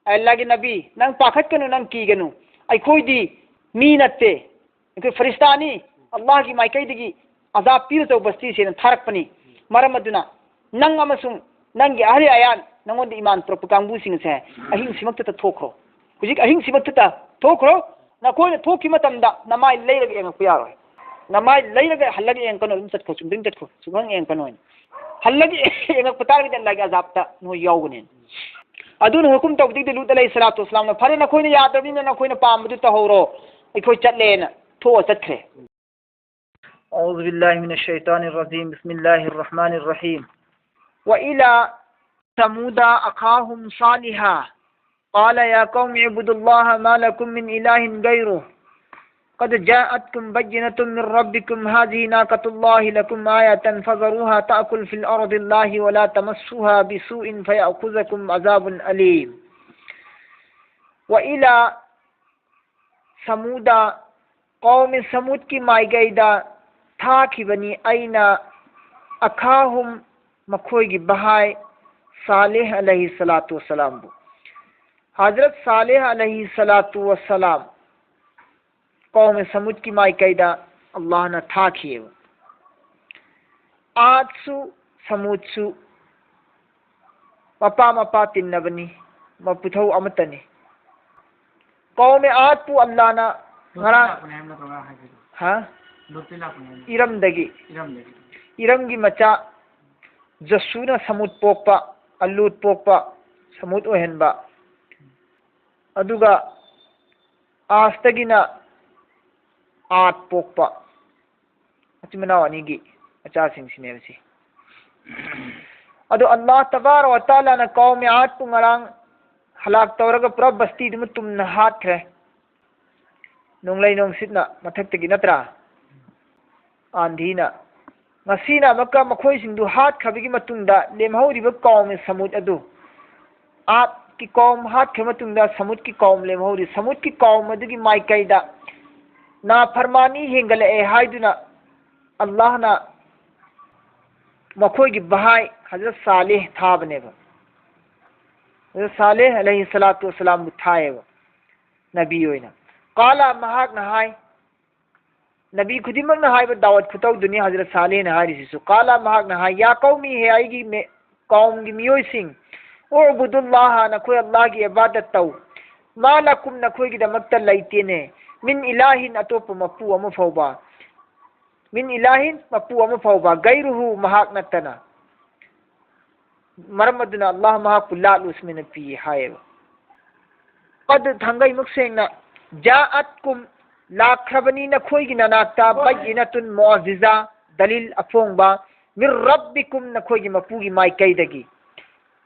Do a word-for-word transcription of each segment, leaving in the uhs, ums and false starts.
ꯑꯜꯂꯥꯍꯒꯤ ꯅꯕꯤ, ꯅꯪ ꯄꯥꯈꯠꯀꯅꯨ, ꯅꯪ ꯀꯤꯒꯅꯨ꯫ ꯑꯩꯈꯣꯏꯗꯤ ꯃꯤ ꯅꯠꯇꯦ, ꯑꯩꯈꯣꯏ ꯐꯔꯤꯁꯇꯥꯅꯤ꯫ ꯑꯜꯂꯥꯍꯒꯤ ꯃꯥꯏꯀꯩꯗꯒꯤ ꯑꯖꯥꯕ ꯄꯤꯔ ꯇꯧꯕ ꯕꯁꯇꯤꯁꯦꯅ ꯊꯥꯔꯛꯄꯅꯤ꯫ ꯃꯔꯝ ꯑꯗꯨꯅ ꯅꯪ ꯑꯃꯁꯨꯡ ꯅꯪꯒꯤ ꯑꯍꯜ ꯑꯌꯥꯟ, ꯅꯪꯉꯣꯟꯗ ꯏꯃꯥꯟ ꯄꯨꯔꯛꯄ ꯀꯥꯡꯕꯨꯁꯤꯡ ꯑꯁꯦ ꯑꯍꯤꯡꯁꯤꯃꯛꯇꯗ ꯊꯣꯛꯈ꯭ꯔꯣ꯫ ꯍꯧꯖꯤꯛ ꯑꯍꯤꯡꯁꯤꯃꯛꯇꯗ ꯊꯣꯛꯈ꯭ꯔꯣ꯫ ꯅꯈꯣꯏꯅ ꯊꯣꯛꯈꯤꯕ ꯃꯇꯝꯗ ꯅꯃꯥꯏ ꯂꯩꯔꯒ ꯌꯦꯡꯉꯛꯄ ꯌꯥꯔꯣꯏ꯫ ꯅꯃꯥꯏ ꯂꯩꯔꯒ ꯍꯜꯂꯒ ꯌꯦꯡꯉꯛꯀꯅꯨ, ꯑꯗꯨꯝ ꯆꯠꯈ꯭ꯔꯣ, ꯆꯨꯝꯗ꯭ꯔꯤꯡ ꯆꯠꯈ꯭ꯔꯣ, ꯁꯨꯡꯍꯪ ꯌꯦꯡꯉꯛꯀꯅꯨ ꯍꯥꯏꯅ꯫ ꯍꯜꯂꯒ ꯌꯦꯡꯉꯛꯄ ꯇꯥꯔꯒꯗꯤ ꯑꯜꯂꯥꯍꯒꯤ ꯑꯖꯥꯕꯇ ꯅꯣꯏ ꯌꯥꯎꯒꯅꯤ꯫ ꯑꯗꯨꯅ ꯍꯨꯀꯨꯝ ꯇꯧꯕꯗꯒꯤꯗꯤ ꯂꯨꯠ ꯑꯂꯩꯍꯤ ꯁꯂꯥꯇꯨ ꯋꯁꯂꯥꯝꯅ, "ꯐꯔꯦ, ꯅꯈꯣꯏꯅ ꯌꯥꯗ꯭ꯔꯕꯅꯤꯅ ꯅꯈꯣꯏꯅ ꯄꯥꯝꯕꯗꯨ ꯇꯧꯍꯧꯔꯣ, ꯑꯩꯈꯣꯏ ꯆꯠꯂꯦꯅ" ꯊꯣꯛꯑ ꯆꯠꯈ꯭ꯔꯦ꯫ أعوذ بالله من الشيطان الرجيم. بسم الله الرحمن الرحيم. وإلى ثمود أخاهم صالحا قال يا قوم اعبدوا الله ما لكم من إله غيره قد جاءتكم بينة من ربكم هذه ناقة الله لكم آية فذروها تأكل في أرض الله ولا تمسوها بسوء فيأخذكم عذاب أليم. وإلى ثمود، ꯀꯧꯃꯦ ꯁꯃꯨꯗꯀꯤ ꯃꯥꯏꯀꯩꯗ ꯊꯥꯈꯤꯕꯅꯤ ꯑꯩꯅ, ꯑꯈꯥꯍꯨꯝ, ꯃꯈꯣꯏꯒꯤ ꯚꯥꯏ, ꯁꯥꯂꯦꯍ ꯑꯂꯩꯍꯤ ꯁꯂꯥꯇꯨ ꯋꯁꯂꯥꯝꯕꯨ꯫ ꯍꯖꯔꯠ ꯁꯥꯂꯦꯍ ꯑꯂꯩꯍꯤ ꯁꯂꯥꯇꯨ ꯋꯁꯂꯥꯝ ꯀꯧꯃꯦ ꯁꯃꯨꯗꯀꯤ ꯃꯥꯏꯀꯩꯗ ꯑꯜꯂꯥꯍꯅ ꯊꯥꯈꯤꯑꯕ꯫ ꯑꯥꯗꯁꯨ ꯁꯃꯨꯗꯁꯨ ꯃꯄꯥ ꯃꯄꯥ ꯇꯤꯟꯅꯕꯅꯤ, ꯃꯄꯨꯊꯧ ꯑꯃꯠꯇꯅꯤ꯫ ꯀꯧꯃꯦ ꯑꯥꯗꯄꯨ ꯑꯜꯂꯥꯍꯅ ꯉꯔꯥꯡ, ꯂꯣꯠꯇ ꯂꯥꯛꯄꯅꯦ ꯍꯥꯏꯕ ꯅꯠꯇ꯭ꯔꯣ ꯉꯔꯥꯡ ꯍꯥꯏꯈꯤꯕꯗꯣ? ꯍꯥ? ꯂꯣꯠꯇ ꯂꯥꯛꯄꯅꯦ ꯍꯥꯏꯕ ꯅꯠꯇ꯭ꯔꯣ? ꯏꯔꯝꯗꯒꯤ꯫ ꯏꯔꯝꯗꯒꯤ꯫ ꯏꯔꯝꯒꯤ ꯃꯆꯥ ꯖꯁꯨꯅ ꯁꯃꯨꯗ ꯄꯣꯛꯄ, ꯑꯂꯨꯠ ꯄꯣꯛꯄ, ꯁꯃꯨꯗ ꯑꯣꯏꯍꯟꯕ꯫ ꯑꯗꯨꯒ ꯑꯥꯁꯇꯒꯤꯅ ꯑꯥꯠ ꯄꯣꯛꯄ꯫ ꯃꯆꯤꯟ ꯃꯅꯥꯎ ꯑꯅꯤꯒꯤ ꯃꯆꯥꯁꯤꯡꯁꯤꯅꯦꯕ ꯁꯤ꯫ ꯑꯗꯣ ꯑꯜꯂꯥꯍ ꯇꯕꯥꯔꯛ ꯋ ꯇꯥꯂꯥꯅ ꯀꯧꯃꯦ ꯑꯥꯗꯄꯨ ꯉꯔꯥꯡ ꯍꯂꯥꯛ ꯇꯧꯔꯒ ꯄꯨꯔꯥ ꯕꯁꯇꯤꯗꯨꯃ ꯇꯨꯝꯅ ꯍꯥꯠꯈ꯭ꯔꯦ꯫ ꯅꯣꯡꯂꯩ ꯅꯨꯡꯁꯤꯠꯅ ꯃꯊꯛꯇꯒꯤ, ꯅꯠꯇ꯭ꯔꯥ? ꯑꯥꯟꯙꯤꯅ꯫ ꯉꯁꯤꯅ ꯑꯃꯨꯛꯀ ꯃꯈꯣꯏꯁꯤꯡꯗꯨ ꯍꯥꯠꯈ꯭ꯔꯕꯒꯤ ꯃꯇꯨꯡꯗ ꯂꯦꯝꯍꯧꯔꯤꯕ ꯀꯧꯃꯦ ꯁꯃꯨꯗ ꯑꯗꯨ, ꯑꯥꯠꯀꯤ ꯀꯧꯝ ꯍꯥꯠꯈ꯭ꯔ ꯃꯇꯨꯡꯗ ꯁꯃꯨꯗꯀꯤ ꯀꯧꯝ ꯂꯦꯝꯍꯧꯔꯤ꯫ ꯁꯃꯨꯗꯀꯤ ꯀꯧꯝ ꯑꯗꯨꯒꯤ ꯃꯥꯏꯀꯩꯗ ꯅꯥꯐꯔꯃꯥꯅꯤ ꯍꯦꯟꯒꯠꯂꯛꯑꯦ ꯍꯥꯏꯗꯨꯅ ꯑꯜꯂꯥꯍꯅ ꯃꯈꯣꯏꯒꯤ ꯚꯥꯏ ꯍꯖꯔꯠ ꯁꯥꯂꯦꯍ ꯊꯥꯕꯅꯦꯕ꯫ ꯑꯗꯨ ꯁꯥꯂꯦꯍ ꯑꯂꯩꯍꯤ ꯁꯂꯥꯇꯨ ꯋꯁꯁꯂꯥꯝꯕꯨ ꯊꯥꯏꯌꯦꯕ ꯅꯕꯤ ꯑꯣꯏꯅ꯫ ꯀꯥꯂ, ꯃꯍꯥꯛꯅ ꯍꯥꯏ, ꯅꯕꯤ ꯈꯨꯗꯤꯡꯃꯛꯅ ꯍꯥꯏꯕ ꯗꯥꯋꯠ ꯈꯨꯇꯧꯗꯨꯅꯤ ꯍꯖꯔꯠ ꯁꯥꯂꯦꯍꯅ ꯍꯥꯏꯔꯤꯁꯤꯁꯨ꯫ ꯀꯥꯂ, ꯃꯍꯥꯛꯅ ꯍꯥꯏ, ꯌꯥ ꯀꯧꯃꯤ, ꯍꯦ ꯑꯩꯒꯤ ꯃꯦ-, ꯀꯧꯝꯒꯤ ꯃꯤꯑꯣꯏꯁꯤꯡ, ꯎꯕꯨꯗꯨꯜꯂꯥꯍ, ꯅꯈꯣꯏ ꯑꯜꯂꯥꯍꯒꯤ ꯏꯕꯥꯗꯠ ꯇꯧ, ꯃꯥ ꯂꯀꯨꯝ, ꯅꯈꯣꯏꯒꯤꯗꯃꯛꯇ ꯂꯩꯇꯦꯅꯦ, ꯃꯤꯟ ꯏꯂꯥꯍꯤꯟ, ꯑꯇꯣꯞꯄ ꯃꯄꯨ ꯑꯃ ꯐꯥꯎꯕ, ꯃꯤꯟ ꯏꯂꯥꯍꯤꯟ, ꯃꯄꯨ ꯑꯃ ꯐꯥꯎꯕ, ꯒꯩꯔꯨꯍꯨ, ꯃꯍꯥꯛ ꯅꯠꯇꯅ꯫ ꯃꯔꯝ ꯑꯗꯨꯅ ꯑꯜꯂꯥꯍ ꯃꯍꯥꯛꯄꯨ ꯂꯥꯠꯂꯨ ꯁꯨꯃꯥꯏꯅ ꯄꯤ ꯍꯥꯏꯌꯦꯕ꯫ ꯑꯗꯨ ꯊꯥꯡꯒꯩꯃꯨꯛ ꯁꯦꯡꯅ, ꯖꯥꯑꯠꯀꯨꯝ, ꯂꯥꯛꯈ꯭ꯔꯕꯅꯤ ꯅꯈꯣꯏꯒꯤ ꯅꯅꯥꯛꯇ, ꯕꯩꯌꯤꯅꯇꯨꯟ, ꯃꯨꯑꯖꯤꯖꯥ, ꯗꯂꯤꯜ ꯑꯐꯣꯡꯕ, ꯃꯤꯔ ꯔꯕꯤꯀꯨꯝ, ꯅꯈꯣꯏꯒꯤ ꯃꯄꯨꯒꯤ ꯃꯥꯏꯀꯩꯗꯒꯤ꯫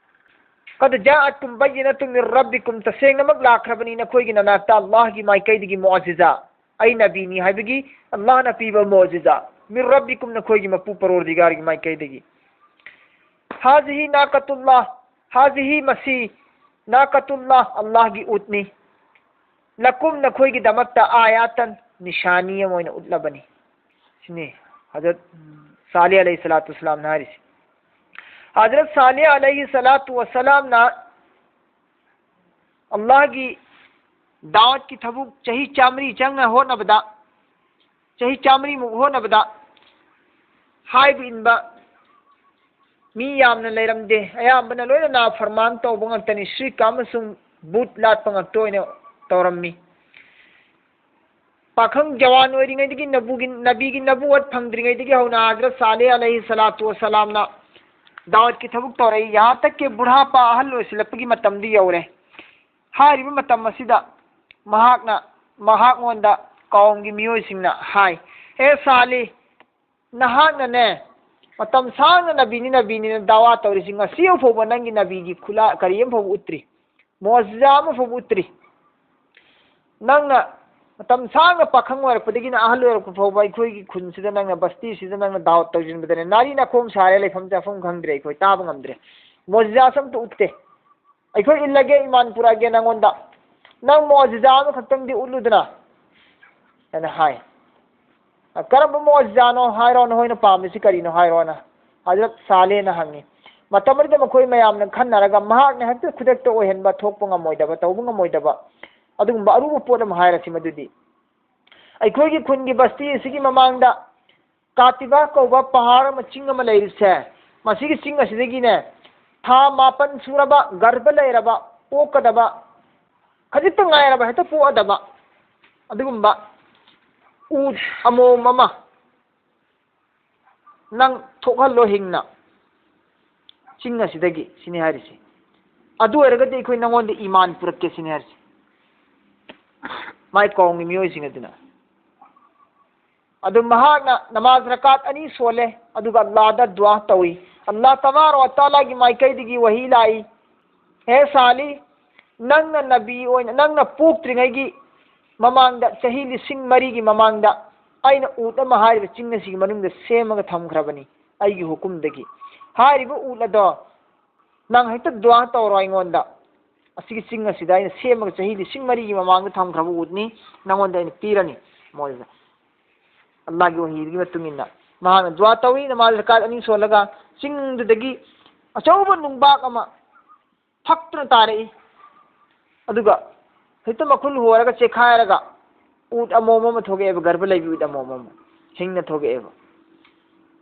ꯀꯗ ꯖꯥꯑꯠꯀꯨꯝ ꯕꯩꯌꯤꯅꯇꯨꯝ ꯃꯤꯔ ꯔꯕꯤꯀꯨꯝ, ꯇꯁꯦꯡꯅꯃꯛ ꯂꯥꯛꯈ꯭ꯔꯕꯅꯤ ꯅꯈꯣꯏꯒꯤ ꯅꯅꯥꯛꯇ ꯑꯜꯂꯥꯍꯒꯤ ꯃꯥꯏꯀꯩꯗꯒꯤ ꯃꯨꯑꯖꯤꯖꯥ, ꯑꯩ ꯅꯕꯤꯅꯤ ꯍꯥꯏꯕꯒꯤ ꯑꯜꯂꯥꯍꯅ ꯄꯤꯕ ꯃꯨꯑꯖꯤꯖꯥ, ꯃꯤꯔ ꯔꯕꯤꯀꯨꯝ, ꯅꯈꯣꯏꯒꯤ ꯃꯄꯨ ꯄꯔꯣꯔꯗꯤꯒꯥꯔꯒꯤ ꯃꯥꯏꯀꯩꯗꯒꯤ꯫ ꯍꯥꯖꯤꯍꯤ ꯅꯥꯀꯇꯨꯜꯂꯥ, ꯍꯥꯖꯤꯍꯤ, ꯃꯁꯤ, ꯅꯥꯀꯇꯨꯜꯂꯥ, ꯑꯜꯂꯥꯍꯒꯤ ꯎꯠꯅꯤ, ꯂꯀꯨꯝ, ꯅꯈꯣꯏꯒꯤꯗꯃꯛꯇ, ꯑꯥꯌꯥꯇꯟ, ꯅꯤꯁꯥꯅꯤ ꯑꯃ ꯑꯣꯏꯅ ꯎꯠꯂꯕꯅꯤ꯫ ꯁꯤꯅꯤ ꯍꯖꯔꯠ ꯁꯥꯂꯦꯍ ꯑꯂꯩꯍꯤ ꯁꯂꯥꯇꯨ ꯋꯁꯁꯂꯥꯝꯅ ꯍꯥꯏꯔꯤꯁꯤ꯫ ꯍꯖꯔꯠ ꯁꯥꯂꯦꯍ ꯑꯂꯩꯍꯤ ꯁꯂꯥꯇꯨ ꯋꯁꯁꯂꯥꯝꯅ ꯑꯜꯂꯥꯍꯒꯤ ꯗꯥꯋꯠꯀꯤ ꯊꯕꯛ ꯆꯍꯤ ꯆꯥꯃꯔꯤ ꯆꯪꯅ ꯍꯣꯠꯅꯕꯗ, ꯆꯍꯤ ꯆꯥꯃꯔꯤꯃꯨꯛ ꯍꯣꯠꯅꯕꯗ ꯍꯥꯏꯕ ꯏꯟꯕ ꯃꯤ ꯌꯥꯝꯅ ꯂꯩꯔꯝꯗꯦ꯫ ꯑꯌꯥꯝꯕꯅ ꯂꯣꯏꯅ ꯅꯥꯐꯔꯃꯥꯟ ꯇꯧꯕ ꯉꯥꯛꯇꯅꯤ꯫ ꯁ꯭ꯔꯤꯛ ꯑꯃꯁꯨꯡ ꯕꯨꯠ ꯂꯥꯠꯄ ꯉꯥꯛꯇ ꯑꯣꯏꯅ ꯇꯧꯔꯝꯃꯤ꯫ ꯄꯥꯈꯪ ꯖꯋꯥꯟ ꯑꯣꯏꯔꯤꯉꯩꯗꯒꯤ ꯅꯕꯨꯒꯤ, ꯅꯕꯤꯒꯤ ꯅꯕꯨꯋꯠ ꯐꯪꯗ꯭ꯔꯤꯉꯩꯗꯒꯤ ꯍꯧꯅ ꯍꯖꯔꯠ ꯁꯥꯂꯦꯍ ꯑꯂꯩꯍꯤ ꯁꯂꯥꯇꯨ ꯋꯁꯁꯂꯥꯝꯅ ꯗꯥꯋꯠꯀꯤ ꯊꯕꯛ ꯇꯧꯔꯛꯏ꯫ ꯌꯍꯥꯟ ꯇꯛ ꯀꯤ ꯕꯨꯙꯥꯄꯥ, ꯑꯍꯜ ꯑꯣꯏꯁꯤꯜꯂꯛꯄꯒꯤ ꯃꯇꯝꯗꯤ ꯌꯧꯔꯦ꯫ ꯍꯥꯏꯔꯤꯕ ꯃꯇꯝ ꯑꯁꯤꯗ ꯃꯍꯥꯛꯅ, ꯃꯍꯥꯛꯉꯣꯟꯗ ꯀꯧꯝꯒꯤ ꯃꯤꯑꯣꯏꯁꯤꯡꯅ ꯍꯥꯏ, ꯍꯦ ꯁꯥꯂꯦꯍ, ꯅꯍꯥꯛꯅꯅꯦ, ꯃꯇꯝ ꯁꯥꯡꯅ ꯅꯕꯤꯅꯤ, ꯅꯕꯤꯅꯤꯅ ꯗꯥꯋꯥ ꯇꯧꯔꯤꯁꯤ, ꯉꯁꯤ ꯐꯥꯎꯕ ꯅꯪꯒꯤ ꯅꯕꯤꯒꯤ ꯈꯨꯂꯥ ꯀꯔꯤ ꯑꯃ ꯐꯥꯎꯕ ꯎꯠꯇ꯭ꯔꯤ, ꯃꯣꯖꯤꯖꯥ ꯑꯃ ꯐꯥꯎꯕ ꯎꯠꯇ꯭ꯔꯤ꯫ ꯅꯪꯅ ꯃꯇꯝ ꯁꯥꯡꯅ ꯄꯥꯈꯪ ꯑꯣꯏꯔꯛꯄꯗꯒꯤꯅ ꯑꯍꯜ ꯑꯣꯏꯔꯛꯄ ꯐꯥꯎꯕ ꯑꯩꯈꯣꯏꯒꯤ ꯈꯨꯟꯁꯤꯗ ꯅꯪꯅ, ꯕꯁꯇꯤꯁꯤꯗ ꯅꯪꯅ ꯗꯥꯋꯠ ꯇꯧꯁꯤꯟꯕꯗꯅꯦ, ꯅꯥꯔꯤ ꯅꯈꯣꯡ ꯁꯥꯔꯦ, ꯂꯩꯐꯝ ꯆꯥꯐꯝ ꯈꯪꯗ꯭ꯔꯦ, ꯑꯩꯈꯣꯏ ꯇꯥꯕ ꯉꯝꯗ꯭ꯔꯦ, ꯃꯣꯖꯤꯖꯥꯁꯨ ꯑꯝꯇ ꯎꯠꯇꯦ꯫ ꯑꯩꯈꯣꯏ ꯏꯜꯂꯒꯦ, ꯏꯃꯥꯟ ꯄꯨꯔꯛꯑꯒꯦ ꯅꯪꯉꯣꯟꯗ, ꯅꯪ ꯃꯣꯖꯤꯖꯥ ꯑꯃꯈꯛꯇꯪꯗꯤ ꯎꯠꯂꯨꯗꯅ ꯍꯥꯏꯅ ꯍꯥꯏ꯫ "ꯀꯔꯝꯕ ꯃꯣꯖꯤꯖꯥꯅꯣ ꯍꯥꯏꯔꯣ, ꯅꯈꯣꯏꯅ ꯄꯥꯝꯃꯤꯁꯤ ꯀꯔꯤꯅꯣ ꯍꯥꯏꯔꯣꯅ" ꯍꯖꯔꯠ ꯁꯥꯂꯦꯍꯅ ꯍꯪꯉꯤ꯫ ꯃꯇꯝ ꯑꯗꯨꯗ ꯃꯈꯣꯏ ꯃꯌꯥꯝꯅ ꯈꯟꯅꯔꯒ ꯃꯍꯥꯛꯅ ꯍꯦꯛꯇ ꯈꯨꯗꯛꯇ ꯑꯣꯏꯍꯟꯕ, ꯊꯣꯛꯄ ꯉꯝꯃꯣꯏꯗꯕ, ꯇꯧꯕ ꯉꯝꯃꯣꯏꯗꯕ ꯑꯗꯨꯒꯨꯝꯕ ꯑꯔꯨꯕ ꯄꯣꯠ ꯑꯃ ꯍꯥꯏꯔꯁꯤ꯫ ꯃꯗꯨꯗꯤ ꯑꯩꯈꯣꯏꯒꯤ ꯈꯨꯟꯒꯤ ꯕꯁꯇꯤ ꯑꯁꯤꯒꯤ ꯃꯃꯥꯡꯗ ꯀꯥꯇꯤꯕꯥ ꯀꯧꯕ ꯄꯍꯥꯔ ꯑꯃ, ꯆꯤꯡ ꯑꯃ ꯂꯩꯔꯤꯁꯦ, ꯃꯁꯤꯒꯤ ꯆꯤꯡ ꯑꯁꯤꯗꯒꯤꯅꯦ ꯊꯥ ꯃꯥꯄꯟ ꯁꯨꯔꯕ, ꯒꯔꯚ ꯂꯩꯔꯕ, ꯄꯣꯛꯀꯗꯕ, ꯈꯖꯤꯛꯇ ꯉꯥꯏꯔꯕ, ꯍꯦꯛꯇ ꯄꯣꯛꯑꯗꯕ ꯑꯗꯨꯒꯨꯝꯕ ꯎꯠ ꯑꯃꯣꯝ ꯑꯃ ꯅꯪ ꯊꯣꯛꯍꯜꯂꯣ ꯍꯤꯡꯅ ꯆꯤꯡ ꯑꯁꯤꯗꯒꯤ, ꯁꯤꯅꯤ ꯍꯥꯏꯔꯤꯁꯦ꯫ ꯑꯗꯨ ꯑꯣꯏꯔꯒꯗꯤ ꯑꯩꯈꯣꯏ ꯅꯪꯉꯣꯟꯗ ꯏꯃꯥꯟ ꯄꯨꯔꯛꯀꯦ, ꯁꯤꯅꯤ ꯍꯥꯏꯔꯤꯁꯦ꯫ ꯃꯥꯏ ꯀꯥꯎꯝꯒꯤ ꯃꯤꯑꯣꯏꯁꯤꯡ ꯑꯗꯨꯅ ꯑꯗꯨ ꯃꯍꯥꯛꯅ ꯅꯃꯥꯖ ꯔꯀꯥꯠ ꯑꯅꯤ ꯁꯣꯜꯂꯦ, ꯑꯗꯨꯒ ꯑꯜꯂꯥꯗ ꯗꯨꯋꯥ ꯇꯧꯏ꯫ ꯑꯜꯂꯥ ꯇꯕꯥꯔꯛ ꯋ ꯇꯥꯂꯥꯒꯤ ꯃꯥꯏꯀꯩꯗꯒꯤ ꯋꯥꯍꯤ ꯂꯥꯛꯏ, "ꯍꯦ ꯁꯥꯂꯤ, ꯅꯪꯅ ꯅꯕꯤ ꯑꯣꯏꯅ, ꯅꯪꯅ ꯄꯣꯛꯇ꯭ꯔꯤꯉꯩꯒꯤ ꯃꯃꯥꯡꯗ, ꯆꯍꯤ ꯂꯤꯁꯤꯡ ꯃꯔꯤꯒꯤ ꯃꯃꯥꯡꯗ ꯑꯩꯅ ꯎꯠ ꯑꯃ ꯍꯥꯏꯔꯤꯕ ꯆꯤꯡ ꯑꯁꯤꯒꯤ ꯃꯅꯨꯡꯗ ꯁꯦꯝꯃꯒ ꯊꯝꯈ꯭ꯔꯕꯅꯤ ꯑꯩꯒꯤ ꯍꯨꯀꯨꯝꯗꯒꯤ꯫ ꯍꯥꯏꯔꯤꯕ ꯎꯠ ꯑꯗꯣ ꯅꯪ ꯍꯦꯛꯇ ꯗꯨꯋꯥ ꯇꯧꯔꯣ ꯑꯩꯉꯣꯟꯗ꯫ ꯑꯁꯤꯒꯤ ꯆꯤꯡ ꯑꯁꯤꯗ ꯑꯩꯅ ꯁꯦꯝꯃꯒ ꯆꯍꯤ ꯂꯤꯁꯤꯡ ꯃꯔꯤꯒꯤ ꯃꯃꯥꯡꯗ ꯊꯝꯈ꯭ꯔꯕ ꯎꯠꯅꯤ, ꯅꯪꯉꯣꯟꯗ ꯑꯩꯅ ꯄꯤꯔꯅꯤ꯫ ꯃꯣꯏꯗ ꯑꯜꯂꯥꯍꯒꯤ ꯋꯥꯍꯤꯗꯨꯒꯤ ꯃꯇꯨꯡ ꯏꯟꯅ ꯃꯍꯥꯛꯅ ꯗꯨꯋꯥ ꯇꯧꯏ, ꯅꯃꯥꯖ ꯔꯀꯥꯠ ꯑꯅꯤ ꯁꯣꯜꯂꯒ ꯆꯤꯡꯗꯨꯗꯒꯤ ꯑꯆꯧꯕ ꯅꯨꯡꯕꯥꯛ ꯑꯃ ꯐꯛꯇꯨꯅ ꯇꯥꯔꯛꯏ꯫ ꯑꯗꯨꯒ ꯍꯦꯛꯇ ꯃꯈꯨꯟ ꯍꯣꯔꯒ ꯆꯦꯛꯈꯥꯏꯔꯒ ꯎꯠ ꯑꯃꯣꯝ ꯑꯃ ꯊꯣꯛꯂꯛꯑꯦꯕ, ꯒꯔꯚ ꯂꯩꯕꯤ ꯎꯠ ꯑꯃꯣꯝ ꯑꯃ ꯍꯤꯡꯅ ꯊꯣꯛꯂꯛꯑꯦꯕ꯫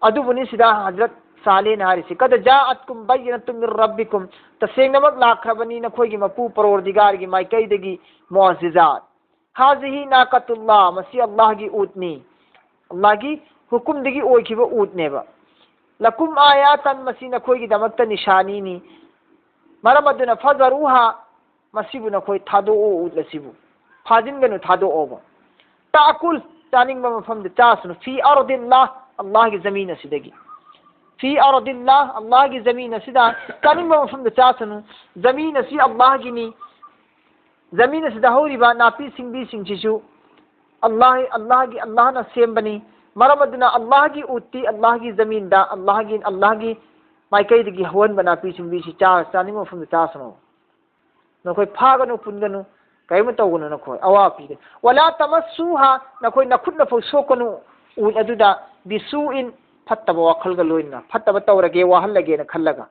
ꯑꯗꯨꯕꯨꯅꯤ ꯁꯤꯗ ꯍꯖꯔꯠ ꯁꯥꯂꯦꯅ ꯍꯥꯏꯔꯤꯁꯤ, "ꯀꯗ ꯖꯥꯑꯠꯀꯨꯝ ꯕꯩꯌꯤꯅꯥꯇꯨꯝ ꯃꯤꯟ ꯔꯕꯤꯀꯨꯝ", ꯇꯁꯦꯡꯅꯃꯛ ꯂꯥꯛꯈ꯭ꯔꯕꯅꯤ ꯅꯈꯣꯏꯒꯤ ꯃꯄꯨ ꯄꯔꯣꯔꯗꯤꯒꯥꯔꯒꯤ ꯃꯥꯏꯀꯩꯗꯒꯤ ꯃꯨꯑꯖꯤꯖꯥꯠ꯫ "ꯍꯥꯖꯤꯍꯤ ꯅꯥꯀꯥꯇꯨꯜꯂꯥ", ꯃꯁꯤ ꯑꯜꯂꯥꯍꯒꯤ ꯎꯠꯅꯤ, ꯑꯜꯂꯥꯍꯒꯤ ꯍꯨꯀꯨꯝꯗꯒꯤ ꯑꯣꯏꯈꯤꯕ ꯎꯠꯅꯦꯕ꯫ "ꯂꯀꯨꯝ ꯑꯥꯌꯥꯇꯟ", ꯃꯁꯤ ꯅꯈꯣꯏꯒꯤꯗꯃꯛꯇ ꯅꯤꯁꯥꯅꯤꯅꯤ꯫ ꯃꯔꯝ ꯑꯗꯨꯅ "ꯐꯖꯔꯨꯍꯥ", ꯃꯁꯤꯕꯨ ꯅꯈꯣꯏ ꯊꯥꯗꯣꯛꯑꯣ, ꯎꯠ ꯑꯁꯤꯕꯨ ꯐꯥꯖꯤꯟꯒꯅꯨ, ꯊꯥꯗꯣꯛꯑꯣꯕ꯫ "ꯇꯥꯀꯨꯜ", ꯆꯥꯅꯤꯡꯕ ꯃꯐꯝꯗ ꯆꯥꯁꯅꯨ꯫ "ꯐꯤ ꯑꯔꯗꯤꯜꯂꯥ", ꯑꯜꯂꯥꯍꯒꯤ ꯖꯃꯤꯟ ꯑꯁꯤꯗꯒꯤ꯫ "ꯐꯤ ꯑꯔꯗꯤꯜꯂꯥ", ꯑꯜꯂꯥꯍꯒꯤ ꯖꯃꯤꯟ ꯑꯁꯤꯗ ꯆꯥꯅꯤꯡꯕ ꯃꯐꯝꯗ ꯆꯥꯁꯅꯨ꯫ ꯖꯃꯤꯟ ꯑꯁꯤ ꯑꯜꯂꯥꯍꯒꯤꯅꯤ꯫ ꯖꯃꯤꯟ ꯑꯁꯤꯗ ꯍꯧꯔꯤꯕ ꯅꯥꯄꯤ ꯁꯤꯡꯕꯤꯁꯤꯡꯁꯤꯁꯨ ꯑꯜꯂꯥꯍ, ꯑꯜꯂꯥꯍꯒꯤ, ꯑꯜꯂꯥꯍꯅ ꯁꯦꯝꯕꯅꯤ꯫ ꯃꯔꯝ ꯑꯗꯨꯅ ꯑꯜꯂꯥꯍꯒꯤ ꯎꯠꯇꯤ ꯑꯜꯂꯥꯍꯒꯤ ꯖꯃꯤꯟꯗ, ꯑꯜꯂꯥꯍꯒꯤ, ꯑꯜꯂꯥꯍꯒꯤ ꯃꯥꯏꯀꯩꯗꯒꯤ ꯍꯧꯍꯟꯕ ꯅꯥꯄꯤ ꯁꯤꯡꯕꯤꯁꯤ ꯆꯥ-, ꯆꯥꯅꯤꯡꯕ ꯃꯐꯝꯗ ꯆꯥꯁꯅꯨ꯫ ꯅꯈꯣꯏ ꯐꯥꯒꯅꯨ, ꯄꯨꯟꯒꯅꯨ, ꯀꯔꯤꯝꯇ ꯇꯧꯒꯅꯨ ꯅꯈꯣꯏ, ꯑꯋꯥꯕ ꯄꯤꯒꯅꯨ꯫ "ꯋꯂꯥ ꯇꯃꯁꯁꯨꯍꯥ", ꯅꯈꯣꯏ ꯅꯈꯨꯠꯅꯐꯥꯎ ꯁꯣꯛꯀꯅꯨ ꯎꯠ ꯑꯗꯨꯗ, "ꯕꯤꯁꯨꯏꯟ", ꯐꯠꯇꯕ ꯋꯥꯈꯜꯒ ꯂꯣꯏꯅꯅ, ꯐꯠꯇꯕ ꯇꯧꯔꯒꯦ, ꯋꯥꯍꯜꯂꯒꯦꯅ ꯈꯜꯂꯒ꯫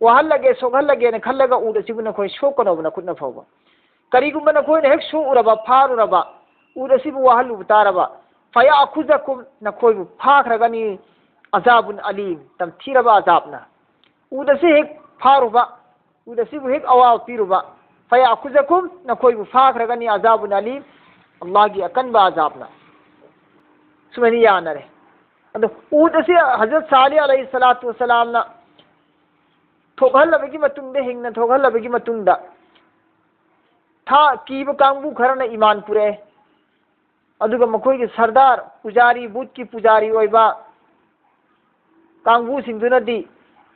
ꯋꯥꯍꯜꯂꯒꯦ, ꯁꯣꯛꯍꯜꯂꯒꯦꯅ ꯈꯜꯂꯒ ꯎꯠ ꯑꯁꯤꯕꯨ ꯅꯈꯣꯏ ꯁꯣꯛꯀꯅꯧꯕ ꯅꯈꯨꯠꯅ ꯐꯥꯎꯕ꯫ ꯀꯔꯤꯒꯨꯝꯕ ꯅꯈꯣꯏꯅ ꯍꯦꯛ ꯁꯣꯛꯎꯔꯕ, ꯐꯥꯔꯨꯔꯕ, ꯎꯠ ꯑꯁꯤꯕꯨ ꯋꯥꯍꯜꯂꯨꯕ ꯇꯥꯔꯕ, ꯐꯌꯥꯈꯨꯖꯀꯨꯝ, ꯅꯈꯣꯏꯕꯨ ꯐꯥꯈ꯭ꯔꯒꯅꯤ, ꯑꯖꯥꯕꯨꯟ ꯑꯂꯤꯝ, ꯇꯝꯊꯤꯔꯕ ꯑꯖꯥꯕꯅ꯫ ꯎꯠ ꯑꯁꯤ ꯍꯦꯛ ꯐꯥꯔꯨꯕ, ꯎꯠ ꯑꯁꯤꯕꯨ ꯍꯦꯛ ꯑꯋꯥꯕ ꯄꯤꯔꯨꯕ, ꯐꯌꯥꯈꯨꯖꯀꯨꯝ, ꯅꯈꯣꯏꯕꯨ ꯐꯥꯈ꯭ꯔꯒꯅꯤ, ꯑꯖꯥꯕꯨꯟ ꯑꯂꯤꯝ, ꯑꯜꯂꯥꯍꯒꯤ ꯑꯀꯟꯕ ꯑꯖꯥꯕꯅ꯫ ꯁꯨꯃꯥꯏꯅ ꯌꯥꯅꯔꯦ꯫ ꯑꯗꯣ ꯎꯠ ꯑꯁꯤ ꯍꯖꯔꯠ ꯁꯥꯂꯤ ꯑꯂꯩꯍꯤ ꯁꯂꯥꯇꯨ ꯋꯁꯂꯥꯝꯅ ꯊꯣꯛꯍꯜꯂꯕꯒꯤ ꯃꯇꯨꯡꯗ, ꯍꯤꯡꯅ ꯊꯣꯛꯍꯜꯂꯕꯒꯤ ꯃꯇꯨꯡꯗ, ꯊꯥ ꯀꯤꯕ ꯀꯥꯡꯕꯨ ꯈꯔꯅ ꯏꯃꯥꯟ ꯄꯨꯔꯛꯑꯦ꯫ ꯑꯗꯨꯒ ꯃꯈꯣꯏꯒꯤ ꯁꯔꯗꯥꯔ, ꯄꯨꯖꯥꯔꯤ, ꯕꯨꯠꯀꯤ ꯄꯨꯖꯥꯔꯤ ꯑꯣꯏꯕ ꯀꯥꯡꯕꯨꯁꯤꯡꯗꯨꯅꯗꯤ,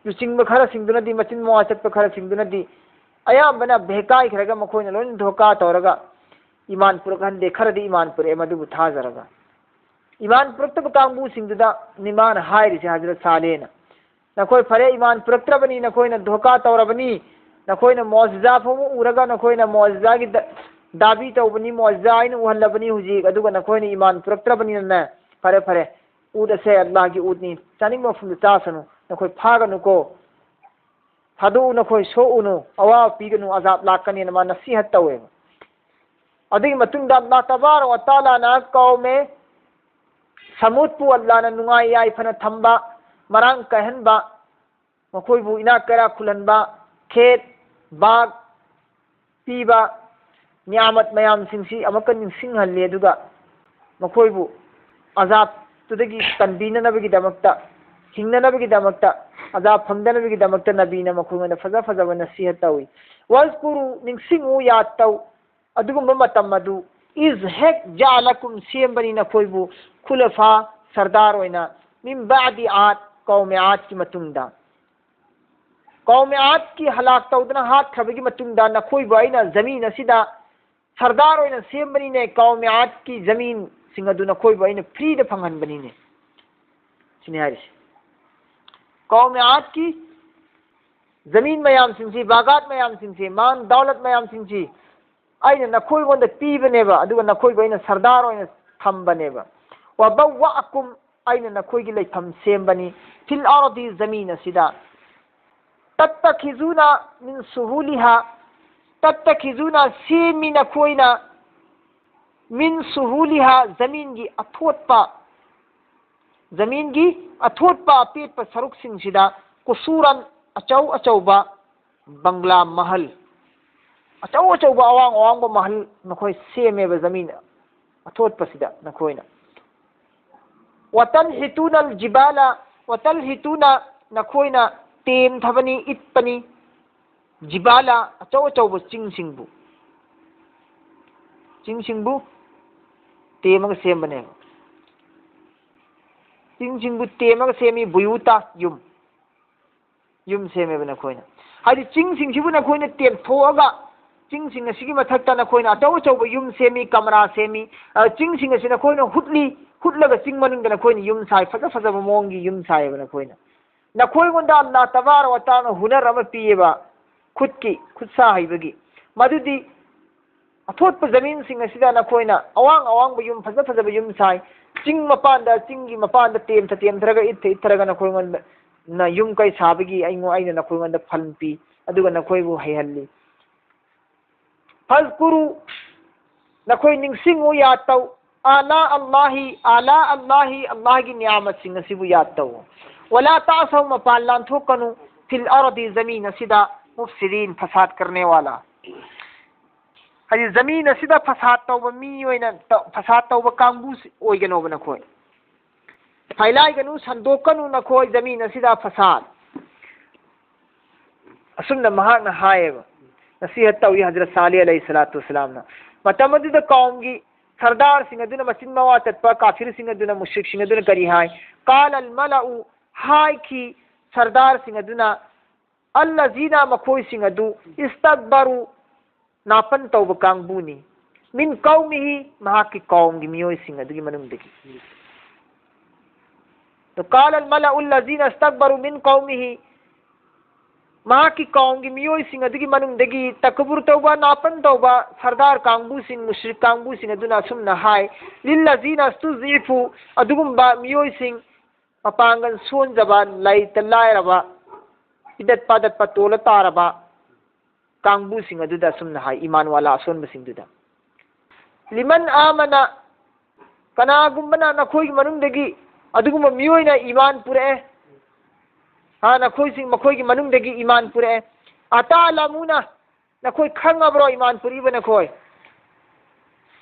ꯂꯨꯆꯤꯡꯕ ꯈꯔꯁꯤꯡꯗꯨꯅꯗꯤ, ꯃꯆꯤꯟ ꯃꯋꯥ ꯆꯠꯄ ꯈꯔꯁꯤꯡꯗꯨꯅꯗꯤ ꯑꯌꯥꯝꯕꯅ ꯚꯦꯀꯥꯏꯈ꯭ꯔꯒ ꯃꯈꯣꯏꯅ ꯂꯣꯏꯅ ꯙꯣꯀꯥ ꯇꯧꯔꯒ ꯏꯃꯥꯟ ꯄꯨꯔꯛꯍꯟꯗꯦ꯫ ꯈꯔꯗꯤ ꯏꯃꯥꯟ ꯄꯨꯔꯛꯑꯦ, ꯃꯗꯨꯕꯨ ꯊꯥꯖꯔꯒ꯫ ꯏꯃꯥꯟ ꯄꯨꯔꯛꯇꯕ ꯀꯥꯡꯕꯨꯁꯤꯡꯗꯨꯗ ꯅꯤꯃꯥꯅ ꯍꯥꯏꯔꯤꯁꯦ ꯍꯖꯔꯠ ꯁꯥꯂꯦꯅ, "ꯅꯈꯣꯏ ꯐꯔꯦ, ꯏꯃꯥꯟ ꯄꯨꯔꯛꯇ꯭ꯔꯕꯅꯤ, ꯅꯈꯣꯏꯅ ꯙꯣꯀꯥ ꯇꯧꯔꯕꯅꯤ, ꯅꯈꯣꯏꯅ ꯃꯣꯖꯤꯖꯥ ꯐꯥꯎꯕ ꯎꯔꯒ ꯅꯈꯣꯏꯅ ꯃꯣꯖꯤꯖꯥꯒꯤ ꯗ-, ꯗꯥꯕꯤ ꯇꯧꯕꯅꯤ, ꯃꯣꯖꯤꯖꯥ ꯑꯩꯅ ꯎꯍꯜꯂꯕꯅꯤ ꯍꯧꯖꯤꯛ, ꯑꯗꯨꯒ ꯅꯈꯣꯏꯅ ꯏꯃꯥꯟ ꯄꯨꯔꯛꯇ꯭ꯔꯕꯅꯤꯅꯅꯦ, ꯐꯔꯦ, ꯐꯔꯦ, ꯎꯠ ꯑꯁꯦ ꯑꯜꯂꯥꯍꯒꯤ ꯎꯠꯅꯤ, ꯆꯥꯅꯤꯡꯕ ꯃꯐꯝꯗ ꯆꯥꯁꯅꯨ, ꯅꯈꯣꯏ ꯐꯥꯒꯅꯨꯀꯣ, ꯊꯥꯗꯣꯛꯎ, ꯅꯈꯣꯏ ꯁꯣꯛꯎꯅꯨ, ꯑꯋꯥꯕ ꯄꯤꯒꯅꯨ, ꯑꯖꯥꯕ ꯂꯥꯛꯀꯅꯤꯅ" ꯃꯥ ꯅꯁꯤꯍꯠ ꯇꯧꯋꯦꯕ꯫ ꯑꯗꯨꯒꯤ ꯃꯇꯨꯡꯗ ꯑꯜꯂꯥꯍ ꯇꯕꯥꯔꯛ ꯋ ꯇꯥꯂꯥꯅ ꯀꯧꯃꯦ ꯁꯃꯨꯗꯄꯨ ꯑꯜꯂꯥꯍꯅ ꯅꯨꯡꯉꯥꯏ ꯌꯥꯏꯐꯅ ꯊꯝꯕ, ꯃꯔꯥꯡ ꯀꯥꯏꯍꯟꯕ, ꯃꯈꯣꯏꯕꯨ ꯏꯅꯥꯛ ꯀꯩꯔꯥꯛ ꯈꯨꯜꯍꯟꯕ, ꯈꯦꯠ, ꯕꯥꯒ ꯄꯤꯕ, ꯅꯤꯌꯥꯃꯠ ꯃꯌꯥꯝꯁꯤꯡꯁꯤ ꯑꯃꯨꯛꯀ ꯅꯤꯡꯁꯤꯡꯍꯜꯂꯤ꯫ ꯑꯗꯨꯒ ꯃꯈꯣꯏꯕꯨ ꯑꯖꯥꯕꯇꯨꯗꯒꯤ ꯀꯟꯕꯤꯅꯅꯕꯒꯤꯗꯃꯛꯇ, ꯍꯤꯡꯅꯅꯕꯒꯤꯗꯃꯛꯇ, ꯑꯖꯥꯕ ꯐꯪꯗꯅꯕꯒꯤꯗꯃꯛꯇ ꯅꯕꯤꯅ ꯃꯈꯣꯏꯉꯣꯟꯗ ꯐꯖ ꯐꯖꯕ ꯅꯁꯤꯍꯠ ꯇꯧꯏ꯫ "ꯋꯥꯖꯀꯨꯔꯨ", ꯅꯤꯡꯁꯤꯡꯉꯨ, ꯌꯥꯗ ꯇꯧ꯫ ꯑꯗꯨꯒꯨꯝꯕ ꯃꯇꯝ ꯑꯗꯨ, "ꯏꯖ", ꯍꯦꯛ, "ꯖꯥꯂꯀꯨꯝ", ꯁꯦꯝꯕꯅꯤ ꯅꯈꯣꯏꯕꯨ, "ꯈꯨꯂꯐꯥ", ꯁꯔꯗꯥꯔ ꯑꯣꯏꯅ, "ꯃꯤꯝ ꯕꯥꯗꯤ ꯑꯥꯗ", ꯀꯧꯃꯦ ꯑꯥꯗꯀꯤ ꯃꯇꯨꯡꯗ꯫ ꯀꯧꯃꯦ ꯑꯥꯗꯀꯤ ꯍꯂꯥꯛ ꯇꯧꯗꯅ ꯍꯥꯠꯈ꯭ꯔꯕꯒꯤ ꯃꯇꯨꯡꯗ ꯅꯈꯣꯏꯕꯨ ꯑꯩꯅ ꯖꯃꯤꯟ ꯑꯁꯤꯗ ꯁꯔꯗꯥꯔ ꯑꯣꯏꯅ ꯁꯦꯝꯕꯅꯤꯅꯦ, ꯀꯧꯃꯦ ꯑꯥꯗꯀꯤ ꯖꯃꯤꯟꯁꯤꯡ ꯑꯗꯨ ꯅꯈꯣꯏꯕꯨ ꯑꯩꯅ ꯐ꯭ꯔꯤꯗ ꯐꯪꯍꯟꯕꯅꯤꯅꯦ꯫ ꯁꯤꯅꯤ ꯍꯥꯏꯔꯤꯁꯦ꯫ ꯀꯧꯃꯦ ꯑꯥꯗꯀꯤ ꯖꯃꯤꯟ ꯃꯌꯥꯝꯁꯤꯡꯁꯤ, ꯕꯥꯒꯥꯠ ꯃꯌꯥꯝꯁꯤꯡꯁꯤ, ꯃꯥꯟ ꯗꯧꯂꯠ ꯃꯌꯥꯝꯁꯤꯡꯁꯤ ꯑꯩꯅ ꯅꯈꯣꯏꯉꯣꯟꯗ ꯄꯤꯕꯅꯦꯕ, ꯑꯗꯨꯒ ꯅꯈꯣꯏꯕꯨ ꯑꯩꯅ ꯁꯔꯗꯥꯔ ꯑꯣꯏꯅ ꯊꯝꯕꯅꯦꯕ꯫ "ꯋꯕꯧꯋꯥꯑꯀꯨꯝ", ꯑꯩꯅ ꯅꯈꯣꯏꯒꯤ ꯂꯩꯐꯝ ꯁꯦꯝꯕꯅꯤ, "ꯐꯤꯜ ꯑꯔꯗꯤ", ꯖꯃꯤꯟ ꯑꯁꯤꯗ꯫ ꯇꯠꯇꯈꯤꯖꯨꯅ ꯃꯤꯟ ꯁꯨꯍꯨꯂꯤꯍꯥ, ꯇꯠꯇꯈꯤꯖꯨꯅ ꯁꯦꯝꯃꯤ ꯅꯈꯣꯏꯅ, ꯃꯤꯟ ꯁꯨꯍꯨꯂꯤꯍꯥ ꯖꯃꯤꯟꯒꯤ ꯑꯊꯣꯠꯄ, ꯖꯃꯤꯟꯒꯤ ꯑꯊꯣꯠꯄ ꯑꯄꯦꯠꯄ ꯁꯔꯨꯛꯁꯤꯡꯁꯤꯗ ꯀꯨꯁꯨꯔꯟ ꯑꯆꯧ ꯑꯆꯧꯕ ꯕꯪꯒ꯭ꯂꯥ ꯃꯍꯜ, ꯑꯆꯧ ꯑꯆꯧꯕ ꯑꯋꯥꯡ ꯑꯋꯥꯡꯕ ꯃꯍꯜ ꯅꯈꯣꯏ ꯁꯦꯝꯃꯦꯕ ꯖꯃꯤꯟ ꯑꯊꯣꯠꯄꯁꯤꯗ ꯅꯈꯣꯏꯅ꯫ ꯋꯇꯟ ꯍꯤꯇꯨꯅ ꯖꯤꯕꯥꯂ, ꯋꯇꯟ ꯍꯤꯇꯨꯅ ꯅꯈꯣꯏꯅ ꯇꯦꯝꯊꯕꯅꯤ, ꯏꯠꯄꯅꯤ, ꯖꯤꯕꯥꯂ ꯑꯆꯧ ꯑꯆꯧꯕ ꯆꯤꯡꯁꯤꯡꯕꯨ, ꯆꯤꯡꯁꯤꯡꯕꯨ ꯇꯦꯝꯃꯒ ꯁꯦꯝꯕꯅꯦꯕ꯫ ꯆꯤꯡꯁꯤꯡꯕꯨ ꯇꯦꯝꯃꯒ ꯁꯦꯝꯃꯤ, ꯕꯨꯌꯨꯇ ꯌꯨꯝ, ꯌꯨꯝ ꯁꯦꯝꯃꯦꯕ ꯅꯈꯣꯏꯅ꯫ ꯍꯥꯏꯗꯤ ꯆꯤꯡꯁꯤꯡꯁꯤꯕꯨ ꯅꯈꯣꯏꯅ ꯇꯦꯝꯊꯣꯛꯑꯒ ꯆꯤꯡꯁꯤꯡ ꯑꯁꯤꯒꯤ ꯃꯊꯛꯇ ꯅꯈꯣꯏꯅ ꯑꯆꯧ ꯑꯆꯧꯕ ꯌꯨꯝ ꯁꯦꯝꯃꯤ, ꯀꯃꯔꯥ ꯁꯦꯝꯃꯤ꯫ ꯑ, ꯆꯤꯡꯁꯤꯡ ꯑꯁꯤ ꯅꯈꯣꯏꯅ ꯍꯨꯠꯂꯤ, ꯍꯨꯠꯂꯒ ꯆꯤꯡ ꯃꯅꯨꯡꯗ ꯅꯈꯣꯏꯅ ꯌꯨꯝ ꯁꯥꯏ, ꯐꯖ ꯐꯖꯕ ꯃꯑꯣꯡꯒꯤ ꯌꯨꯝ ꯁꯥꯏꯌꯦꯕ ꯅꯈꯣꯏꯅ꯫ ꯅꯈꯣꯏꯉꯣꯟꯗ ꯑꯜꯂꯥꯍ ꯇꯕꯥꯔꯛ ꯋ ꯇꯥꯂꯥꯅ ꯍꯨꯅꯔ ꯑꯃ ꯄꯤꯌꯦꯕ, ꯈꯨꯠꯀꯤ, ꯈꯨꯠꯁꯥ ꯍꯩꯕꯒꯤ꯫ ꯃꯗꯨꯗꯤ ꯑꯊꯣꯠꯄ ꯖꯃꯤꯟꯁꯤꯡ ꯑꯁꯤꯗ ꯅꯈꯣꯏꯅ ꯑꯋꯥꯡ ꯑꯋꯥꯡꯕ ꯌꯨꯝ, ꯐꯖ ꯐꯖꯕ ꯌꯨꯝ ꯁꯥꯏ꯫ ꯆꯤꯡ ꯃꯄꯥꯟꯗ, ꯆꯤꯡꯒꯤ ꯃꯄꯥꯟꯗ ꯇꯦꯝꯊ ꯇꯦꯝꯊꯔꯒ, ꯏꯠꯊ ꯏꯠꯊꯔꯒ ꯅꯈꯣꯏꯉꯣꯟꯗ ꯅ ꯌꯨꯝ ꯀꯩ ꯁꯥꯕꯒꯤ ꯑꯩꯉꯣ-, ꯑꯩꯅ ꯅꯈꯣꯏꯉꯣꯟꯗ ꯐꯜ ꯄꯤ, ꯑꯗꯨꯒ ꯅꯈꯣꯏꯕꯨ ꯍꯩꯍꯜꯂꯤ꯫ ꯐꯖꯀꯨꯔꯨ, ꯅꯈꯣꯏ ꯅꯤꯡꯁꯤꯡꯉꯨ, ꯌꯥꯗ ꯇꯧ꯫ ꯑꯥꯂꯥ ꯑꯜꯂꯥꯍꯤ, ꯑꯥꯂꯥ ꯑꯜꯂꯥꯍꯤ, ꯑꯜꯂꯥꯍꯒꯤ ꯅꯤꯌꯥꯃꯠꯁꯤꯡ ꯑꯁꯤꯕꯨ ꯌꯥꯗ ꯇꯧ꯫ ꯋꯂꯥ ꯇꯥꯁꯧ, ꯃꯄꯥꯟ ꯂꯥꯟꯊꯣꯛꯀꯅꯨ꯫ ꯐꯤꯜ ꯑꯔꯗꯤ, ꯖꯃꯤꯟ ꯑꯁꯤꯗ, ꯃꯨꯐꯁꯤꯗꯤꯟ, ꯐꯁꯥꯗ ꯀꯔꯅꯦ ꯋꯥꯂꯥ꯫ ꯍꯥꯏꯗꯤ ꯖꯃꯤꯟ ꯑꯁꯤꯗ ꯐꯁꯥꯗ ꯇꯧꯕ ꯃꯤ ꯑꯣꯏꯅ ꯇ-, ꯐꯁꯥꯗ ꯇꯧꯕ ꯀꯥꯡꯕꯨ ꯑꯣꯏꯒꯅꯣꯕ ꯅꯈꯣꯏ꯫ ꯐꯥꯏꯂꯥꯏꯒꯅꯨ, ꯁꯟꯗꯣꯛꯀꯅꯨ ꯅꯈꯣꯏ ꯖꯃꯤꯟ ꯑꯁꯤꯗ ꯐꯁꯥꯗ꯫ ꯑꯁꯨꯝꯅ ꯃꯍꯥꯛꯅ ꯍꯥꯏꯌꯦꯕ꯫ ꯅꯁꯤꯍꯠ ꯇꯧꯏ ꯍꯖꯔꯠ ꯁꯥꯂꯤꯍ ꯑꯂꯩꯍꯤ ꯁꯂꯥꯇꯨ ꯋꯁꯂꯥꯝꯅ꯫ ꯃꯇꯝ ꯑꯗꯨꯗ ꯀꯥꯎꯝꯒꯤ ꯁꯔꯗꯥꯔꯁꯤꯡ ꯑꯗꯨꯅ, ꯃꯆꯤꯟ ꯃꯋꯥ ꯆꯠꯄ ꯀꯥꯐꯤꯔꯁꯤꯡ ꯑꯗꯨꯅ, ꯃꯨꯁ꯭ꯔꯤꯛꯁꯤꯡ ꯑꯗꯨꯅ ꯀꯔꯤ ꯍꯥꯏ? ꯀꯥꯂ ꯑꯜ ꯃꯂꯎ, ꯍꯥꯏꯈꯤ ꯁꯔꯗꯥꯔꯁꯤꯡ ꯑꯗꯨꯅ, ꯑꯜꯂꯖꯤꯅ, ꯃꯈꯣꯏꯁꯤꯡ ꯑꯗꯨ, ꯏꯁꯇꯛꯕꯔꯨ, ꯅꯥꯄꯟ ꯇꯧꯕ ꯀꯥꯡꯕꯨꯅꯤ꯫ ꯃꯤꯟ ꯀꯧꯃꯤꯍꯤ, ꯃꯍꯥꯛꯀꯤ ꯀꯥꯎꯝꯒꯤ ꯃꯤꯑꯣꯏꯁꯤꯡ ꯑꯗꯨꯒꯤ ꯃꯅꯨꯡꯗꯒꯤ꯫ ꯀꯥꯂ ꯑꯜ ꯃꯂꯎ ꯑꯜꯂꯖꯤꯅ ꯏꯁꯇꯛꯕꯔꯨ ꯃꯤꯟ ꯀꯧꯃꯤꯍꯤ, ꯃꯍꯥꯛꯀꯤ ꯀꯥꯎꯝꯒꯤ ꯃꯤꯑꯣꯏꯁꯤꯡ ꯑꯗꯨꯒꯤ ꯃꯅꯨꯡꯗꯒꯤ ꯇꯀꯕꯨꯔ ꯇꯧꯕ, ꯅꯥꯄꯟ ꯇꯧꯕ ꯁꯔꯗꯥꯔ ꯀꯥꯡꯕꯨꯁꯤꯡ, ꯃꯨꯁ꯭ꯔꯤꯛ ꯀꯥꯡꯕꯨꯁꯤꯡ ꯑꯗꯨꯅ ꯑꯁꯨꯝꯅ ꯍꯥꯏ, ꯂꯤꯜꯂꯖꯤꯅ ꯏꯁꯇꯨꯖꯤꯐꯨ, ꯑꯗꯨꯒꯨꯝꯕ ꯃꯤꯑꯣꯏꯁꯤꯡ, ꯃꯄꯥꯡꯒꯜ ꯁꯣꯟꯖꯕ, ꯂꯩꯇ ꯂꯥꯏꯔꯕ, ꯁꯤꯗꯠ ꯄꯥꯗꯠꯄ ꯇꯣꯜꯂ ꯇꯥꯔꯕ ꯀꯥꯡꯕꯨꯁꯤꯡ ꯑꯗꯨꯗ ꯑꯁꯨꯝꯅ ꯍꯥꯏ, ꯏꯃꯥꯟ ꯋꯥꯂꯥ ꯑꯁꯣꯟꯕꯁꯤꯡꯗꯨꯗ, "ꯂꯤꯃꯟ ꯑꯥꯃꯅ", ꯀꯅꯥꯒꯨꯝꯕꯅ ꯅꯈꯣꯏꯒꯤ ꯃꯅꯨꯡꯗꯒꯤ ꯑꯗꯨꯒꯨꯝꯕ ꯃꯤꯑꯣꯏꯅ ꯏꯃꯥꯟ ꯄꯨꯔꯛꯑꯦ, ꯍꯥ, ꯅꯈꯣꯏꯁꯤꯡ, ꯃꯈꯣꯏꯒꯤ ꯃꯅꯨꯡꯗꯒꯤ ꯏꯃꯥꯟ ꯄꯨꯔꯛꯑꯦ, "ꯑꯇꯥꯂꯃꯨꯅ", ꯅꯈꯣꯏ ꯈꯪꯉꯕ꯭ꯔꯣ ꯏꯃꯥꯟ ꯄꯨꯔꯛꯏꯕ ꯅꯈꯣꯏ?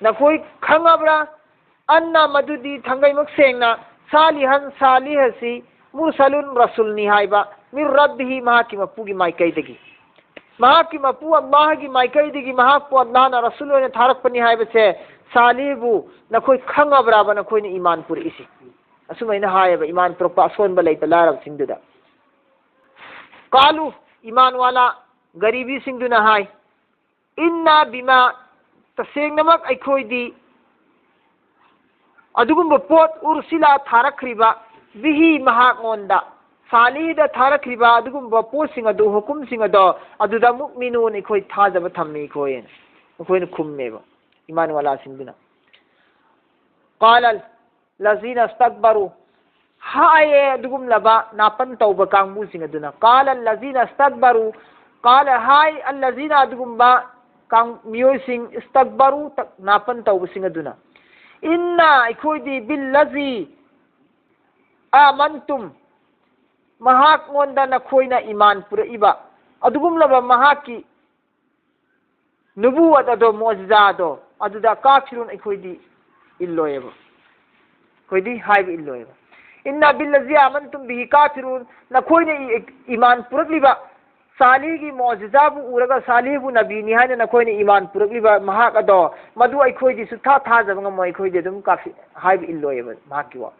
ꯅꯈꯣꯏ ꯈꯪꯉꯕ꯭ꯔꯥ? "ꯑꯟꯅ", ꯃꯗꯨꯗꯤ ꯊꯥꯡꯒꯩꯃꯛ ꯁꯦꯡꯅ, "ꯁꯥꯂꯤꯍꯟ", ꯁꯥꯂꯤꯍ ꯑꯁꯤ "ꯃꯨꯔꯁꯂꯨꯟ", ꯔꯁꯨꯜꯅꯤ ꯍꯥꯏꯕ, "ꯃꯤꯔ ꯔꯕꯤꯍꯤ", ꯃꯍꯥꯛꯀꯤ ꯃꯄꯨꯒꯤ ꯃꯥꯏꯀꯩꯗꯒꯤ, ꯃꯍꯥꯛꯀꯤ ꯃꯄꯨ ꯑꯜꯂꯥꯍꯒꯤ ꯃꯥꯏꯀꯩꯗꯒꯤ ꯃꯍꯥꯛꯄꯨ ꯑꯜꯂꯥꯍꯅ ꯔꯁꯨꯜ ꯑꯣꯏꯅ ꯊꯥꯔꯛꯄꯅꯤ ꯍꯥꯏꯕꯁꯦ, ꯁꯥꯂꯤꯍꯕꯨ ꯅꯈꯣꯏ ꯈꯪꯉꯕ꯭ꯔꯥꯕ ꯅꯈꯣꯏꯅ ꯏꯃꯥꯟ ꯄꯨꯔꯛꯏꯁꯤ? ꯑꯁꯨꯃꯥꯏꯅ ꯍꯥꯏꯌꯦꯕ ꯏꯃꯥꯟ ꯄꯨꯔꯛꯄ ꯑꯁꯣꯟꯕ ꯂꯩꯇ ꯂꯥꯏꯔꯕꯁꯤꯡꯗꯨꯗ꯫ ꯀꯥꯂꯨ, ꯏꯃꯥꯟ ꯋꯥꯂꯥ ꯒꯔꯤꯕꯤꯁꯤꯡꯗꯨꯅ ꯍꯥꯏ, "ꯏꯟꯅ ꯕꯤꯃꯥ", ꯇꯁꯦꯡꯅꯃꯛ ꯑꯩꯈꯣꯏꯗꯤ ꯑꯗꯨꯒꯨꯝꯕ ꯄꯣꯠ, "ꯎꯔꯁꯤꯂꯥ", ꯊꯥꯔꯛꯈ꯭ꯔꯤꯕ, "ꯕꯤꯍꯤ", ꯃꯍꯥꯛꯉꯣꯟꯗ, ꯁꯥꯂꯤꯍꯗ ꯊꯥꯔꯛꯈ꯭ꯔꯤꯕ ꯑꯗꯨꯒꯨꯝꯕ ꯄꯣꯠꯁꯤꯡ ꯑꯗꯨ, ꯍꯨꯀꯨꯝꯁꯤꯡ ꯑꯗꯣ, ꯑꯗꯨꯗ "ꯃꯨꯛꯃꯤꯅꯨꯟ", ꯑꯩꯈꯣꯏ ꯊꯥꯖꯕ ꯊꯝꯃꯤ ꯑꯩꯈꯣꯏꯅ, ꯑꯩꯈꯣꯏꯅ ꯈꯨꯝꯃꯦꯕ ꯏꯃꯥꯟ ꯋꯥꯂꯥꯁꯤꯡꯗꯨꯅ꯫ ꯀꯥꯂ ꯂꯖꯤꯅ ꯏꯁꯇꯛꯕꯔꯨ, ꯍꯥꯏꯌꯦ ꯑꯗꯨꯒꯨꯝꯂꯕ ꯅꯥꯄꯟ ꯇꯧꯕ ꯀꯥꯡꯕꯨꯁꯤꯡ ꯑꯗꯨꯅ꯫ ꯀꯥꯂ ꯂꯖꯤꯅ ꯏꯁꯇꯛꯕꯔꯨ, ꯀꯥꯂ, ꯍꯥꯏ, ꯑꯜꯂꯖꯤꯅ, ꯑꯗꯨꯒꯨꯝꯕ ꯀꯥꯡ-, ꯃꯤꯑꯣꯏꯁꯤꯡ, ꯏꯁꯇꯛꯕꯔꯨ, ꯇꯛ-, ꯅꯥꯄꯟ ꯇꯧꯕꯁꯤꯡ ꯑꯗꯨꯅ, "ꯏꯟꯅ", ꯑꯩꯈꯣꯏꯗꯤ, "ꯕꯤꯜꯂꯖꯤ ꯑꯥꯃꯟꯇꯨꯝ", ꯃꯍꯥꯛꯉꯣꯟꯗ ꯅꯈꯣꯏꯅ ꯏꯃꯥꯟ ꯄꯨꯔꯛꯏꯕ ꯑꯗꯨꯒꯨꯝꯂꯕ ꯃꯍꯥꯛꯀꯤ ꯅꯨꯕꯨꯋꯠ ꯑꯗꯣ, ꯃꯣꯖꯤꯖꯥ ꯑꯗꯣ, ꯑꯗꯨꯗ "ꯀꯥꯐꯤꯔꯨꯟ", ꯑꯩꯈꯣꯏꯗꯤ ꯏꯜꯂꯣꯏꯌꯦꯕ, ꯑꯩꯈꯣꯏꯗꯤ ꯍꯥꯏꯕ ꯏꯜꯂꯣꯏꯌꯦꯕ꯫ "ꯏꯟꯅ ꯕꯤꯜꯂꯖꯤ ꯑꯥꯃꯟꯇꯨꯝ ꯕꯤꯍꯤ ꯀꯥꯐꯤꯔꯨꯟ", ꯅꯈꯣꯏꯅ ꯏ-, ꯏꯃꯥꯟ ꯄꯨꯔꯛꯂꯤꯕ, ꯁꯥꯂꯤꯒꯤ ꯃꯣꯖꯤꯖꯥꯕꯨ ꯎꯔꯒ ꯁꯥꯂꯤꯕꯨ ꯅꯕꯤꯅꯤ ꯍꯥꯏꯅ ꯅꯈꯣꯏꯅ ꯏꯃꯥꯟ ꯄꯨꯔꯛꯂꯤꯕ ꯃꯍꯥꯛ ꯑꯗꯣ, ꯃꯗꯨ ꯑꯩꯈꯣꯏꯗꯤ ꯁꯨꯛꯊꯥ ꯊꯥꯖꯕ ꯉꯝꯃꯣꯏ, ꯑꯩꯈꯣꯏꯗꯤ ꯑꯗꯨꯝ ꯀꯥꯐꯤ-, ꯍꯥꯏꯕ ꯏꯜꯂꯣꯏꯌꯦꯕ ꯃꯍꯥꯛꯀꯤ ꯋꯥ꯫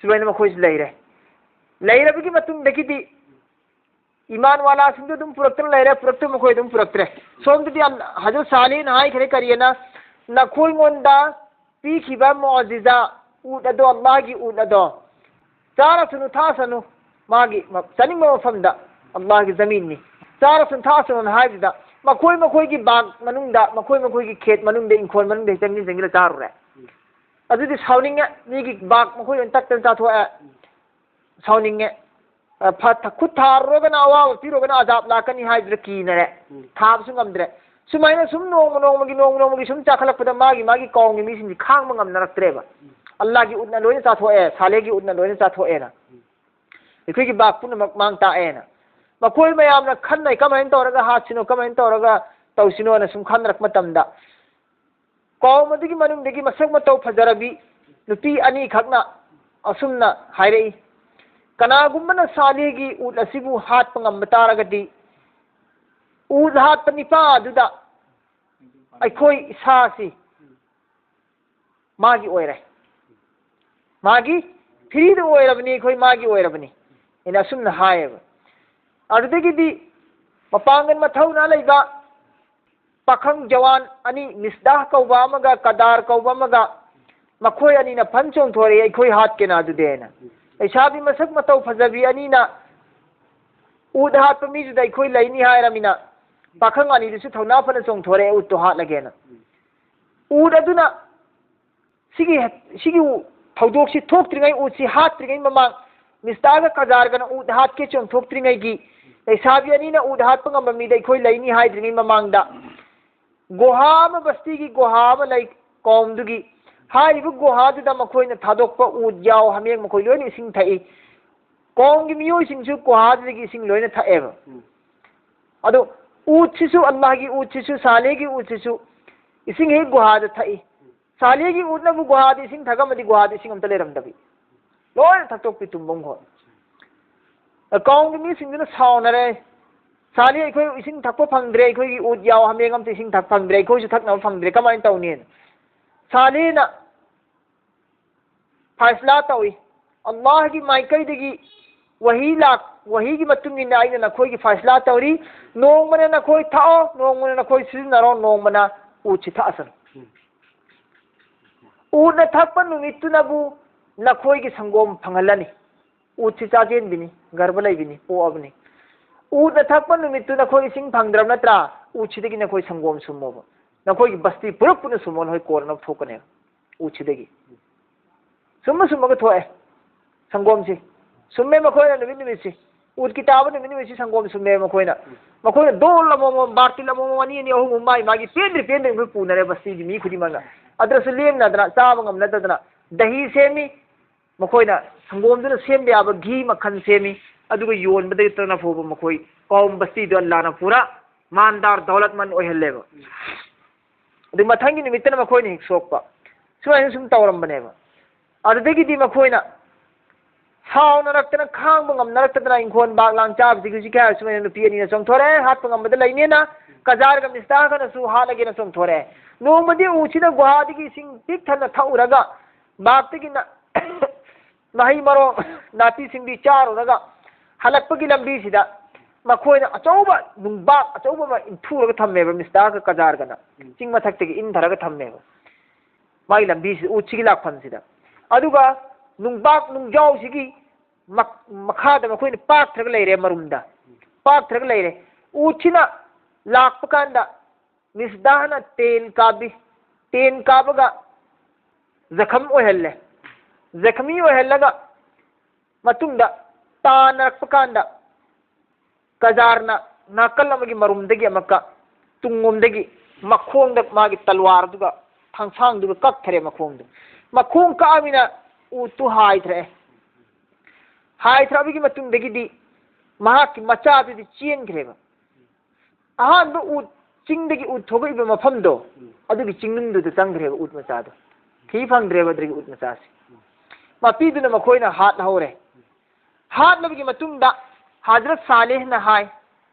ꯁꯨꯃꯥꯏꯅ ꯃꯈꯣꯏꯁꯨ ꯂꯩꯔꯦ꯫ ꯂꯩꯔꯕꯒꯤ ꯃꯇꯨꯡꯗꯒꯤꯗꯤ ꯏꯃꯥꯟ ꯋꯥꯂꯥꯁꯤꯡꯗꯨ ꯑꯗꯨꯝ ꯄꯨꯔꯛꯇꯅ ꯂꯩꯔꯦ, ꯄꯨꯔꯛꯇꯕ ꯃꯈꯣꯏ ꯑꯗꯨꯝ ꯄꯨꯔꯛꯇ꯭ꯔꯦ꯫ ꯁꯣꯝꯗꯗꯤ ꯑꯜ-, ꯍꯖꯔꯠ ꯁꯥꯂꯤꯍꯅ ꯍꯥꯏꯈ꯭ꯔꯦ, ꯀꯔꯤꯑꯅ? "ꯅꯈꯣꯏꯉꯣꯟꯗ ꯄꯤꯈꯤꯕ ꯃꯣꯖꯤꯖꯥ, ꯎꯠ ꯑꯗꯣ, ꯑꯜꯂꯥꯍꯒꯤ ꯎꯠ ꯑꯗꯣ, ꯆꯥꯔꯁꯅꯨ, ꯊꯛꯁꯅꯨ, ꯃꯥꯒꯤ ꯃ-, ꯆꯥꯅꯤꯡꯕ ꯃꯐꯝꯗ, ꯑꯜꯂꯥꯍꯒꯤ ꯖꯃꯤꯟꯅꯤ, ꯆꯥꯔꯁꯅꯨ, ꯊꯛꯁꯅꯨꯅ ꯍꯥꯏꯕꯁꯤꯗ, ꯃꯈꯣꯏ ꯃꯈꯣꯏꯒꯤ ꯕꯥꯒ ꯃꯅꯨꯡꯗ, ꯃꯈꯣꯏ ꯃꯈꯣꯏꯒꯤ ꯈꯦꯠ ꯃꯅꯨꯡꯗ, ꯏꯪꯈꯣꯜ ꯃꯅꯨꯡꯗ ꯍꯦꯛꯇ ꯆꯪꯁꯤꯟ ꯆꯪꯁꯤꯜꯂ ꯆꯥꯔꯨꯔꯦ꯫ ꯑꯗꯨꯗꯤ ꯁꯥꯎꯅꯤꯡꯉꯦ, ꯃꯤꯒꯤ ꯕꯥꯒ ꯃꯈꯣꯏ ꯑꯣꯏꯅ ꯇꯛꯇꯅ ꯆꯥꯊꯣꯛꯑꯦ, ꯁꯥꯎꯅꯤꯡꯉꯦ꯫ ꯑ, ꯐ-, ꯈꯨꯠ ꯊꯥꯔꯨꯔꯒꯅ ꯑꯋꯥꯕ ꯄꯤꯔꯨꯔꯒꯅ ꯑꯖꯥꯕ ꯂꯥꯛꯀꯅꯤ ꯍꯥꯏꯗꯨꯗ ꯀꯤꯅꯔꯦ꯫ ꯎꯝ꯫ ꯊꯥꯕꯁꯨ ꯉꯝꯗ꯭ꯔꯦ꯫ ꯁꯨꯃꯥꯏꯅ ꯁꯨꯝ ꯅꯣꯡꯃ ꯅꯣꯡꯃꯒꯤ, ꯅꯣꯡꯃ ꯅꯣꯡꯃꯒꯤ ꯁꯨꯝ ꯆꯥꯈꯠꯂꯛꯄꯗ ꯃꯥꯒꯤ, ꯃꯥꯒꯤ ꯀꯧꯝꯒꯤ ꯃꯤꯁꯤꯡꯁꯤ ꯈꯥꯡꯕ ꯉꯝꯅꯔꯛꯇ꯭ꯔꯦꯕ꯫ ꯎꯝ꯫ ꯑꯜꯂꯥꯍꯒꯤ ꯎꯠꯅ ꯂꯣꯏꯅ ꯆꯥꯊꯣꯛꯑꯦ, ꯁꯥꯂꯦꯍꯒꯤ ꯎꯠꯅ ꯂꯣꯏꯅ ꯆꯥꯊꯣꯛꯑꯦꯅ꯫ ꯎꯝ꯫ ꯑꯩꯈꯣꯏꯒꯤ ꯕꯥꯞ ꯄꯨꯝꯅꯃꯛ ꯃꯥꯡ ꯇꯥꯛꯑꯦꯅ꯫ ꯃꯈꯣꯏ ꯃꯌꯥꯝꯅ ꯈꯟꯅꯩ, ꯀꯃꯥꯏꯅ ꯇꯧꯔꯒ ꯍꯥꯠꯁꯤꯅꯣ, ꯀꯃꯥꯏꯅ ꯇꯧꯔꯒ ꯇꯧꯁꯤꯅꯣꯅ ꯁꯨꯝ ꯈꯟꯅꯔꯛꯄ ꯃꯇꯝꯗ, ꯀꯧꯝ ꯑꯗꯨꯒꯤ ꯃꯅꯨꯡꯗꯒꯤ ꯃꯁꯛ ꯃꯇꯧ ꯐꯖꯔꯕꯤ ꯅꯨꯄꯤ ꯑꯅꯤꯈꯛꯅ ꯑꯁꯨꯝꯅ ꯍꯥꯏꯔꯛꯏ, "ꯀꯅꯥꯒꯨꯝꯕꯅ ꯁꯥꯂꯦꯍꯒꯤ ꯎꯠ ꯑꯁꯤꯕꯨ ꯍꯥꯠꯄ ꯉꯝꯕ ꯇꯥꯔꯒꯗꯤ, ꯎꯠ ꯍꯥꯠꯄ ꯅꯤꯄꯥ ꯑꯗꯨꯗ ꯑꯩꯈꯣꯏ ꯏꯁꯥꯁꯤ ꯃꯥꯒꯤ ꯑꯣꯏꯔꯦ꯫ ꯃꯥꯒꯤ ꯐ꯭ꯔꯤꯗ ꯑꯣꯏꯔꯕꯅꯤ, ꯑꯩꯈꯣꯏ ꯃꯥꯒꯤ ꯑꯣꯏꯔꯕꯅꯤ" ꯍꯥꯏꯅ ꯑꯁꯨꯝꯅ ꯍꯥꯏꯌꯦꯕ꯫ ꯑꯗꯨꯗꯒꯤꯗꯤ ꯃꯄꯥꯡꯒꯜ ꯃꯊꯧꯅꯥ ꯂꯩꯕ ꯄꯥꯈꯪ ꯖꯋꯥꯟ ꯑꯅꯤ, ꯃꯤꯁꯗꯥꯍ ꯀꯧꯕ ꯑꯃꯒ ꯀꯗꯥꯔ ꯀꯧꯕ ꯑꯃꯒ, ꯃꯈꯣꯏ ꯑꯅꯤꯅ ꯐꯟ ꯆꯣꯡꯊꯣꯔꯛꯏ, "ꯑꯩꯈꯣꯏ ꯍꯥꯠꯀꯦꯅ ꯑꯗꯨꯗꯤꯅ"꯫ ꯂꯩꯁꯥꯕꯤ ꯃꯁꯛ ꯃꯇꯧ ꯐꯖꯕꯤ ꯑꯅꯤꯅ ꯎꯠ ꯍꯥꯠꯄ ꯃꯤꯗꯨꯗ ꯑꯩꯈꯣꯏ ꯂꯩꯅꯤ ꯍꯥꯏꯔꯃꯤꯅ, ꯄꯥꯈꯪ ꯑꯅꯤꯗꯨꯁꯨ ꯊꯧꯅꯥ ꯐꯅ ꯆꯣꯡꯊꯣꯔꯛꯑꯦ ꯎꯠꯇꯣ ꯍꯥꯠꯂꯒꯦꯅ꯫ ꯎꯠ ꯑꯗꯨꯅ ꯁꯤꯒꯤ, ꯁꯤꯒꯤ ꯊꯧꯗꯣꯛꯁꯤ ꯊꯣꯛꯇ꯭ꯔꯤꯉꯩ, ꯎꯠꯁꯤ ꯍꯥꯠꯇ꯭ꯔꯤꯉꯩ ꯃꯃꯥꯡ, ꯃꯤꯁꯗꯥꯍꯒ ꯀꯗꯥꯔꯒꯅ ꯎꯠ ꯍꯥꯠꯀꯦ ꯆꯣꯡꯊꯣꯛꯇ꯭ꯔꯤꯉꯩꯒꯤ, ꯂꯩꯁꯥꯕꯤ ꯑꯅꯤꯅ ꯎꯠ ꯍꯥꯠꯄ ꯉꯝꯕ ꯃꯤꯗ ꯑꯩꯈꯣꯏ ꯂꯩꯅꯤ ꯍꯥꯏꯗ꯭ꯔꯤꯉꯩ ꯃꯃꯥꯡꯗ, ꯒꯨꯍꯥ ꯑꯃ, ꯕꯁꯇꯤꯒꯤ ꯒꯨꯍꯥ ꯑꯃ ꯂꯩ ꯀꯧꯝꯗꯨꯒꯤ꯫ ꯍꯥꯏꯔꯤꯕ ꯒꯨꯍꯥꯗꯨꯗ ꯃꯈꯣꯏꯅ ꯊꯥꯗꯣꯛꯄ ꯎꯠ, ꯌꯥꯎ, ꯍꯥꯃꯦꯡ, ꯃꯈꯣꯏ ꯂꯣꯏꯅ ꯏꯁꯤꯡ ꯊꯛꯏ꯫ ꯀꯧꯝꯒꯤ ꯃꯤꯑꯣꯏꯁꯤꯡꯁꯨ ꯒꯨꯍꯥꯗꯨꯗꯒꯤ ꯏꯁꯤꯡ ꯂꯣꯏꯅ ꯊꯛꯑꯦꯕ꯫ ꯎꯝ꯫ ꯑꯗꯣ ꯎꯠꯁꯤꯁꯨ, ꯑꯜꯂꯥꯍꯒꯤ ꯎꯠꯁꯤꯁꯨ, ꯁꯥꯂꯦꯍꯒꯤ ꯎꯠꯁꯤꯁꯨ ꯏꯁꯤꯡ ꯍꯦꯛ ꯒꯨꯍꯥꯗ ꯊꯛꯏ꯫ ꯁꯥꯂꯦꯍꯒꯤ ꯎꯠꯅꯕꯨ ꯒꯨꯍꯥꯗ ꯏꯁꯤꯡ ꯊꯛꯑꯝꯃꯗꯤ ꯒꯨꯍꯥꯗ ꯏꯁꯤꯡ ꯑꯝꯇ ꯂꯩꯔꯝꯗꯕꯤ꯫ ꯂꯣꯏꯅ ꯊꯛꯇꯣꯛꯄꯤ ꯇꯨꯝꯐꯝ ꯈꯣꯠ꯫ ꯀꯧꯝꯒꯤ ꯃꯤꯁꯤꯡꯗꯨꯅ ꯁꯥꯎꯅꯔꯦ꯫ "ꯁꯥꯂꯦꯍ, ꯑꯩꯈꯣꯏ ꯏꯁꯤꯡ ꯊꯛꯄ ꯐꯪꯗ꯭ꯔꯦ, ꯑꯩꯈꯣꯏꯒꯤ ꯎꯠ, ꯌꯥꯎ, ꯍꯥꯃꯦꯡ ꯑꯝꯇ ꯏꯁꯤꯡ ꯊꯛ ꯐꯪꯗ꯭ꯔꯦ, ꯑꯩꯈꯣꯏꯁꯨ ꯊꯛꯅꯕ ꯐꯪꯗ꯭ꯔꯦ, ꯀꯃꯥꯏꯅ ꯇꯧꯅꯤꯅ?" ꯁꯥꯂꯦꯍꯅ ꯐꯥꯏꯁꯂꯥ ꯇꯧꯏ꯫ ꯑꯜꯂꯥꯍꯒꯤ ꯃꯥꯏꯀꯩꯗꯒꯤ ꯋꯥꯍꯤ ꯂꯥꯛ-, ꯋꯥꯍꯤꯒꯤ ꯃꯇꯨꯡ ꯏꯟꯅ ꯑꯩꯅ ꯅꯈꯣꯏꯒꯤ ꯐꯥꯏꯁꯂꯥ ꯇꯧꯔꯤ꯫ ꯅꯣꯡꯃꯅ ꯅꯈꯣꯏ ꯊꯛꯑꯣ, ꯅꯣꯡꯃꯅ ꯅꯈꯣꯏ ꯁꯤꯖꯤꯟꯅꯔꯣ, ꯅꯣꯡꯃꯅ ꯎꯠꯁꯤ ꯊꯛꯑꯁꯅꯨ꯫ ꯎꯠꯅ ꯊꯛꯄ ꯅꯨꯃꯤꯠꯇꯨꯅꯕꯨ ꯅꯈꯣꯏꯒꯤ ꯁꯪꯒꯣꯝ ꯐꯪꯍꯜꯂꯅꯤ꯫ ꯎꯠꯁꯤ ꯆꯥꯖꯦꯟꯕꯤꯅꯤ, ꯒꯔꯚ ꯂꯩꯕꯤꯅꯤ, ꯄꯣꯛꯑꯕꯅꯤ꯫ ꯎꯠꯅ ꯊꯛꯄ ꯅꯨꯃꯤꯠꯇꯨ ꯅꯈꯣꯏ ꯏꯁꯤꯡ ꯐꯪꯗ꯭ꯔꯕ ꯅꯠꯇ꯭ꯔꯥ? ꯎꯠꯁꯤꯗꯒꯤ ꯅꯈꯣꯏ ꯁꯪꯒꯣꯝ ꯁꯨꯝꯃꯣꯕ꯫ ꯅꯈꯣꯏꯒꯤ ꯕꯁꯇꯤ ꯄꯨꯂꯞ ꯄꯨꯟꯅ ꯁꯨꯝꯃꯣ, ꯅꯈꯣꯏ ꯀꯣꯟꯅꯅꯕ ꯊꯣꯛꯀꯅꯦꯕ꯫ ꯎꯠꯁꯤꯗꯒꯤ ꯁꯨꯝꯃ ꯁꯨꯝꯃꯒ ꯊꯣꯛꯑꯦ ꯁꯪꯒꯣꯝꯁꯤ꯫ ꯁꯨꯝꯃꯦ ꯃꯈꯣꯏꯅ ꯅꯨꯃꯤꯠ ꯅꯨꯃꯤꯠꯁꯤ꯫ ꯎꯠꯀꯤ ꯇꯥꯕ ꯅꯨꯃꯤꯠ ꯅꯨꯃꯤꯠꯁꯤ ꯁꯪꯒꯣꯝ ꯁꯨꯝꯃꯦ ꯃꯈꯣꯏꯅ꯫ ꯃꯈꯣꯏꯅ ꯗꯣꯜ ꯑꯃꯃꯝ, ꯕꯥꯔꯇꯤꯟ ꯑꯃꯃꯝ, ꯑꯅꯤ ꯑꯅꯤ, ꯑꯍꯨꯝ ꯑꯍꯨꯝ, ꯃꯥꯏ ꯃꯥꯒꯤ ꯄꯦꯟꯗ꯭ꯔꯤ ꯄꯦꯟꯗ꯭ꯔꯤ ꯑꯩꯈꯣꯏ ꯄꯨꯅꯔꯦ ꯕꯁꯇꯤꯒꯤ ꯃꯤ ꯈꯨꯗꯤꯡꯃꯛꯅ꯫ ꯑꯗꯨꯗꯁꯨ ꯂꯦꯝꯅꯗꯅ, ꯆꯥꯕ ꯉꯝꯅꯗꯗꯅ ꯗꯍꯤ ꯁꯦꯝꯃꯤ꯫ ꯃꯈꯣꯏꯅ ꯁꯪꯒꯣꯝꯗꯨꯅ ꯁꯦꯝꯕ ꯌꯥꯕ ꯘꯤ ꯃꯈꯜ ꯁꯦꯝꯃꯤ꯫ ꯑꯗꯨꯒ ꯌꯣꯟꯕꯗꯒꯤ ꯇꯅ ꯐꯥꯎꯕ ꯃꯈꯣꯏ ꯀꯥꯎꯝ ꯕꯁꯇꯤꯗꯣ ꯑꯜꯂꯥꯅ ꯄꯨꯔꯥ ꯃꯥꯟꯗꯥꯔ ꯗꯧꯂꯠꯃꯟ ꯑꯣꯏꯍꯜꯂꯦꯕ꯫ ꯑꯗꯨ ꯃꯊꯪꯒꯤ ꯅꯨꯃꯤꯠꯇꯅ ꯃꯈꯣꯏꯅ ꯍꯦꯛ ꯁꯣꯛꯄ꯫ ꯁꯨꯃꯥꯏꯅ ꯁꯨꯝ ꯇꯧꯔꯝꯕꯅꯦꯕ꯫ ꯑꯗꯨꯗꯒꯤꯗꯤ ꯃꯈꯣꯏꯅ ꯁꯥꯎꯅꯔꯛꯇꯅ, ꯈꯥꯡꯕ ꯉꯝꯅꯔꯛꯇꯗꯅ ꯏꯪꯈꯣꯜ ꯕꯥꯛ ꯂꯥꯡ ꯆꯥꯕꯁꯤꯒꯤ ꯍꯧꯖꯤꯛ ꯀꯩ ꯍꯥꯏꯔꯁꯨ ꯃꯣꯏꯅ ꯅꯨꯄꯤ ꯑꯅꯤꯅ ꯆꯣꯡꯊꯣꯔꯛꯑꯦ, ꯍꯥꯠꯄ ꯉꯝꯕꯗ ꯂꯩꯅꯦꯅ꯫ ꯀꯖꯥꯔꯒ ꯃꯤꯁꯇꯥꯒꯅꯁꯨ ꯍꯥꯠꯂꯒꯦꯅ ꯆꯣꯡꯊꯣꯔꯛꯑꯦ꯫ ꯅꯣꯡꯃꯗꯤ ꯎꯁꯤꯅ ꯒꯨꯍꯥꯗꯒꯤ ꯏꯁꯤꯡ ꯄꯤꯛ ꯊꯟꯅ ꯊꯛꯎꯔꯒ, ꯕꯥꯛꯇꯒꯤ ꯅ-, ꯃꯍꯩ ꯃꯔꯣꯡ, ꯅꯥꯄꯤ ꯁꯤꯡꯕꯤ ꯆꯥꯔꯨꯔꯒ ꯍꯜꯂꯛꯄꯒꯤ ꯂꯝꯕꯤꯁꯤꯗ ꯃꯈꯣꯏꯅ ꯑꯆꯧꯕ ꯅꯨꯡꯕꯥꯛ ꯑꯆꯧꯕ ꯑꯃ ꯏꯟꯊꯨꯔꯒ ꯊꯝꯃꯦꯕ, ꯃꯤꯁꯇꯥꯒ ꯀꯖꯥꯔꯒꯅ꯫ ꯎꯝ꯫ ꯆꯤꯡ ꯃꯊꯛꯇꯒꯤ ꯏꯟꯊꯔꯒ ꯊꯝꯃꯦꯕ꯫ ꯃꯥꯒꯤ ꯂꯝꯕꯤꯁꯤꯗ, ꯎꯠꯁꯤꯒꯤ ꯂꯥꯛꯐꯝꯁꯤꯗ꯫ ꯑꯗꯨꯒ ꯅꯨꯡꯕꯥꯛ ꯅꯨꯡꯖꯥꯎꯁꯤꯒꯤ ꯃꯛ-, ꯃꯈꯥꯗ ꯃꯈꯣꯏꯅ ꯄꯥꯛꯊꯔꯒ ꯂꯩꯔꯦ ꯃꯔꯨꯝꯗ꯫ ꯄꯥꯛꯊꯔꯒ ꯂꯩꯔꯦ꯫ ꯎꯠꯁꯤꯅ ꯂꯥꯛꯄ ꯀꯥꯟꯗ ꯃꯤꯁꯗꯥꯍꯅ ꯇꯦꯟ ꯀꯥꯞꯄꯤ꯫ ꯇꯦꯟ ꯀꯥꯞꯄꯒ ꯖꯈꯝ ꯑꯣꯏꯍꯜꯂꯦ꯫ ꯖꯈꯃꯤ ꯑꯣꯏꯍꯜꯂꯒ ꯃꯇꯨꯡꯗ ꯇꯥꯟꯅꯔꯛꯄ ꯀꯥꯟꯗ ꯀꯖꯥꯔꯅ ꯅꯥꯀꯜ ꯑꯃꯒꯤ ꯃꯔꯨꯝꯗꯒꯤ ꯑꯃꯨꯛꯀ ꯇꯨꯡꯂꯣꯝꯗꯒꯤ ꯃꯈꯣꯡꯗ ꯃꯥꯒꯤ ꯇꯜꯋꯥꯔꯗꯨꯒ ꯊꯥꯡꯁꯥꯡꯗꯨꯒ ꯀꯛꯊꯔꯦ ꯃꯈꯣꯡꯗꯨ꯫ ꯃꯈꯣꯡ ꯀꯛꯑꯃꯤꯅ ꯎꯠꯇꯨ ꯍꯥꯏꯊꯔꯛꯑꯦ꯫ ꯍꯥꯏꯊꯔꯛꯑꯕꯒꯤ ꯃꯇꯨꯡꯗꯒꯤꯗꯤ ꯃꯍꯥꯛꯀꯤ ꯃꯆꯥꯗꯨꯗꯤ ꯆꯦꯟꯈ꯭ꯔꯦꯕ꯫ ꯑꯍꯥꯟꯕ ꯎꯠ, ꯆꯤꯡꯗꯒꯤ ꯎꯠ ꯊꯣꯛꯂꯛꯏꯕ ꯃꯐꯝꯗꯣ, ꯎꯝ꯫ ꯑꯗꯨꯒꯤ ꯆꯤꯡꯅꯨꯡꯗꯨꯗ ꯆꯪꯈ꯭ꯔꯦꯕ ꯎꯠ ꯃꯆꯥꯗꯣ꯫ ꯊꯤ ꯐꯪꯗ꯭ꯔꯦꯕ ꯑꯗꯨꯗꯒꯤ ꯎꯠ ꯃꯆꯥꯁꯦ꯫ ꯃꯄꯤꯗꯨꯅ ꯃꯈꯣꯏꯅ ꯍꯥꯠꯍꯧꯔꯦ꯫ ꯍꯥꯠꯂꯕꯒꯤ ꯃꯇꯨꯡꯗ ꯍꯖꯔꯠ ꯁꯥꯂꯦꯍꯅ ꯍꯥꯏ,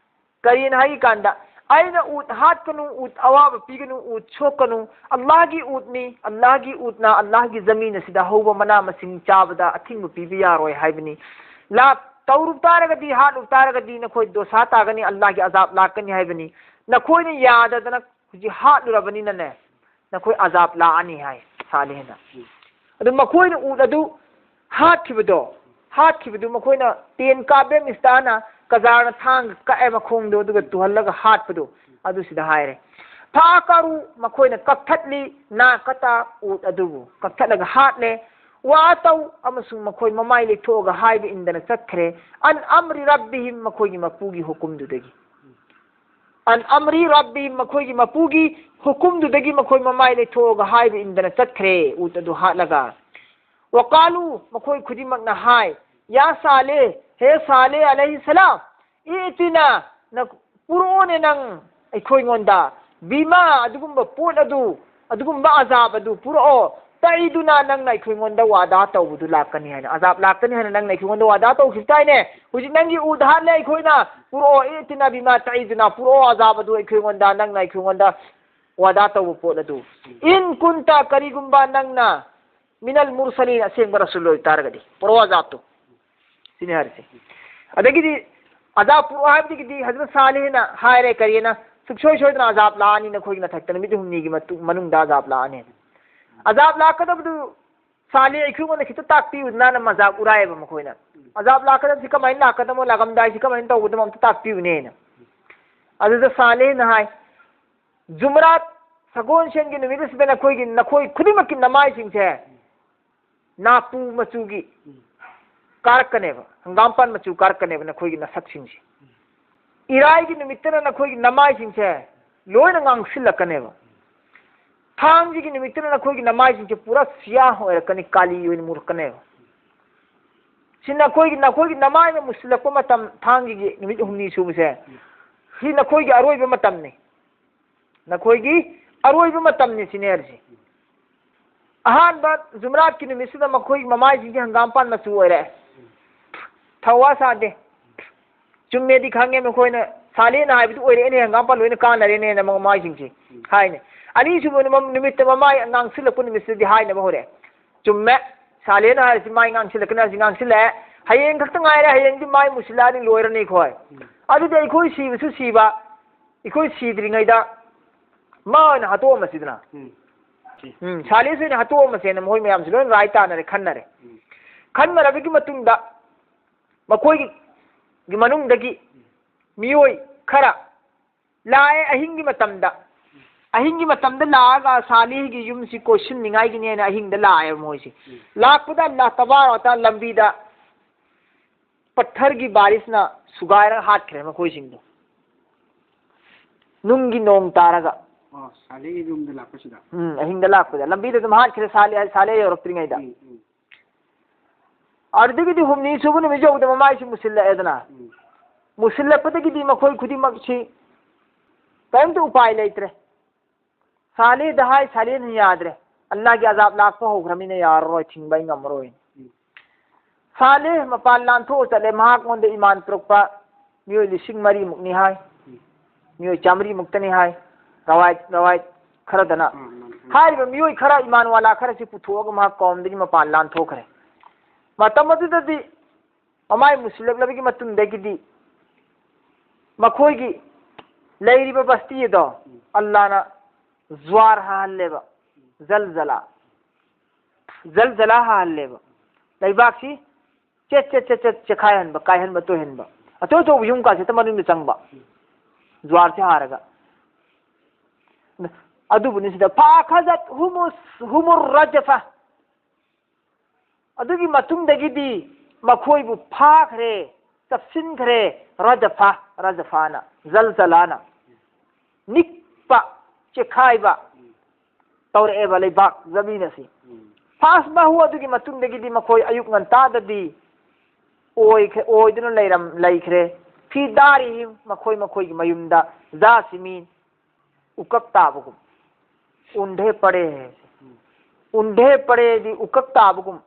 ꯀꯔꯤꯅ ꯍꯥꯏ ꯀꯥꯟꯗ, "ꯑꯩꯅ ꯎꯠ ꯍꯥꯠꯀꯅꯨ, ꯎꯠ ꯑꯋꯥꯕ ꯄꯤꯒꯅꯨ, ꯎꯠ ꯁꯣꯛꯀꯅꯨ, ꯑꯜꯂꯥꯍꯒꯤ ꯎꯠꯅꯤ, ꯑꯜꯂꯥꯍꯒꯤ ꯎꯠꯅ ꯑꯜꯂꯥꯍꯒꯤ ꯖꯃꯤꯟ ꯑꯁꯤꯗ ꯍꯧꯕ ꯃꯅꯥ ꯃꯁꯤꯡ ꯆꯥꯕꯗ ꯑꯊꯤꯡꯕ ꯄꯤꯕ ꯌꯥꯔꯣꯏ ꯍꯥꯏꯕꯅꯤ꯫ ꯂꯥ-, ꯇꯧꯔꯨ ꯇꯥꯔꯒꯗꯤ, ꯍꯥꯠꯂꯨ ꯇꯥꯔꯒꯗꯤ ꯅꯈꯣꯏ ꯗꯣꯁꯥ ꯇꯥꯒꯅꯤ, ꯑꯜꯂꯥꯍꯒꯤ ꯑꯖꯥꯕ ꯂꯥꯛꯀꯅꯤ ꯍꯥꯏꯕꯅꯤ꯫ ꯅꯈꯣꯏꯅ ꯌꯥꯗꯗꯅ ꯍꯧꯖꯤꯛ ꯍꯥꯠꯂꯨꯔꯕꯅꯤꯅꯅꯦ, ꯅꯈꯣꯏ ꯑꯖꯥꯕ ꯂꯥꯛꯑꯅꯤ" ꯍꯥꯏ ꯁꯥꯂꯦꯍꯅ꯫ ꯑꯗꯨ ꯃꯈꯣꯏꯅ ꯎꯠ ꯑꯗꯨ ꯍꯥꯠꯈꯤꯕꯗꯣ, ꯍꯥꯠꯈꯤꯕꯗꯨ ꯃꯈꯣꯏꯅ ꯇꯦꯟ ꯀꯥꯞꯄꯦ ꯃꯤꯁꯇꯥꯅ, ꯀꯖꯥꯔꯅ ꯊꯥꯡ ꯀꯛꯑꯦ ꯃꯈꯣꯡꯗꯣ, ꯑꯗꯨꯒ ꯇꯨꯍꯜꯂꯒ ꯍꯥꯠꯄꯗꯣ, ꯑꯗꯨꯁꯤꯗ ꯍꯥꯏꯔꯦ꯫ ꯐꯥꯀꯔꯨ, ꯃꯈꯣꯏꯅ ꯀꯛꯊꯠꯂꯤ, ꯅꯥꯀꯇꯥ, ꯎꯠ ꯑꯗꯨꯕꯨ ꯀꯛꯊꯠꯂꯒ ꯍꯥꯠꯂꯦ꯫ وعتوا, ꯑꯃꯁꯨꯡ ꯃꯈꯣꯏ ꯃꯃꯥꯏ ꯂꯩꯊꯣꯛꯑꯒ ꯍꯥꯏꯕ ꯏꯟꯗꯅ ꯆꯠꯈ꯭ꯔꯦ, عن أمر ربهم, ꯃꯈꯣꯏꯒꯤ ꯃꯄꯨꯒꯤ ꯍꯨꯀꯨꯝꯗꯨꯗꯒꯤ. عن أمر ربهم, ꯃꯈꯣꯏꯒꯤ ꯃꯄꯨꯒꯤ ꯍꯨꯀꯨꯝꯗꯨꯗꯒꯤ ꯃꯈꯣꯏ ꯃꯃꯥꯏ ꯂꯩꯊꯣꯛꯑꯒ ꯍꯥꯏꯕ ꯏꯟꯗꯅ ꯆꯠꯈ꯭ꯔꯦ, ꯎꯠ ꯑꯗꯨ ꯍꯥꯠꯂꯒ. وقالوا, ꯃꯈꯣꯏ ꯈꯨꯗꯤꯡꯃꯛꯅ ꯍꯥꯏ, يا صالح, ꯍꯦ ꯁꯥꯂꯦ عليه السلام, ائتنا, ꯅ-, ꯄꯨꯔꯛꯑꯣꯅꯦ ꯅꯪ ꯑꯩꯈꯣꯏꯉꯣꯟꯗ, بما, ꯑꯗꯨꯒꯨꯝꯕ ꯄꯣꯠ ꯑꯗꯨ, ꯑꯗꯨꯒꯨꯝꯕ ꯑꯖꯥꯕ ꯑꯗꯨ ꯄꯨꯔꯛꯑꯣ, تعدنا, ꯅꯪꯅ ꯑꯩꯈꯣꯏꯉꯣꯟꯗ ꯋꯥꯗꯥ ꯇꯧꯕꯗꯨ ꯂꯥꯛꯀꯅꯤ ꯍꯥꯏꯅ, ꯑꯖꯥꯕ ꯂꯥꯛꯀꯅꯤ ꯍꯥꯏꯅ ꯅꯪꯅ ꯑꯩꯈꯣꯏꯉꯣꯟꯗ ꯋꯥꯗꯥ ꯇꯧꯈꯤꯕ ꯇꯥꯏꯅꯦ. ꯍꯧꯖꯤꯛ ꯅꯪꯒꯤ ꯎꯠ ꯍꯥꯠꯂꯦ ꯑꯩꯈꯣꯏꯅ, ꯄꯨꯔꯛꯑꯣ, ائتنا بما تعدنا, ꯄꯨꯔꯛꯑꯣ ꯑꯖꯥꯕ ꯑꯗꯨ ꯑꯩꯈꯣꯏꯉꯣꯟꯗ, ꯅꯪꯅ ꯑꯩꯈꯣꯏꯉꯣꯟꯗ ꯋꯥꯗꯥ ꯇꯧꯕ ꯄꯣꯠ ꯑꯗꯨ. إن كنت, ꯀꯔꯤꯒꯨꯝꯕ ꯅꯪꯅ, من المرسلين, ꯑꯁꯦꯡꯕ ꯔꯁꯨꯜ ꯑꯣꯏ ꯇꯥꯔꯒꯗꯤ, ꯄꯨꯔꯛꯑꯣ ꯑꯖꯥꯕꯇꯨ. ꯁꯤꯅꯤ ꯍꯥꯏꯔꯤꯁꯦ꯫ ꯑꯗꯒꯤꯗꯤ ꯑꯖꯥꯕ ꯄꯨꯔꯛꯑꯣ ꯍꯥꯏꯕꯗꯒꯤꯗꯤ ꯍꯖꯔꯠ ꯁꯥꯂꯤꯍꯅ ꯍꯥꯏꯔꯦ, ꯀꯔꯤꯅ, ꯁꯨꯡꯁꯣꯏ ꯁꯣꯏꯗꯅ ꯑꯖꯥꯕ ꯂꯥꯛꯑꯅꯤ, ꯅꯈꯣꯏꯒꯤ ꯃꯊꯛꯇ ꯅꯨꯃꯤꯠ ꯍꯨꯝꯅꯤꯒꯤ ꯃꯇꯨꯡ, ꯃꯅꯨꯡꯗ ꯑꯖꯥꯕ ꯂꯥꯛꯑꯅꯤ꯫ ꯑꯖꯥꯕ ꯂꯥꯛꯀꯗꯕꯗꯨ ꯁꯥꯂꯤꯍ ꯑꯩꯈꯣꯏꯉꯣꯟꯗ ꯈꯤꯇ ꯇꯥꯛꯄꯤꯌꯨꯗꯅ ꯃꯖꯥꯛ ꯎꯔꯥꯏꯌꯦꯕ ꯃꯈꯣꯏꯅ꯫ ꯑꯖꯥꯕ ꯂꯥꯛꯀꯗꯕꯁꯤ ꯀꯃꯥꯏꯅ ꯂꯥꯛꯀꯗꯕꯅꯣ, ꯂꯥꯛꯑꯝꯗꯥꯏꯁꯤ ꯀꯃꯥꯏꯅ ꯇꯧꯒꯗꯕꯅꯣ ꯑꯝꯇ ꯇꯥꯛꯄꯤꯌꯨꯅꯦꯅ꯫ ꯑꯗꯨꯗ ꯁꯥꯂꯤꯍꯅ ꯍꯥꯏ, ꯖꯨꯃꯔꯥꯠ ꯁꯒꯣꯜꯁꯦꯟꯒꯤ ꯅꯨꯃꯤꯠ ꯑꯁꯤꯗ ꯅꯈꯣꯏꯒꯤ, ꯅꯈꯣꯏ ꯈꯨꯗꯤꯡꯃꯛꯀꯤ ꯅꯃꯥꯏꯁꯤꯡꯁꯦ ꯅꯥꯄꯨ ꯃꯆꯨꯒꯤ ꯀꯥꯔꯛꯀꯅꯦꯕ, ꯍꯪꯒꯥꯝꯄꯥꯟ ꯃꯆꯨ ꯀꯥꯔꯛꯀꯅꯦꯕ ꯅꯈꯣꯏꯒꯤ ꯅꯁꯛꯁꯤꯡꯁꯦ꯫ ꯏꯔꯥꯏꯒꯤ ꯅꯨꯃꯤꯠꯇꯅ ꯅꯈꯣꯏꯒꯤ ꯅꯃꯥꯏꯁꯤꯡꯁꯦ ꯂꯣꯏꯅ ꯉꯥꯡꯁꯤꯜꯂꯛꯀꯅꯦꯕ꯫ ꯊꯥꯡꯖꯒꯤ ꯅꯨꯃꯤꯠꯇꯅ ꯅꯈꯣꯏꯒꯤ ꯅꯃꯥꯏꯁꯤꯡꯁꯦ ꯄꯨꯔꯥ ꯁꯤꯌꯥ ꯑꯣꯏꯔꯛꯀꯅꯤ, ꯀꯥꯂꯤ ꯑꯣꯏꯅ ꯃꯨꯔꯛꯀꯅꯦꯕ꯫ ꯁꯤ ꯅꯈꯣꯏꯒꯤ, ꯅꯈꯣꯏꯒꯤ ꯅꯃꯥꯏꯅ ꯃꯨꯁꯤꯜꯂꯛꯄ ꯃꯇꯝ, ꯊꯥꯡꯖꯒꯤ ꯅꯨꯃꯤꯠ ꯍꯨꯝꯅꯤ ꯁꯨꯕꯁꯦ, ꯁꯤ ꯅꯈꯣꯏꯒꯤ ꯑꯔꯣꯏꯕ ꯃꯇꯝꯅꯤ꯫ ꯅꯈꯣꯏꯒꯤ ꯑꯔꯣꯏꯕ ꯃꯇꯝꯅꯤ ꯁꯤꯅꯦ ꯍꯥꯏꯔꯤꯁꯦ꯫ ꯑꯍꯥꯟꯕ ꯖꯨꯃꯔꯥꯠꯀꯤ ꯅꯨꯃꯤꯠꯁꯤꯗ ꯃꯈꯣꯏꯒꯤ ꯃꯃꯥꯏꯁꯤꯡꯁꯦ ꯍꯪꯒꯥꯝꯄꯥꯟ ꯃꯆꯨ ꯑꯣꯏꯔꯦ꯫ ꯊꯧꯋꯥ ꯁꯥꯗꯦ꯫ ꯆꯨꯝꯃꯦꯗꯤ ꯈꯪꯉꯦ, ꯃꯈꯣꯏꯅ ꯁꯥꯂꯦꯅ ꯍꯥꯏꯕꯗꯨ ꯑꯣꯏꯔꯛꯑꯦꯅꯦ, ꯍꯪꯒꯥꯝꯄꯥꯟ ꯂꯣꯏꯅ ꯀꯥꯟꯅꯔꯦꯅꯦꯅ ꯃꯃꯥꯏꯁꯤꯡꯁꯦ ꯍꯥꯏꯅꯦ꯫ ꯑꯅꯤꯁꯨꯕ ꯅꯨꯃ-, ꯅꯨꯃꯤꯠꯇ ꯃꯃꯥꯏ ꯉꯥꯡꯁꯤꯜꯂꯛꯄ ꯅꯨꯃꯤꯠꯁꯤꯗꯗꯤ ꯍꯥꯏꯅꯕ ꯍꯧꯔꯛꯑꯦ꯫ ꯆꯨꯝꯃꯦ꯫ ꯁꯥꯂꯦꯅ ꯍꯥꯏꯔꯤꯁꯤ ꯃꯥꯏ ꯉꯥꯡꯁꯤꯜꯂꯛꯀꯅꯤ ꯍꯥꯏꯔꯤꯁꯤ ꯉꯥꯡꯁꯤꯜꯂꯛꯑꯦ꯫ ꯍꯌꯦꯡ ꯈꯛꯇ ꯉꯥꯏꯔꯦ, ꯍꯌꯦꯡꯗꯤ ꯃꯥꯏ ꯃꯨꯁꯤꯜꯂꯛꯑꯅꯤ, ꯂꯣꯏꯔꯅꯤ ꯑꯩꯈꯣꯏ꯫ ꯎꯝ꯫ ꯑꯗꯨꯗꯤ ꯑꯩꯈꯣꯏ ꯁꯤꯕꯁꯨ ꯁꯤꯕ, ꯑꯩꯈꯣꯏ ꯁꯤꯗ꯭ꯔꯤꯉꯩꯗ ꯃꯥ ꯑꯣꯏꯅ ꯍꯥꯠꯇꯣꯛꯑꯝꯃꯁꯤꯗꯅ꯫ ꯎꯝ꯫ ꯁꯤ꯫ ꯎꯝ, ꯁꯥꯂꯦꯁ ꯑꯣꯏꯅ ꯍꯥꯠꯇꯣꯛꯑꯝꯃꯁꯦꯅ ꯃꯈꯣꯏ ꯃꯌꯥꯝꯁꯤ ꯂꯣꯏ ꯔꯥꯏ ꯇꯥꯅꯔꯦ, ꯈꯟꯅꯔꯦ꯫ ꯎꯝ꯫ ꯈꯟꯅꯔꯕꯒꯤ ꯃꯇꯨꯡꯗ ꯃꯈꯣꯏꯒꯤ ꯃꯅꯨꯡꯗꯒꯤ ꯃꯤꯑꯣꯏ ꯈꯔ ꯂꯥꯛꯑꯦ ꯑꯍꯤꯡꯒꯤ ꯃꯇꯝꯗ꯫ ꯑꯍꯤꯡꯒꯤ ꯃꯇꯝꯗ ꯂꯥꯛꯑꯒ ꯁꯥꯂꯦꯍꯒꯤ ꯌꯨꯝꯁꯤ ꯀꯣꯏꯁꯤꯟꯅꯤꯡꯉꯥꯏꯒꯤꯅꯦꯅ ꯑꯍꯤꯡꯗ ꯂꯥꯛꯑꯦꯕ ꯃꯣꯏꯁꯤ꯫ ꯎꯝ꯫ ꯂꯥꯛꯄꯗ ꯑꯜꯂꯥꯍ ꯇꯕꯥꯔꯛ ꯋ ꯇꯥꯂꯥ ꯂꯝꯕꯤꯗ ꯄꯠꯊꯔꯒꯤ ꯕꯥꯔꯤꯁꯅ ꯁꯨꯒꯥꯏꯔꯒ ꯍꯥꯠꯈ꯭ꯔꯦ ꯃꯈꯣꯏꯁꯤꯡꯗꯣ꯫ ꯅꯨꯡꯒꯤ ꯅꯣꯡ ꯇꯥꯔꯒ꯫ ꯑꯣ, ꯁꯥꯂꯦꯒꯤ ꯌꯨꯝꯗ ꯂꯥꯛꯄꯁꯤꯗ? ꯎꯝ, ꯑꯍꯤꯡꯗ ꯂꯥꯛꯄꯗ꯫ ꯂꯝꯕꯤꯗ ꯑꯗꯨꯝ ꯍꯥꯠꯈ꯭ꯔꯦ ꯁꯥꯂꯦ, ꯁꯥꯂꯦ ꯌꯧꯔꯛꯇ꯭ꯔꯤꯉꯩꯗ꯫ ꯎꯝ, ꯎꯝ꯫ ꯑꯗꯨꯗꯒꯤꯗꯤ ꯍꯨꯝꯅꯤ ꯁꯨꯕ ꯅꯨꯃꯤꯠ ꯌꯧꯕꯗ ꯃꯃꯥꯏꯁꯤ ꯃꯨꯁꯤꯜꯂꯛꯑꯦꯗꯅ꯫ ꯎꯝ꯫ ꯃꯨꯁꯤꯜꯂꯛꯄꯗꯒꯤꯗꯤ ꯃꯈꯣꯏ ꯈꯨꯗꯤꯡꯃꯛꯁꯤ ꯀꯔꯤꯝꯇ ꯎꯄꯥꯏ ꯂꯩꯇ꯭ꯔꯦ꯫ ꯁꯥꯂꯦꯗ ꯍꯥꯏ, ꯁꯥꯂꯦꯅ ꯌꯥꯗ꯭ꯔꯦ꯫ ꯑꯜꯂꯥꯍꯒꯤ ꯑꯖꯥꯕ ꯂꯥꯛꯄ ꯍꯧꯈ꯭ꯔꯃꯤꯅ ꯌꯥꯔꯔꯣꯏ, ꯊꯤꯡꯕ ꯑꯩ ꯉꯝꯃꯔꯣꯏ꯫ ꯎꯝ꯫ ꯁꯥꯂꯦ ꯃꯄꯥꯟ ꯂꯥꯟꯊꯣꯛꯑ ꯆꯠꯂꯦ, ꯃꯍꯥꯛꯉꯣꯟꯗ ꯏꯃꯥꯟ ꯄꯨꯔꯛꯄ ꯃꯤꯑꯣꯏ ꯂꯤꯁꯤꯡ ꯃꯔꯤꯃꯨꯛꯅꯤ ꯍꯥꯏ꯫ ꯎꯝ꯫ ꯃꯤꯑꯣꯏ ꯆꯥꯃꯔꯤꯃꯨꯛꯇꯅꯤ ꯍꯥꯏ꯫ ꯔꯋꯥꯌꯠ, ꯔꯋꯥꯌꯠ ꯈꯔꯗꯅ꯫ ꯎꯝ, ꯎꯝ, ꯎꯝ꯫ ꯍꯥꯏꯔꯤꯕ ꯃꯤꯑꯣꯏ ꯈꯔ ꯏꯃꯥꯟ ꯋꯥꯂꯥ ꯈꯔꯁꯤ ꯄꯨꯊꯣꯛꯑꯒ ꯃꯍꯥꯛ ꯀꯧꯝꯗꯒꯤ ꯃꯄꯥꯟ ꯂꯥꯟꯊꯣꯛꯈ꯭ꯔꯦ꯫ ꯃꯇꯝ ꯑꯗꯨꯗꯗꯤ ꯃꯃꯥꯏ ꯃꯨꯁꯤꯜꯂꯛꯂꯕꯒꯤ ꯃꯇꯨꯡꯗꯒꯤꯗꯤ ꯃꯈꯣꯏꯒꯤ ꯂꯩꯔꯤꯕ ꯕꯁꯇꯤ ꯑꯗꯣ ꯎꯝ꯫ ꯑꯜꯂꯥꯅ ꯖ꯭ꯋꯥꯔ ꯍꯥꯍꯜꯂꯦꯕ, ꯖꯜꯖꯂꯥ꯫ ꯖꯜꯖꯂꯥ ꯍꯥꯍꯜꯂꯦꯕ꯫ ꯂꯩꯕꯥꯛꯁꯤ ꯆꯦꯠ ꯆꯦꯠ ꯆꯦꯠ ꯆꯦꯠ ꯆꯦꯈꯥꯏꯍꯟꯕ, ꯀꯥꯏꯍꯟꯕ, ꯇꯣꯏꯍꯟꯕ꯫ ꯑꯆꯧ ꯑꯆꯧꯕ ꯌꯨꯝ ꯀꯥꯁꯦ ꯍꯦꯛꯇ ꯃꯅꯨꯡꯗ ꯆꯪꯕ꯫ ꯖ꯭ꯋꯥꯔꯁꯦ ꯍꯥꯔꯒ꯫ ꯑꯗꯨꯕꯨꯅꯤ ꯁꯤꯗ ꯐꯥꯈꯖꯠ ꯍꯨꯃꯨꯁ-, ꯍꯨꯃꯨꯔ ꯔꯖꯐ꯫ ꯑꯗꯨꯒꯤ ꯃꯇꯨꯡꯗꯒꯤꯗꯤ ꯃꯈꯣꯏꯕꯨ ꯐꯥꯈ꯭ꯔꯦ, ꯆꯞꯁꯤꯟꯈ꯭ꯔꯦ, ꯔꯖꯐ, ꯔꯖꯐꯥꯅ, ꯖꯜꯖꯂꯥꯅ꯫ ꯅꯤꯛꯄ, ꯆꯦꯛꯈꯥꯏꯕ ꯇꯧꯔꯛꯑꯦꯕ ꯂꯩꯕꯥꯛ ꯖꯃꯤꯟ ꯑꯁꯤ꯫ ꯎꯝ꯫ ꯐꯥꯁꯕꯥꯍꯨ ꯑꯗꯨꯒꯤ ꯃꯇꯨꯡꯗꯒꯤꯗꯤ ꯃꯈꯣꯏ ꯑꯌꯨꯛ ꯉꯟꯇꯥꯗꯗꯤ ꯑꯣꯏꯈ-, ꯑꯣꯏꯗꯨꯅ ꯂꯩꯔꯝ-, ꯂꯩꯈ꯭ꯔꯦ꯫ ꯐꯤ ꯗꯥꯔꯤꯍꯤꯝ, ꯃꯈꯣꯏ ꯃꯈꯣꯏꯒꯤ ꯃꯌꯨꯝꯗ, ꯖꯥꯁꯤꯃꯤꯟ, ꯎꯀꯛ ꯇꯥꯕꯒꯨꯝ꯫ ꯎꯟꯙꯦ ꯄꯔꯦ꯫ ꯎꯟꯙꯦ ꯄꯔꯦꯗꯤ ꯎꯀꯛ ꯇꯥꯕꯒꯨꯝ꯫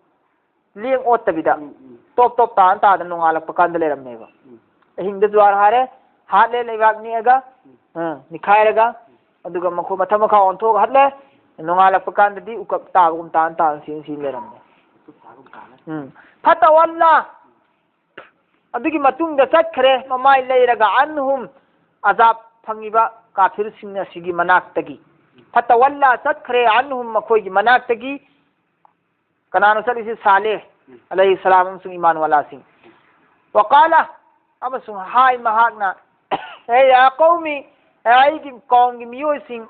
ꯂꯦꯡ ꯑꯣꯠꯇꯕꯤꯗ ꯎꯝ, ꯎꯝ꯫ ꯇꯣꯞ ꯇꯣꯞ ꯇꯥꯅ ꯇꯥꯗꯅ ꯅꯣꯡꯉꯥꯜꯂꯛꯄ ꯀꯥꯟꯗ ꯂꯩꯔꯝꯃꯦꯕ꯫ ꯎꯝ꯫ ꯑꯍꯤꯡꯗ ꯖ꯭ꯋꯥꯔ ꯍꯥꯔꯦ, ꯍꯥꯠꯂꯦ ꯂꯩꯕꯥꯛ ꯅꯤꯛꯑꯒ, ꯎꯝ꯫ ꯑ, ꯅꯤꯈꯥꯏꯔꯒ, ꯑꯗꯨꯒ ꯃꯈꯣꯏ ꯃꯊꯛ ꯃꯈꯥ ꯑꯣꯟꯊꯣꯛꯑꯒ ꯍꯠꯂꯦ꯫ ꯅꯣꯡꯉꯥꯜꯂꯛꯄ ꯀꯥꯟꯗꯗꯤ ꯎꯀꯛ ꯇꯥꯕꯒꯨꯝ ꯇꯥꯅ ꯇꯥꯅ ꯁꯤ ꯁꯤ ꯂꯩꯔꯝꯃꯦ꯫ ꯎꯝ꯫ ꯐꯠꯇꯋꯜꯂꯥ꯫ ꯑꯗꯨꯒꯤ ꯃꯇꯨꯡꯗ ꯆꯠꯈ꯭ꯔꯦ ꯃꯃꯥꯏ ꯂꯩꯔꯒ ꯑꯟꯍꯨꯝ ꯑꯖꯥꯕ ꯐꯪꯉꯤꯕ ꯀꯥꯐꯤꯔꯁꯤꯡ ꯑꯁꯤꯒꯤ ꯃꯅꯥꯛꯇꯒꯤ꯫ ꯐꯠꯇꯋꯜꯂꯥ ꯆꯠꯈ꯭ꯔꯦ ꯑꯟꯍꯨꯝ ꯃꯈꯣꯏꯒꯤ ꯃꯅꯥꯛꯇꯒꯤ꯫ ꯀꯅꯥꯅꯣ ꯆꯠꯂꯤꯁꯤ? ꯁꯥꯂꯦꯍ ꯎꯝ꯫ ꯑꯂꯩꯍꯤ ꯁꯂꯥꯝ ꯑꯃꯁꯨꯡ ꯏꯃꯥꯟ ꯋꯥꯂꯥꯁꯤꯡ꯫ ꯋꯀꯥꯂ ꯑꯃꯁꯨꯡ ꯍꯥꯏ ꯃꯍꯥꯛꯅ, "ꯑꯦ ꯌꯥ ꯀꯧꯃꯤ, ꯑꯦ ꯑꯩꯒꯤ ꯀꯧꯝꯒꯤ ꯃꯤꯑꯣꯏꯁꯤꯡ,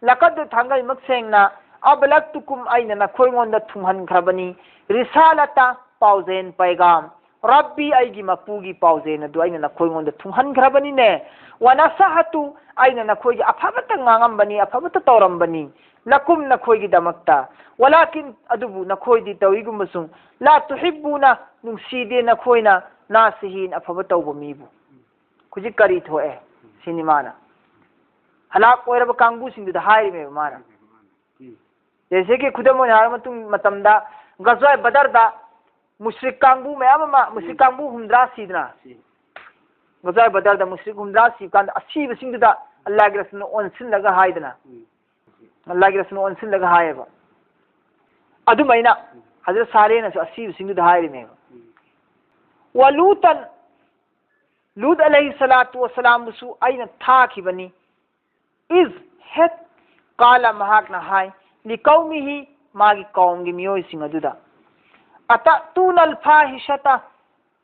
ꯂꯀꯗ ꯊꯥꯡꯒꯩꯃꯛ ꯁꯦꯡꯅ, ꯑꯕꯂꯛꯇꯨꯀꯨꯝ ꯑꯩꯅ ꯅꯈꯣꯏꯉꯣꯟꯗ ꯊꯨꯡꯍꯟꯈ꯭ꯔꯕꯅꯤ, ꯔꯤꯁꯥꯂꯇ ꯄꯥꯎꯖꯦꯟ ꯄꯩꯒꯥꯝ, ꯔꯕꯤ ꯑꯩꯒꯤ ꯃꯄꯨꯒꯤ ꯄꯥꯎꯖꯦꯟ ꯑꯗꯨ ꯑꯩꯅ ꯅꯈꯣꯏꯉꯣꯟꯗ ꯊꯨꯡꯍꯟꯈ꯭ꯔꯕꯅꯤꯅꯦ꯫ ꯋꯅꯁꯍꯇꯨ ꯑꯩꯅ ꯅꯈꯣꯏꯒꯤ ꯑꯐꯕꯇ ꯉꯥꯡꯉꯝꯕꯅꯤ, ꯑꯐꯕꯇ ꯇꯧꯔꯝꯕꯅꯤ꯫ ꯂꯀꯨꯝ ꯅꯈꯣꯏꯒꯤꯗꯃꯛꯇ꯫ ꯋꯂꯥꯀꯤꯟ ꯑꯗꯨꯕꯨ ꯅꯈꯣꯏꯗꯤ ꯇꯧꯏꯒꯨꯝꯕꯁꯨꯡ꯫ ꯂꯥ ꯇꯨꯍꯤꯕꯨꯅ ꯅꯨꯡꯁꯤꯗꯦ ꯅꯈꯣꯏꯅ꯫ ꯅꯥꯁꯤꯍꯤꯟ ꯑꯐꯕ ꯇꯧꯕ ꯃꯤꯕꯨ꯫ ꯍꯧꯖꯤꯛ ꯀꯔꯤ ꯊꯣꯛꯑꯦ? ꯁꯤꯅꯤ ꯃꯥꯅ ꯍꯂꯥꯛ ꯑꯣꯏꯔꯕ ꯀꯥꯡꯕꯨꯁꯤꯡꯗꯨꯗ ꯍꯥꯏꯔꯤꯃꯦꯕ ꯃꯥꯅ꯫ ꯎꯝ꯫ ꯖꯩꯁꯦ ꯀꯤ ꯈꯨꯗꯝ ꯑꯣꯏꯅ ꯍꯥꯏꯔ ꯃꯇꯨꯡ ꯃꯇꯝꯗ ꯒꯖꯋꯥꯏ ꯕꯗꯔꯗ ꯃꯨꯁ꯭ꯔꯤꯛ ꯀꯥꯡꯕꯨ ꯃꯌꯥꯝ ꯑꯃ, ꯃꯨꯁ꯭ꯔꯤꯛ ꯎꯝ꯫ ꯀꯥꯡꯕꯨ ꯍꯨꯝꯗ꯭ꯔꯥ ꯁꯤꯗꯅ꯫ ꯁꯤ꯫ ꯒꯖꯋꯥꯏ ꯕꯗꯔꯗ ꯃꯨꯁ꯭ꯔꯤꯛ ꯍꯨꯝꯗ꯭ꯔꯥ ꯁꯤꯕ ꯀꯥꯟꯗ ꯑꯁꯤꯕꯁꯤꯡꯗꯨꯗ ꯑꯜꯂꯥꯍꯒꯤ ꯔꯁꯨꯜꯅ ꯑꯣꯟꯁꯤꯜꯂꯒ ꯍꯥꯏꯗꯅ꯫ ꯎꯝ꯫ ꯑꯜꯂꯥꯍꯒꯤ ꯔꯁꯨꯜꯅ ꯑꯣꯟꯁꯤꯜꯂꯒ ꯍꯥꯏꯌꯦꯕ꯫ ꯑꯗꯨꯃꯥꯏꯅ ꯎꯝ꯫ ꯍꯖꯔꯠ ꯁꯥꯂꯦꯍꯅꯁꯨ ꯑꯁꯤꯕꯁꯤꯡꯗꯨꯗ ꯍꯥꯏꯔꯤꯃꯦꯕ꯫ ꯎꯝ꯫ ꯋꯂꯨꯇꯟ, ꯂꯨꯠ ꯑꯂꯩꯍꯤ ꯁꯂꯥꯇꯨ ꯋꯁꯂꯥꯝꯕꯨꯁꯨ ꯑꯩꯅ ꯊꯥꯈꯤꯕꯅꯤ꯫ ꯏꯖ, ꯍꯦꯛ, ꯀꯥꯂ ꯃꯍꯥꯛꯅ ꯍꯥꯏ, ꯂꯤꯀꯧꯃꯤꯍꯤ ꯃꯥꯒꯤ ꯀꯧꯝꯒꯤ ꯃꯤꯑꯣꯏꯁꯤꯡ ꯑꯗꯨꯗ, ꯑꯇꯥꯇꯨꯅꯜ ꯐꯥꯍꯤꯁꯥꯇ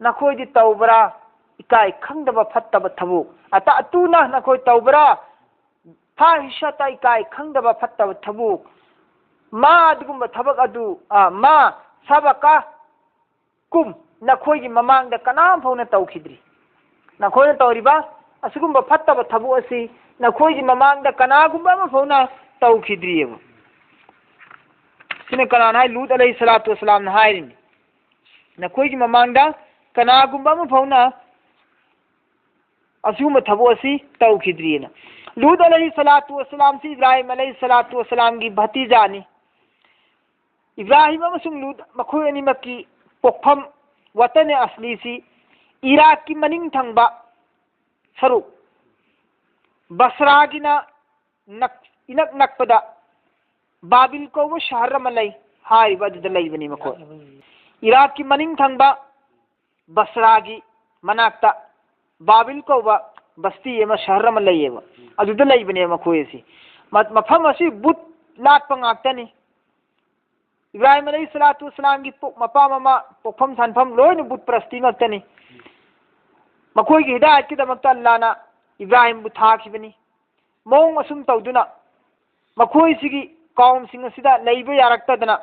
ꯅꯈꯣꯏꯗꯤ ꯇꯧꯕ꯭ꯔꯥ ꯏꯀꯥꯏ ꯈꯪꯗꯕ ꯐꯠꯇꯕ ꯊꯕꯛ? ꯑꯇꯥꯇꯨꯅ ꯅꯈꯣꯏ ꯇꯧꯕ꯭ꯔꯥ ꯐꯥꯍꯤꯁꯥꯇ ꯏꯀꯥꯏ ꯈꯪꯗꯕ ꯐꯠꯇꯕ ꯊꯕꯛ? ꯃꯥ ꯑꯗꯨꯒꯨꯝꯕ ꯊꯕꯛ ꯑꯗꯨ, ꯑ, ꯃꯥ ꯁꯕꯀ ꯀꯨꯝ ꯅꯈꯣꯏꯒꯤ ꯃꯃꯥꯡꯗ ꯀꯅꯥꯝ ꯐꯥꯎꯅ ꯇꯧꯈꯤꯗ꯭ꯔꯤ꯫ ꯅꯈꯣꯏꯅ ꯇꯧꯔꯤꯕ ꯑꯁꯤꯒꯨꯝꯕ ꯐꯠꯇꯕ ꯊꯕꯛ ꯑꯁꯤ ꯅꯈꯣꯏꯒꯤ ꯃꯃꯥꯡꯗ ꯀꯅꯥꯒꯨꯝꯕ ꯑꯃ ꯐꯥꯎꯅ ꯇꯧꯈꯤꯗ꯭ꯔꯤꯑꯕ꯫ ꯁꯤꯅ ꯀꯅꯥꯅ ꯍꯥꯏ? ꯂꯨꯠ ꯑꯂꯩꯍꯤ ꯁꯂꯥꯇꯨ ꯋꯁꯂꯥꯝꯅ ꯍꯥꯏꯔꯤꯅꯤ꯫ ꯅꯈꯣꯏꯒꯤ ꯃꯃꯥꯡꯗ ꯀꯅꯥꯒꯨꯝꯕ ꯑꯃ ꯐꯥꯎꯅ ꯑꯁꯤꯒꯨꯝꯕ ꯊꯕꯛ ꯑꯁꯤ ꯇꯧꯈꯤꯗ꯭ꯔꯤꯑꯅ꯫ ꯂꯨꯠ ꯑꯂꯩꯍꯤ ꯁꯂꯥꯇꯨ ꯋꯁꯂꯥꯝꯁꯤ ꯏꯕ꯭ꯔꯥꯍꯤꯝ ꯑꯂꯩꯍꯤ ꯁꯂꯥꯇꯨ ꯋꯁꯂꯥꯝꯒꯤ ꯚꯇꯤꯖꯥꯅꯤ꯫ ꯏꯕ꯭ꯔꯥꯍꯤꯝ ꯑꯃꯁꯨꯡ ꯂꯨꯠ ꯃꯈꯣꯏ ꯑꯅꯤꯃꯛꯀꯤ ꯄꯣꯛꯐꯝ, ꯋꯇꯅꯦ ꯑꯁꯂꯤꯁꯤ ꯏꯔꯥꯛꯀꯤ ꯃꯅꯤꯡ ꯊꯪꯕ ꯁꯔꯨꯛ, ꯕꯁꯔꯥꯒꯤꯅ ꯅꯛ-, ꯏꯅꯛ ꯅꯛꯄꯗ ꯕꯥꯕꯤꯜ ꯀꯧꯕ ꯁꯍꯔ ꯑꯃ ꯂꯩ꯫ ꯍꯥꯏꯔꯤꯕ ꯑꯗꯨꯗ ꯂꯩꯕꯅꯤ ꯃꯈꯣꯏ꯫ ꯏꯔꯥꯛꯀꯤ ꯃꯅꯤꯡ ꯊꯪꯕ ꯕꯁꯔꯥꯒꯤ ꯃꯅꯥꯛꯇ ꯕꯥꯕꯤꯜ ꯀꯧꯕ ꯕꯁꯇꯤ ꯑꯃ, ꯁꯍꯔ ꯑꯃ ꯂꯩꯌꯦꯕ꯫ ꯑꯗꯨꯗ ꯂꯩꯕꯅꯦꯕ ꯃꯈꯣꯏ ꯑꯁꯤ꯫ ꯃ-, ꯃꯐꯝ ꯑꯁꯤ ꯕꯨꯠ ꯂꯥꯠꯄ ꯉꯥꯛꯇꯅꯤ꯫ ꯏꯕ꯭ꯔꯥꯍꯤꯝ ꯑꯂꯩꯍꯤ ꯁꯂꯥꯇꯨ ꯋꯁꯂꯥꯝꯒꯤ ꯄꯣꯛ-, ꯃꯄꯥ ꯃꯃꯥ ꯄꯣꯛꯐꯝ ꯁꯥꯟꯐꯝ ꯂꯣꯏꯅ ꯕꯨꯠ ꯄ꯭ꯔꯁꯇꯤ ꯉꯥꯛꯇꯅꯤ꯫ ꯃꯈꯣꯏꯒꯤ ꯍꯤꯗꯥꯌꯠꯀꯤꯗꯃꯛꯇ ꯑꯜꯂꯥꯅ ꯏꯕ꯭ꯔꯥꯍꯤꯝꯕꯨ ꯊꯥꯈꯤꯕꯅꯤ꯫ ꯃꯑꯣꯡ ꯑꯁꯨꯝ ꯇꯧꯗꯨꯅ ꯃꯈꯣꯏꯁꯤꯒꯤ ꯀꯥꯎꯝꯁꯤꯡ ꯑꯁꯤꯗ ꯂꯩꯕ ꯌꯥꯔꯛꯇꯗꯅ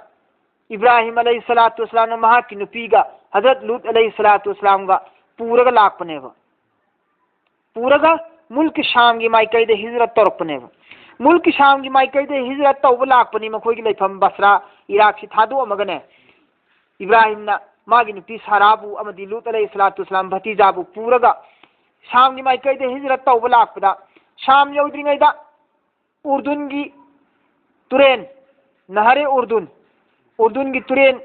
ꯏꯕ꯭ꯔꯥꯍꯤꯝ ꯑꯂꯩꯍꯤ ꯁꯂꯥꯇꯨ ꯋꯁꯂꯥꯝꯅ ꯃꯍꯥꯛꯀꯤ ꯅꯨꯄꯤꯒ ꯍꯖꯔꯠ ꯂꯨꯠ ꯑꯂꯩꯍꯤ ꯁꯂꯥꯇꯨ ꯋꯁꯂꯥꯝꯒ ꯄꯨꯔꯒ ꯂꯥꯛꯄꯅꯦꯕ꯫ ꯄꯨꯔꯒ ꯃꯨꯜꯀꯤ ꯁꯥꯝꯒꯤ ꯃꯥꯏꯀꯩꯗ ꯍꯤꯖꯔꯠ ꯇꯧꯔꯛꯄꯅꯦꯕ꯫ ꯃꯨꯜꯀꯤ ꯁꯥꯝꯒꯤ ꯃꯥꯏꯀꯩꯗ ꯍꯤꯖꯔꯠ ꯇꯧꯕ ꯂꯥꯛꯄꯅꯤ, ꯃꯈꯣꯏꯒꯤ ꯂꯩꯐꯝ ꯕꯁ꯭ꯔꯥ, ꯏꯔꯥꯛꯁꯤ ꯊꯥꯗꯣꯛꯑꯝꯃꯒꯅꯦ꯫ ꯏꯕ꯭ꯔꯥꯍꯤꯝꯅ ꯃꯥꯒꯤ ꯅꯨꯄꯤ ꯁꯥꯔꯥꯕꯨ ꯑꯃꯗꯤ ꯂꯨꯠ ꯑꯂꯩꯍꯤ ꯁꯂꯥꯇꯨ ꯋꯁꯂꯥꯝ ꯚꯇꯤꯖꯥꯕꯨ ꯄꯨꯔꯒ ꯁꯥꯝꯒꯤ ꯃꯥꯏꯀꯩꯗ ꯍꯤꯖꯔꯠ ꯇꯧꯕ ꯂꯥꯛꯄꯗ, ꯁꯥꯝ ꯌꯧꯗ꯭ꯔꯤꯉꯩꯗ ꯎꯔꯗꯨꯟꯒꯤ ꯇꯨꯔꯦꯟ, ꯅꯍꯔꯦ ꯎꯔꯗꯨꯟ, ꯎꯔꯗꯨꯟꯒꯤ ꯇꯨꯔꯦꯟ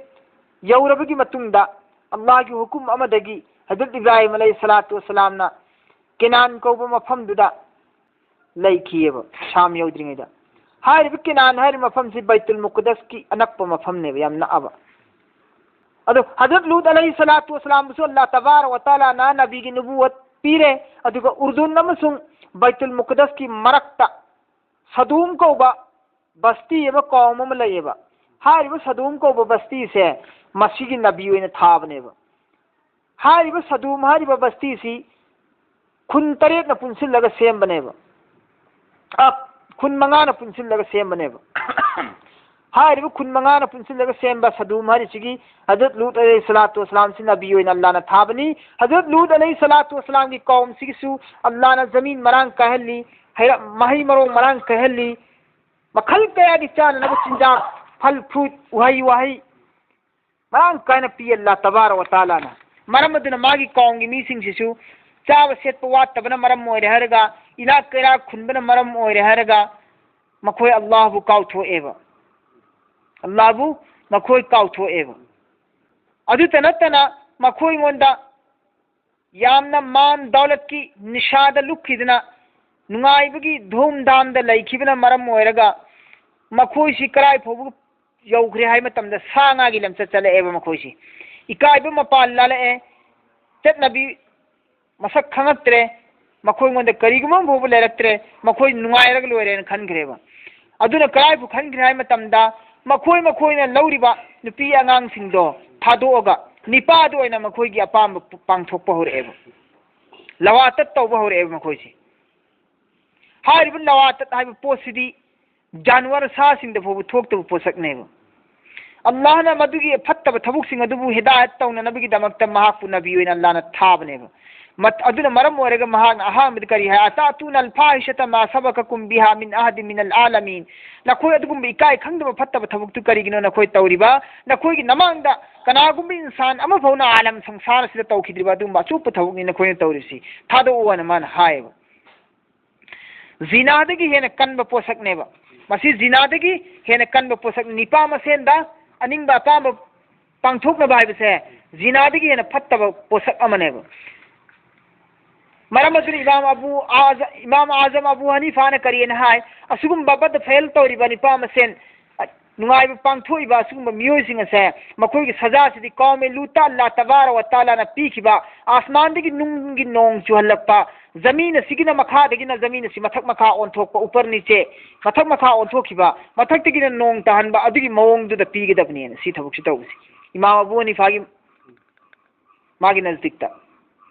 ꯌꯧꯔꯕꯒꯤ ꯃꯇꯨꯡꯗ, ꯑꯜꯂꯥꯍꯒꯤ ꯍꯨꯀꯨꯝ ꯑꯃꯗꯒꯤ ꯍꯖꯔꯠ ꯏꯕ꯭ꯔꯥꯍꯤꯝ ꯑꯂꯩꯍꯤ ꯁꯂꯥꯇꯨ ꯋꯁꯂꯥꯝꯅ ꯀꯦꯅꯥꯟ ꯀꯧꯕ ꯃꯐꯝꯗꯨꯗ ꯂꯩꯈꯤꯑꯕ, ꯁꯥꯝ ꯌꯧꯗ꯭ꯔꯤꯉꯩꯗ꯫ ꯍꯥꯏꯔꯤꯕ ꯀꯦꯅꯥꯟ ꯍꯥꯏꯔꯤꯕ ꯃꯐꯝꯁꯤ ꯕꯩꯇꯨꯜ ꯃꯨꯛꯀꯗꯁꯀꯤ ꯑꯅꯛꯄ ꯃꯐꯝꯅꯦꯕ, ꯌꯥꯝ ꯅꯛꯑꯕ꯫ ꯑꯗꯣ ꯍꯖꯔꯠ ꯂꯨꯠ ꯑꯂꯩꯍꯤ ꯁꯂꯥꯇꯨ ꯋꯁꯂꯥꯝꯕꯨꯁꯨ ꯑꯜꯂꯥꯍ ꯇꯕꯥꯔꯛ ꯋ ꯇꯥꯂꯥꯅ ꯅꯕꯤꯒꯤ ꯅꯨꯕꯨꯋꯠ ꯄꯤꯔꯦ꯫ ꯑꯗꯨꯒ ꯎꯔꯗꯨꯟ ꯑꯃꯁꯨꯡ ꯕꯩꯇꯨꯜ ꯃꯨꯛꯀꯗꯁꯀꯤ ꯃꯔꯛꯇ ꯁꯗꯨꯝ ꯀꯧꯕ ꯕꯁꯇꯤ ꯑꯃ, ꯀꯥꯎꯝ ꯑꯃ ꯂꯩꯌꯦꯕ꯫ ꯍꯥꯏꯔꯤꯕ ꯁꯗꯨꯝ ꯀꯧꯕ ꯕꯁꯇꯤꯁꯦ ꯃꯁꯤꯒꯤ ꯅꯕꯤ ꯑꯣꯏꯅ ꯊꯥꯕꯅꯦꯕ꯫ ꯍꯥꯏꯔꯤꯕ ꯁꯗꯨꯝ ꯍꯥꯏꯔꯤꯕ ꯕꯁꯇꯤꯁꯤ ꯈꯨꯟ ꯇꯔꯦꯠꯅ ꯄꯨꯟꯁꯤꯜꯂꯒ ꯁꯦꯝꯕꯅꯦꯕ꯫ ꯑ, ꯈꯨꯟ ꯃꯉꯥꯅ ꯄꯨꯟꯁꯤꯜꯂꯒ ꯁꯦꯝꯕꯅꯦꯕ꯫ ꯍꯥꯏꯔꯤꯕ ꯈꯨꯟ ꯃꯉꯥꯅ ꯄꯨꯟꯁꯤꯜꯂꯒ ꯁꯦꯝꯕ ꯁꯗꯨꯝ ꯍꯥꯏꯔꯤꯁꯤꯒꯤ ꯍꯖꯔꯠ ꯂꯨꯠ ꯑꯂꯩꯍꯤ ꯁꯂꯥꯇꯨ ꯋꯁꯂꯥꯝꯁꯤ ꯅꯕꯤ ꯑꯣꯏꯅ ꯑꯜꯂꯥꯍꯅ ꯊꯥꯕꯅꯤ꯫ ꯍꯖꯔꯠ ꯂꯨꯠ ꯑꯂꯩꯍꯤ ꯁꯂꯥꯇꯨ ꯋꯁꯂꯥꯝꯒꯤ ꯀꯥꯎꯝꯁꯤꯒꯤꯁꯨ ꯑꯜꯂꯥꯍꯅ ꯖꯃꯤꯟ ꯃꯔꯥꯡ ꯀꯥꯏꯍꯜꯂꯤ, ꯍꯩꯔ-, ꯃꯍꯩ ꯃꯔꯣꯡ ꯃꯔꯥꯡ ꯀꯥꯏꯍꯜꯂꯤ, ꯃꯈꯜ ꯀꯌꯥꯒꯤ ꯆꯥꯅꯅꯕ ꯆꯤꯟꯖꯥꯛ, ꯐꯜ ꯐ꯭ꯔꯨꯠ, ꯎꯍꯩ ꯋꯥꯍꯩ ꯃꯔꯥꯡ ꯀꯥꯏꯅ ꯄꯤ ꯑꯜꯂꯥꯍ ꯇꯕꯥꯔꯛ ꯋ ꯇꯥꯂꯥꯅ꯫ ꯃꯔꯝ ꯑꯗꯨꯅ ꯃꯥꯒꯤ ꯀꯥꯎꯝꯒꯤ ꯃꯤꯁꯤꯡꯁꯤꯁꯨ ꯆꯥꯕ ꯁꯦꯠꯄ ꯋꯥꯠꯇꯕꯅ ꯃꯔꯝ ꯑꯣꯏꯔꯦ ꯍꯥꯏꯔꯒ, ꯏꯅꯥꯛ ꯀꯩꯔꯥꯛ ꯈꯨꯟꯕꯅ ꯃꯔꯝ ꯑꯣꯏꯔꯦ ꯍꯥꯏꯔꯒ, ꯃꯈꯣꯏ ꯑꯜꯂꯥꯍꯕꯨ ꯀꯥꯎꯊꯣꯛꯑꯦꯕ꯫ ꯑꯜꯂꯥꯍꯕꯨ ꯃꯈꯣꯏ ꯀꯥꯎꯊꯣꯛꯑꯦꯕ꯫ ꯑꯗꯨꯇ ꯅꯠꯇꯅ ꯃꯈꯣꯏꯉꯣꯟꯗ ꯌꯥꯝꯅ ꯃꯥꯟ ꯗꯧꯂꯠꯀꯤ ꯅꯤꯁꯥꯗ ꯂꯨꯞꯈꯤꯗꯨꯅ ꯅꯨꯡꯉꯥꯏꯕꯒꯤ ꯙꯨꯝ ꯙꯥꯝꯗ ꯂꯩꯈꯤꯕꯅ ꯃꯔꯝ ꯑꯣꯏꯔꯒ ꯃꯈꯣꯏꯁꯤ ꯀꯔꯥꯏ ꯐꯥꯎꯕ ꯌꯧꯈ꯭ꯔꯦ ꯍꯥꯏ ꯃꯇꯝꯗ ꯁꯥ ꯉꯥꯒꯤ ꯂꯝꯆꯠ ꯆꯠꯂꯛꯑꯦꯕ ꯃꯈꯣꯏꯁꯤ꯫ ꯏꯀꯥꯏꯕ ꯃꯄꯥꯟ ꯂꯥꯜꯂꯛꯑꯦ, ꯆꯠꯅꯕꯤ ꯃꯁꯛ ꯈꯪꯉꯛꯇ꯭ꯔꯦ, ꯃꯈꯣꯏꯉꯣꯟꯗ ꯀꯔꯤꯒꯨꯝꯕ ꯑꯃ ꯐꯥꯎꯕ ꯂꯩꯔꯛꯇ꯭ꯔꯦ, ꯃꯈꯣꯏ ꯅꯨꯡꯉꯥꯏꯔꯒ ꯂꯣꯏꯔꯦꯅ ꯈꯟꯈ꯭ꯔꯦꯕ꯫ ꯑꯗꯨꯅ ꯀꯗꯥꯏꯕꯨ ꯈꯟꯈ꯭ꯔꯦ ꯍꯥꯏ ꯃꯇꯝꯗ ꯃꯈꯣꯏ ꯃꯈꯣꯏꯅ ꯂꯧꯔꯤꯕ ꯅꯨꯄꯤ ꯑꯉꯥꯡꯁꯤꯡꯗꯣ ꯊꯥꯗꯣꯛꯑꯒ ꯅꯤꯄꯥꯗ ꯑꯣꯏꯅ ꯃꯈꯣꯏꯒꯤ ꯑꯄꯥꯝꯕ ꯄꯥꯡꯊꯣꯛꯄ ꯍꯧꯔꯛꯑꯦꯕ, ꯂꯋꯥꯇꯠ ꯇꯧꯕ ꯍꯧꯔꯛꯑꯦꯕ ꯃꯈꯣꯏꯁꯦ꯫ ꯍꯥꯏꯔꯤꯕ ꯂꯋꯥꯇꯠ ꯍꯥꯏꯕ ꯄꯣꯠꯁꯤꯗꯤ ꯖꯥꯟꯋꯔ ꯁꯥꯁꯤꯡꯗ ꯐꯥꯎꯕ ꯊꯣꯛꯇꯕ ꯄꯣꯠꯁꯛꯅꯦꯕ꯫ ꯑꯜꯂꯥꯍꯅ ꯃꯗꯨꯒꯤ ꯐꯠꯇꯕ ꯊꯕꯛꯁꯤꯡ ꯑꯗꯨꯕꯨ ꯍꯤꯗꯥꯌꯠ ꯇꯧꯅꯅꯕꯒꯤꯗꯃꯛꯇ ꯃꯍꯥꯛꯄꯨ ꯅꯕꯤ ꯑꯣꯏꯅ ꯑꯜꯂꯥꯍꯅ ꯊꯥꯕꯅꯦꯕ꯫ ꯃꯠ-, ꯑꯗꯨꯅ ꯃꯔꯝ ꯑꯣꯏꯔꯒ ꯃꯍꯥꯛꯅ ꯑꯍꯥꯟꯕꯗ ꯀꯔꯤ ꯍꯥꯏ? "ꯑꯇꯥꯇꯨꯅ ꯑꯜꯐꯥꯍꯤꯁꯥꯇ ꯃꯥ ꯁꯕꯀꯀꯨꯝ ꯕꯤꯍꯥ ꯃꯤꯟ ꯑꯍꯗꯤꯟ ꯃꯤꯅꯜ ꯑꯥꯂꯃꯤꯟ"꯫ ꯅꯈꯣꯏ ꯑꯗꯨꯒꯨꯝꯕ ꯏꯀꯥꯏ ꯈꯪꯗꯕ ꯐꯠꯇꯕ ꯊꯕꯛꯇꯨ ꯀꯔꯤꯒꯤꯅꯣ ꯅꯈꯣꯏ ꯇꯧꯔꯤꯕ? ꯅꯈꯣꯏꯒꯤ ꯅꯃꯥꯡꯗ ꯀꯅꯥꯒꯨꯝꯕ ꯏꯟꯁꯥꯟ ꯑꯃꯐꯥꯎꯅ ꯑꯥꯂꯝ ꯁꯪꯁꯥꯔ ꯑꯁꯤꯗ ꯇꯧꯈꯤꯗ꯭ꯔꯤꯕ ꯑꯗꯨꯒꯨꯝꯕ ꯑꯆꯨꯞꯄ ꯊꯕꯛꯅꯤ ꯅꯈꯣꯏꯅ ꯇꯧꯔꯤꯁꯤ꯫ ꯊꯥꯗꯣꯛꯑꯣ ꯍꯥꯏꯅ ꯃꯥꯅ ꯍꯥꯏꯌꯦꯕ꯫ ꯖꯤꯅꯥꯗꯒꯤ ꯍꯦꯟꯅ ꯀꯟꯕ ꯄꯣꯠꯁꯛꯅꯦꯕ꯫ ꯃꯁꯤ ꯖꯤꯅꯥꯗꯒꯤ ꯍꯦꯟꯅ ꯀꯟꯕ ꯄꯣꯠꯁꯛ, ꯅꯤꯄꯥ ꯃꯁꯦꯟꯗ ꯑꯅꯤꯡꯕ ꯑꯄꯥꯝꯕ ꯄꯥꯡꯊꯣꯛꯅꯕ ꯍꯥꯏꯕꯁꯦ ꯖꯤꯅꯥꯗꯒꯤ ꯍꯦꯟꯅ ꯐꯠꯇꯕ ꯄꯣꯠꯁꯛ ꯑꯃꯅꯦꯕ꯫ ꯃꯔꯝ ꯑꯗꯨꯅ ꯏꯃꯥꯝ ꯑꯕꯨ ꯑꯥꯖ-, ꯏꯃꯥꯝ ꯑꯥꯖꯝ ꯑꯕꯨ ꯍꯅꯤꯐꯥꯅ ꯀꯔꯤꯅ ꯍꯥꯏ? ꯑꯁꯤꯒꯨꯝꯕ ꯕꯗ ꯐꯦꯜ ꯇꯧꯔꯤꯕ ꯅꯤꯄꯥ ꯃꯁꯦꯟ ꯅꯨꯡꯉꯥꯏꯕ ꯄꯥꯡꯊꯣꯛꯏꯕ ꯑꯁꯤꯒꯨꯝꯕ ꯃꯤꯑꯣꯏꯁꯤꯡ ꯑꯁꯦ ꯃꯈꯣꯏꯒꯤ ꯁꯖꯥꯁꯤꯗꯤ ꯀꯧꯃꯦ ꯂꯨꯇ ꯑꯜꯂꯥ ꯇꯕꯥꯔ ꯋ ꯇꯥꯂꯥꯅ ꯄꯤꯈꯤꯕ ꯑꯥꯁꯃꯥꯟꯗꯒꯤ ꯅꯨꯡꯒꯤ ꯅꯣꯡ ꯆꯨꯍꯜꯂꯛꯄ, ꯖꯃꯤꯟ ꯑꯁꯤꯒꯤꯅ ꯃꯈꯥꯗꯒꯤꯅ ꯖꯃꯤꯟ ꯑꯁꯤ ꯃꯊꯛ ꯃꯈꯥ ꯑꯣꯟꯊꯣꯛꯄ, ꯎꯄꯔ ꯅꯤꯆꯦ ꯃꯊꯛ ꯃꯈꯥ ꯑꯣꯟꯊꯣꯛꯈꯤꯕ, ꯃꯊꯛꯇꯒꯤꯅ ꯅꯣꯡ ꯇꯥꯍꯟꯕ ꯑꯗꯨꯒꯤ ꯃꯑꯣꯡꯗꯨꯗ ꯄꯤꯒꯗꯕꯅꯦꯅ ꯁꯤ ꯊꯕꯛꯁꯤ ꯇꯧꯕꯁꯤ ꯏꯃꯥꯝ ꯑꯕꯨ ꯍꯅꯤꯐꯥꯒꯤ ꯃꯥꯒꯤ ꯅꯖꯗꯤꯛꯇ꯫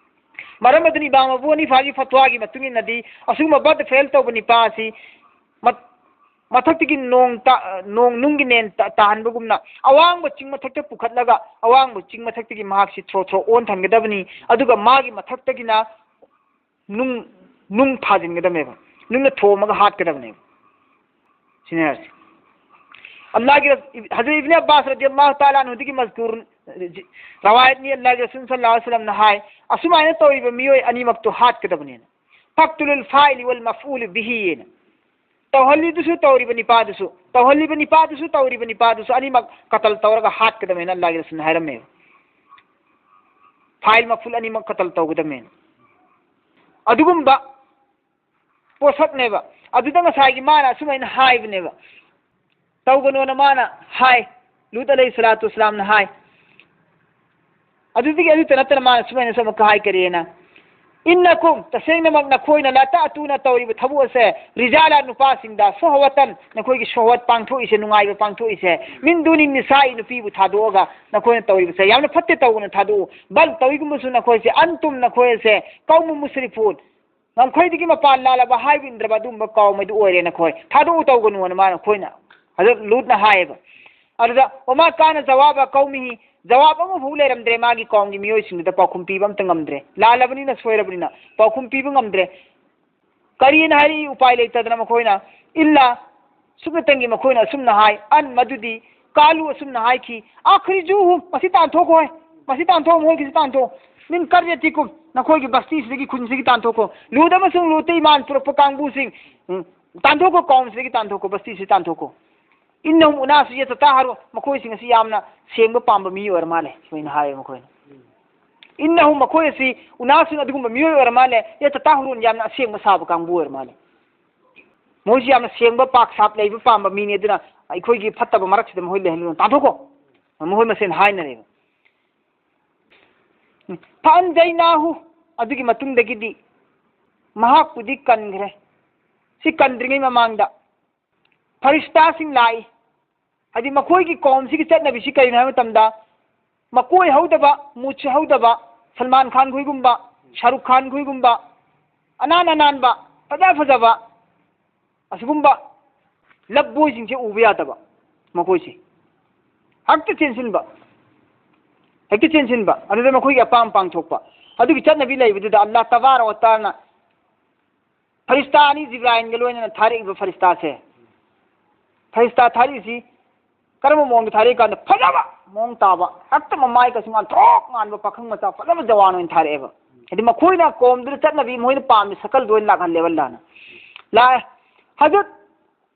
ꯃꯔꯝ ꯑꯗꯨꯅ ꯏꯃꯥꯝ ꯑꯕꯨ ꯍꯅꯤꯐꯥꯒꯤ ꯐꯠꯋꯥꯒꯤ ꯃꯇꯨꯡ ꯏꯟꯅꯗꯤ ꯑꯁꯤꯒꯨꯝꯕ ꯕꯗ ꯐꯦꯜ ꯇꯧꯕ ꯅꯤꯄꯥ ꯑꯁꯤ ꯃꯠ-, ꯃꯊꯛꯇꯒꯤ ꯅꯣꯡ ꯇꯥ-, ꯅꯣꯡ ꯅꯨꯡꯒꯤ ꯅꯦꯟ ꯇꯥ-, ꯇꯥꯍꯟꯕꯒꯨꯝꯅ ꯑꯋꯥꯡꯕ ꯆꯤꯡ ꯃꯊꯛꯇ ꯄꯨꯈꯠꯂꯒ ꯑꯋꯥꯡꯕ ꯆꯤꯡ ꯃꯊꯛꯇꯒꯤ ꯃꯍꯥꯛꯁꯤ ꯊ꯭ꯔꯣ ꯊ꯭ꯔꯣ ꯑꯣꯟꯊꯍꯟꯒꯗꯕꯅꯤ꯫ ꯑꯗꯨꯒ ꯃꯥꯒꯤ ꯃꯊꯛꯇꯒꯤꯅ ꯅꯨꯡ, ꯅꯨꯡ ꯊꯥꯖꯤꯟꯒꯗꯕꯅꯦꯕ, ꯅꯨꯡꯅ ꯊꯣꯝꯃꯒ ꯍꯥꯠꯀꯗꯕꯅꯦꯕ꯫ ꯁꯤꯅꯦ ꯍꯥꯏꯔꯤꯁꯦ꯫ ꯑꯜꯂꯥꯍꯒꯤ ꯔꯁ-, ꯍꯖꯔꯠ ꯏꯕꯅꯤ ꯑꯕꯥꯁ ꯔꯗꯤꯌꯜꯂꯥꯍꯨ ꯇꯥꯂꯥ ꯑꯟꯍꯨꯗꯒꯤ ꯃꯖꯀꯨꯔ ꯔꯋꯥꯌꯠꯅꯤ, ꯑꯜꯂꯥꯍꯒꯤ ꯔꯁꯨꯜ ꯁꯜꯂꯜꯂꯥꯍꯨ ꯑꯂꯩꯍꯤ ꯋꯁꯜꯂꯝꯅ ꯍꯥꯏ, ꯑꯁꯨꯃꯥꯏꯅ ꯇꯧꯔꯤꯕ ꯃꯤꯑꯣꯏ ꯑꯅꯤꯃꯛꯇꯨ ꯍꯥꯠꯀꯗꯕꯅꯦꯅ꯫ "ꯐꯛꯇꯨꯂꯨꯜ ꯐꯥꯏꯂꯤ ꯋꯜ ꯃꯐꯎꯂꯨ ꯕꯤꯍꯤꯅ꯫ ꯇꯧꯍꯜꯂꯤꯗꯨꯁꯨ ꯇꯧꯔꯤꯕ ꯅꯤꯄꯥꯗꯨꯁꯨ, ꯇꯧꯍꯜꯂꯤꯕ ꯅꯤꯄꯥꯗꯨꯁꯨ ꯇꯧꯔꯤꯕ ꯅꯤꯄꯥꯗꯨꯁꯨ ꯑꯅꯤꯃꯛ ꯀꯇꯜ ꯇꯧꯔꯒ ꯍꯥꯠꯀꯗꯕꯅꯦꯅ ꯑꯜꯂꯥꯍꯒꯤ ꯔꯁꯨꯜꯅ ꯍꯥꯏꯔꯝꯃꯦꯕ꯫ ꯐꯥꯏꯜ ꯃꯐꯨꯜ ꯑꯅꯤꯃꯛ ꯀꯇꯜ ꯇꯧꯒꯗꯕꯅꯦꯅ"꯫ ꯑꯗꯨꯒꯨꯝꯕ ꯄꯣꯠꯁꯛꯅꯦꯕ꯫ ꯑꯗꯨꯗ ꯉꯁꯥꯏꯒꯤ ꯃꯥꯅ ꯑꯁꯨꯃꯥꯏꯅ ꯍꯥꯏꯕꯅꯦꯕ, ꯇꯧꯒꯅꯣꯅ ꯃꯥꯅ ꯍꯥꯏ, ꯂꯨꯠ ꯑꯂꯩꯍꯤ ꯁꯂꯥꯇꯨ ꯋꯁꯂꯥꯝꯅ ꯍꯥꯏ꯫ ꯑꯗꯨꯗꯒꯤ ꯑꯗꯨꯇ ꯅꯠꯇꯅ ꯃꯥꯅ ꯁꯨꯃꯥꯏꯅꯁꯨ ꯑꯃꯨꯛꯀ ꯍꯥꯏ, ꯀꯔꯤꯅ? "ꯏꯟꯅꯀꯨꯝ, ꯇꯁꯦꯡꯅꯃꯛ ꯅꯈꯣꯏꯅ, ꯂꯥꯇꯥꯇꯨꯅ ꯇꯧꯔꯤꯕ ꯊꯕꯛ ꯑꯁꯦ, ꯔꯤꯖꯥꯂꯥ, ꯅꯨꯄꯥꯁꯤꯡꯗ, ꯁꯣꯍꯋꯇꯟ, ꯅꯈꯣꯏꯒꯤ ꯁꯣꯍꯋꯠ ꯄꯥꯡꯊꯣꯛꯏꯁꯦ, ꯅꯨꯡꯉꯥꯏꯕ ꯄꯥꯡꯊꯣꯛꯏꯁꯦ, ꯃꯤꯟ ꯗꯨꯅꯤ ꯅꯤꯁꯥꯏ, ꯅꯨꯄꯤꯕꯨ ꯊꯥꯗꯣꯛꯑꯒ ꯅꯈꯣꯏꯅ ꯇꯧꯔꯤꯕꯁꯦ ꯌꯥꯝꯅ ꯐꯠꯇꯦ, ꯇꯧꯒꯅꯨ, ꯊꯥꯗꯣꯛꯎ꯫ ꯕꯜ, ꯇꯧꯏꯒꯨꯝꯕꯁꯨ ꯅꯈꯣꯏꯁꯦ, ꯑꯟꯇꯨꯝ, ꯅꯈꯣꯏ ꯑꯁꯦ, ꯀꯧꯃꯨ ꯃꯨꯁꯔꯤꯐꯨꯟ, ꯉꯝꯈꯩꯗꯒꯤ ꯃꯄꯥꯟ ꯂꯥꯜꯂꯕ ꯍꯥꯏꯕ ꯏꯟꯗ꯭ꯔꯕ ꯑꯗꯨꯒꯨꯝꯕ ꯀꯧꯝ ꯑꯗꯨ ꯑꯣꯏꯔꯦ ꯅꯈꯣꯏ꯫ ꯊꯥꯗꯣꯛꯎ ꯇꯧꯒꯅꯨꯅ ꯃꯥꯅ ꯑꯩꯈꯣꯏꯅ ꯍꯖꯔꯠ ꯂꯨꯠꯅ ꯍꯥꯏꯌꯦꯕ꯫ ꯑꯗꯨꯗ "ꯋꯃꯥ ꯀꯥꯅ ꯖꯋꯥꯕ ꯀꯧꯃꯤꯍꯤ", ꯖꯋꯥꯕ ꯑꯃꯐꯥꯎ ꯂꯩꯔꯝꯗ꯭ꯔꯦ ꯃꯥꯒꯤ ꯀꯧꯝꯒꯤ ꯃꯤꯑꯣꯏꯁꯤꯡꯗꯨꯗ, ꯄꯥꯎꯈꯨꯝ ꯄꯤꯕ ꯑꯝꯇ ꯉꯝꯗ꯭ꯔꯦ꯫ ꯂꯥꯜꯂꯕꯅꯤꯅ ꯁꯣꯏꯔꯕꯅꯤꯅ ꯄꯥꯎꯈꯨꯝ ꯄꯤꯕ ꯉꯝꯗ꯭ꯔꯦ꯫ ꯀꯔꯤꯅ ꯍꯥꯏꯔꯛꯏ? ꯎꯄꯥꯏ ꯂꯩꯇꯗꯅ ꯃꯈꯣꯏꯅ, "ꯏꯜꯂꯥ", ꯁꯨꯞꯅꯇꯪꯒꯤ ꯃꯈꯣꯏꯅ ꯑꯁꯨꯝꯅ ꯍꯥꯏ, "ꯑꯟ", ꯃꯗꯨꯗꯤ, "ꯀꯥꯂꯨ", ꯑꯁꯨꯝꯅ ꯍꯥꯏꯈꯤ, "ꯑꯈ꯭ꯔꯤꯖꯨꯍꯨꯝ", ꯃꯁꯤ ꯇꯥꯟꯊꯣꯛꯈꯣ ꯍꯥꯏ, ꯃꯁꯤ ꯇꯥꯟꯊꯣꯛꯑꯣ, ꯃꯈꯣꯏꯒꯤꯁꯤ ꯇꯥꯟꯊꯣꯛꯑꯣ, "ꯃꯤꯟ ꯀꯔꯌꯥꯇꯤꯀꯨꯝ", ꯅꯈꯣꯏꯒꯤ ꯕꯁꯇꯤꯁꯤꯗꯒꯤ, ꯈꯨꯟꯁꯤꯗꯒꯤ ꯇꯥꯟꯊꯣꯛꯈꯣ꯫ ꯂꯨꯠ ꯑꯃꯁꯨꯡ ꯂꯨꯠꯇ ꯏꯃꯥꯟ ꯄꯨꯔꯛꯄ ꯀꯥꯡꯕꯨꯁꯤꯡ, ꯎꯝ, ꯇꯥꯟꯊꯣꯛꯈꯣ, ꯀꯧꯝꯁꯤꯗꯒꯤ ꯇꯥꯟꯊꯣꯛꯈꯣ, ꯕꯁꯇꯤꯁꯤꯗꯒꯤ ꯇꯥꯟꯊꯣꯛꯈꯣ꯫ "ꯏꯟꯅꯍꯨꯝ ꯎꯅꯥꯁꯨ ꯌꯇꯇꯥꯍꯔꯨ", ꯃꯈꯣꯏꯁꯤꯡ ꯑꯁꯤ ꯌꯥꯝꯅ ꯁꯦꯡꯕ ꯄꯥꯝꯕ ꯃꯤ ꯑꯣꯏꯔ ꯃꯥꯜꯂꯦ, ꯁꯨꯃꯥꯏꯅ ꯍꯥꯏꯌꯦ ꯃꯈꯣꯏꯅ꯫ "ꯏꯟꯅꯍꯨꯝ", ꯃꯈꯣꯏ ꯑꯁꯤ, "ꯎꯅꯥꯁꯨ", ꯑꯗꯨꯒꯨꯝꯕ ꯃꯤꯑꯣꯏ ꯑꯣꯏꯔ ꯃꯥꯜꯂꯦ, "ꯌꯇꯇꯥꯍꯔꯨꯟ", ꯌꯥꯝꯅ ꯑꯁꯦꯡꯕ ꯁꯥꯕ ꯀꯥꯡꯕꯨ ꯑꯣꯏꯔ ꯃꯥꯜꯂꯦ꯫ ꯃꯣꯏꯁꯤ ꯌꯥꯝꯅ ꯁꯦꯡꯕ, ꯄꯥꯛ ꯁꯥꯞ ꯂꯩꯕ ꯄꯥꯝꯕ ꯃꯤꯅꯤ, ꯑꯗꯨꯅ ꯑꯩꯈꯣꯏꯒꯤ ꯐꯠꯇꯕ ꯃꯔꯛꯁꯤꯗ ꯃꯈꯣꯏ ꯂꯩꯍꯜꯂꯨꯅꯨ, ꯇꯥꯟꯊꯣꯛꯈꯣ, ꯃꯈꯣꯏ ꯃꯁꯦꯟ ꯍꯥꯏꯅꯔꯦꯕ꯫ "ꯐꯑꯟꯖꯩꯅꯥꯍꯨ", ꯑꯗꯨꯒꯤ ꯃꯇꯨꯡꯗꯒꯤꯗꯤ ꯃꯍꯥꯛꯄꯨꯗꯤ ꯀꯟꯈ꯭ꯔꯦ꯫ ꯁꯤ ꯀꯟꯗ꯭ꯔꯤꯉꯩ ꯃꯃꯥꯡꯗ ꯐꯔꯤꯁꯇꯥꯁꯤꯡ ꯂꯥꯛꯏ꯫ ꯍꯥꯏꯗꯤ ꯃꯈꯣꯏꯒꯤ ꯀꯧꯝꯁꯤꯒꯤ ꯆꯠꯅꯕꯤꯁꯤ ꯀꯔꯤꯅꯣ ꯍꯥꯏꯕ ꯃꯇꯝꯗ, ꯃꯀꯣꯏ ꯍꯧꯗꯕ, ꯃꯨꯠꯁꯨ ꯍꯧꯗꯕ, ꯁꯜꯃꯥꯟ ꯈꯥꯟ ꯈꯣꯏꯒꯨꯝꯕ, ꯁꯥꯔꯨꯈ ꯈꯥꯟ ꯈꯣꯏꯒꯨꯝꯕ, ꯑꯅꯥꯟ ꯑꯅꯥꯟꯕ, ꯐꯖ ꯐꯖꯕ, ꯑꯁꯤꯒꯨꯝꯕ ꯂꯞ ꯕꯣꯏꯁꯤꯡꯁꯦ ꯎꯕ ꯌꯥꯗꯕ꯫ ꯃꯈꯣꯏꯁꯦ ꯍꯦꯛꯇ ꯆꯦꯟꯁꯤꯟꯕ, ꯍꯦꯛꯇ ꯆꯦꯟꯁꯤꯟꯕ, ꯑꯗꯨꯗ ꯃꯈꯣꯏꯒꯤ ꯑꯄꯥꯝ ꯄꯥꯡꯊꯣꯛꯄ꯫ ꯑꯗꯨꯒꯤ ꯆꯠꯅꯕꯤ ꯂꯩꯕꯗꯨꯗ ꯑꯜꯂꯥꯍ ꯇꯕꯥꯔꯛ ꯋ ꯇꯥꯂꯥꯅ ꯐꯔꯤꯁꯇꯥ ꯑꯅꯤ, ꯖꯤꯕ꯭ꯔꯥꯏꯜꯒ ꯂꯣꯏꯅꯅ ꯊꯥꯔꯛꯏꯕ ꯐꯔꯤꯁꯇꯥꯁꯦ, ꯐꯔꯤꯁꯇꯥ ꯊꯥꯔꯛꯏꯁꯤ ꯀꯔꯝꯕ ꯃꯑꯣꯡꯗ ꯊꯥꯔꯛꯏ ꯀꯥꯟꯗ, ꯐꯖꯕ ꯃꯑꯣꯡ ꯇꯥꯕ, ꯍꯦꯛꯇ ꯃꯃꯥꯏꯒꯁꯨ ꯉꯥꯟꯊꯣꯛ ꯉꯥꯟꯕ ꯄꯥꯈꯪ ꯃꯆꯥ ꯐꯖꯕ ꯖꯋꯥꯟ ꯑꯣꯏꯅ ꯊꯥꯔꯛꯑꯦꯕ꯫ ꯍꯥꯏꯗꯤ ꯃꯈꯣꯏꯅ ꯀꯧꯝꯗꯨꯗ ꯆꯠꯅꯕꯤ, ꯃꯣꯏꯅ ꯄꯥꯝꯃꯤ ꯁꯀꯜꯗꯨ ꯑꯣꯏꯅ ꯂꯥꯛꯍꯜꯂꯦꯕ ꯑꯜꯂꯥꯍꯅ꯫ ꯂꯥꯛꯑꯦ꯫ ꯍꯖꯔꯠ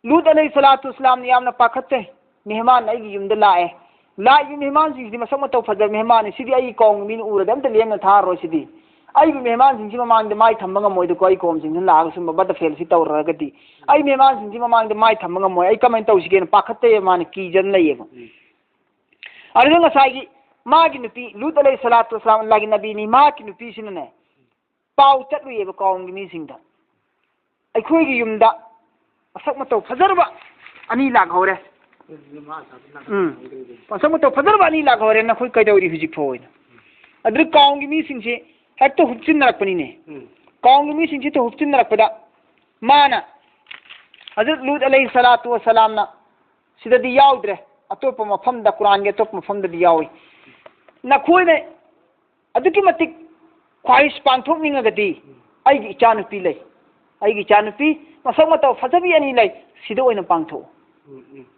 ꯂꯨꯠ ꯑꯂꯩꯍꯤ ꯁꯂꯥꯇꯨ ꯋꯁꯂꯥꯝꯅ ꯌꯥꯝꯅ ꯄꯥꯈꯠꯆꯩ, "ꯃꯦꯍꯃꯥꯟ ꯑꯩꯒꯤ ꯌꯨꯝꯗ ꯂꯥꯛꯑꯦ꯫ ꯂꯥꯛꯏꯕ ꯃꯦꯍꯃꯥꯟꯁꯤꯡꯁꯤꯗꯤ ꯃꯁꯛ ꯃꯇꯧ ꯐꯖꯕ ꯃꯦꯍꯃꯥꯟꯅꯤ, ꯁꯤꯗꯤ ꯑꯩꯒꯤ ꯀꯧꯝꯒꯤ ꯃꯤꯅ ꯎꯔꯗꯤ ꯑꯝꯇ ꯂꯦꯝꯅ ꯊꯥꯔꯔꯣꯏ ꯁꯤꯗꯤ꯫ ꯑꯩꯕꯨ ꯃꯦꯍꯃꯥꯟꯁꯤꯡꯁꯤ ꯃꯃꯥꯡꯗ ꯃꯥꯏ ꯊꯝꯕ ꯉꯝꯃꯣꯏꯗꯀꯣ, ꯑꯩ ꯀꯧꯝꯁꯤꯡꯁꯤꯅ ꯂꯥꯛꯑꯒ ꯁꯨꯝꯕ ꯕꯠꯇꯐꯦꯜꯁꯤ ꯇꯧꯔꯒꯗꯤ꯫ ꯑꯩ ꯃꯦꯍꯃꯥꯟꯁꯤꯡꯁꯤ ꯃꯃꯥꯡꯗ ꯃꯥꯏ ꯊꯝꯕ ꯉꯝꯃꯣꯏ, ꯑꯩ ꯀꯃꯥꯏꯅ ꯇꯧꯁꯤꯒꯦꯅ" ꯄꯥꯈꯠꯆꯩꯌꯦ, ꯃꯥꯅ ꯀꯤꯖꯅ ꯂꯩꯌꯦꯕ꯫ ꯎꯝ꯫ ꯑꯗꯨꯗ ꯉꯁꯥꯏꯒꯤ ꯃꯥꯒꯤ ꯅꯨꯄꯤ, ꯂꯨꯠ ꯑꯂꯩꯍꯤ ꯁꯂꯥꯇꯨ ꯋꯁꯂꯥꯝ ꯑꯜꯂꯥꯍꯒꯤ ꯅꯕꯤꯅꯤ, ꯃꯍꯥꯛꯀꯤ ꯅꯨꯄꯤꯁꯤꯅꯅꯦ, ꯄꯥꯎ ꯆꯠꯂꯨꯏꯌꯦꯕ ꯀꯧꯝꯒꯤ ꯃꯤꯁꯤꯡꯗ, "ꯑꯩꯈꯣꯏꯒꯤ ꯌꯨꯝꯗ ꯃꯁꯛ ꯃꯇꯧ ꯐꯖꯔꯕ ꯑꯅꯤ ꯂꯥꯛꯍꯧꯔꯦ꯫ ꯎꯝ꯫ ꯃꯁꯛ ꯃꯇꯧ ꯐꯖꯔꯕ ꯑꯅꯤ ꯂꯥꯛꯍꯧꯔꯦ, ꯅꯈꯣꯏ ꯀꯩꯗꯧꯔꯤ ꯍꯧꯖꯤꯛ ꯐꯥꯎ?" ꯍꯥꯏꯅ꯫ ꯑꯗꯨꯗ ꯀꯧꯝꯒꯤ ꯃꯤꯁꯤꯡꯁꯦ ꯍꯦꯛꯇ ꯍꯨꯞꯆꯤꯟꯅꯔꯛꯄꯅꯤꯅꯦ꯫ ꯎꯝ꯫ ꯀꯥꯎꯝꯒꯤ ꯃꯤꯁꯤꯡꯁꯤꯗ ꯍꯨꯞꯆꯤꯟꯅꯔꯛꯄꯗ ꯃꯥꯅ, ꯍꯖꯔꯠ ꯂꯨꯠ ꯑꯂꯩꯍꯤ ꯁꯂꯥꯇꯨ ꯋꯁꯂꯥꯝꯅ, ꯁꯤꯗꯗꯤ ꯌꯥꯎꯗ꯭ꯔꯦ, ꯑꯇꯣꯞꯄ ꯃꯐꯝꯗ, ꯀꯨꯔꯥꯟꯒꯤ ꯑꯇꯣꯞꯄ ꯃꯐꯝꯗꯗꯤ ꯌꯥꯎꯏ, "ꯅꯈꯣꯏꯅ ꯑꯗꯨꯛꯀꯤ ꯃꯇꯤꯛ ꯈ꯭ꯋꯥꯍꯤꯁ ꯄꯥꯡꯊꯣꯛꯅꯤꯡꯉꯒꯗꯤ ꯑꯩꯒꯤ ꯏꯆꯥꯅꯨꯄꯤ ꯂꯩ, ꯑꯩꯒꯤ ꯏꯆꯥꯅꯨꯄꯤ ꯃꯁꯛ ꯃꯇꯧ ꯐꯖꯕꯤ ꯑꯅꯤ ꯂꯩ, ꯁꯤꯗ ꯑꯣꯏꯅ ꯄꯥꯡꯊꯣꯛꯎ꯫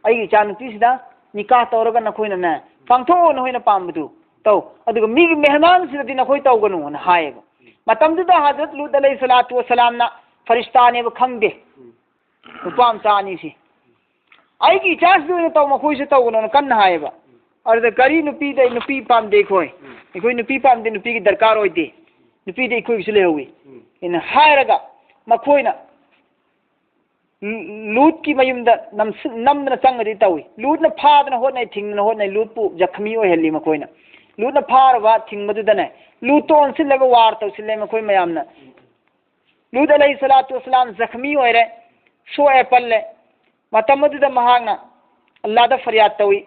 ꯑꯩꯒꯤ ꯏꯆꯥꯅꯨꯄꯤꯁꯤꯗ ꯅꯤꯀꯥ ꯇꯧꯔꯒ ꯅꯈꯣꯏꯅꯅꯦ, ꯄꯥꯡꯊꯣꯛꯑꯣ, ꯅꯈꯣꯏꯅ ꯄꯥꯝꯕꯗꯨ ꯇꯧ, ꯑꯗꯨꯒ ꯃꯤꯒꯤ ꯃꯦꯍꯃꯥꯟꯁꯤꯗꯗꯤ ꯅꯈꯣꯏ ꯇꯧꯒꯅꯨꯅ" ꯍꯥꯏꯌꯦꯕ꯫ ꯃꯇꯝꯗꯨꯗ ꯍꯖꯔꯠ ꯂꯨꯠ ꯑꯂꯩꯍꯤ ꯁꯂꯥꯇꯨ ꯋꯁꯂꯥꯝꯅ ꯐꯔꯤꯁꯇꯥꯅꯦꯕ ꯈꯪꯗꯦ, ꯅꯨꯄꯥ ꯃꯆꯥ ꯑꯅꯤꯁꯤ, "ꯑꯩꯒꯤ ꯏꯆꯥꯁꯤꯗ ꯑꯣꯏꯅ ꯇꯧ, ꯃꯈꯣꯏꯁꯨ ꯇꯧꯒꯅꯣꯅ" ꯀꯟꯅ ꯍꯥꯏꯌꯦꯕ꯫ ꯑꯗꯨꯗ ꯀꯔꯤ ꯅꯨꯄꯤꯗ, "ꯅꯨꯄꯤ ꯄꯥꯝꯗꯦ ꯑꯩꯈꯣꯏ, ꯑꯩꯈꯣꯏ ꯅꯨꯄꯤ ꯄꯥꯝꯗꯦ, ꯅꯨꯄꯤꯒꯤ ꯗꯔꯀꯥꯔ ꯑꯣꯏꯗꯦ, ꯅꯨꯄꯤꯗꯤ ꯑꯩꯈꯣꯏꯒꯤꯁꯨ ꯂꯩꯍꯧꯋꯤ" ꯍꯥꯏꯅ ꯍꯥꯏꯔꯒ ꯃꯈꯣꯏꯅ ꯂꯨꯠꯀꯤ ꯃꯌꯨꯝꯗ ꯅꯝꯁꯤꯟ-, ꯅꯝꯗꯅ ꯆꯪꯉꯗꯤ ꯇꯧꯏ꯫ ꯂꯨꯠꯅ ꯐꯥꯗꯅ ꯍꯣꯠꯅꯩ, ꯊꯤꯡꯗꯅ ꯍꯣꯠꯅꯩ, ꯂꯨꯠꯄꯨ ꯖꯈꯃꯤ ꯑꯣꯏꯍꯜꯂꯤ ꯃꯈꯣꯏꯅ꯫ ꯂꯨꯠꯅ ꯐꯥꯔꯨꯕ ꯊꯤꯡꯕꯗꯨꯗꯅꯦ, ꯂꯨꯠꯇ ꯑꯣꯟꯁꯤꯜꯂꯒ ꯋꯥꯔ ꯇꯧꯁꯤꯜꯂꯦ ꯃꯈꯣꯏ ꯃꯌꯥꯝꯅ꯫ ꯂꯨꯠ ꯑꯂꯩꯍꯤ ꯁꯂꯥꯇꯨ ꯋꯁꯂꯥꯝ ꯖꯈꯃꯤ ꯑꯣꯏꯔꯦ, ꯁꯣꯛꯑꯦ, ꯄꯜꯂꯦ꯫ ꯃꯇꯝ ꯑꯗꯨꯗ ꯃꯍꯥꯛꯅ ꯑꯜꯂꯥꯗ ꯐꯔꯤꯌꯥꯗ ꯇꯧꯏ,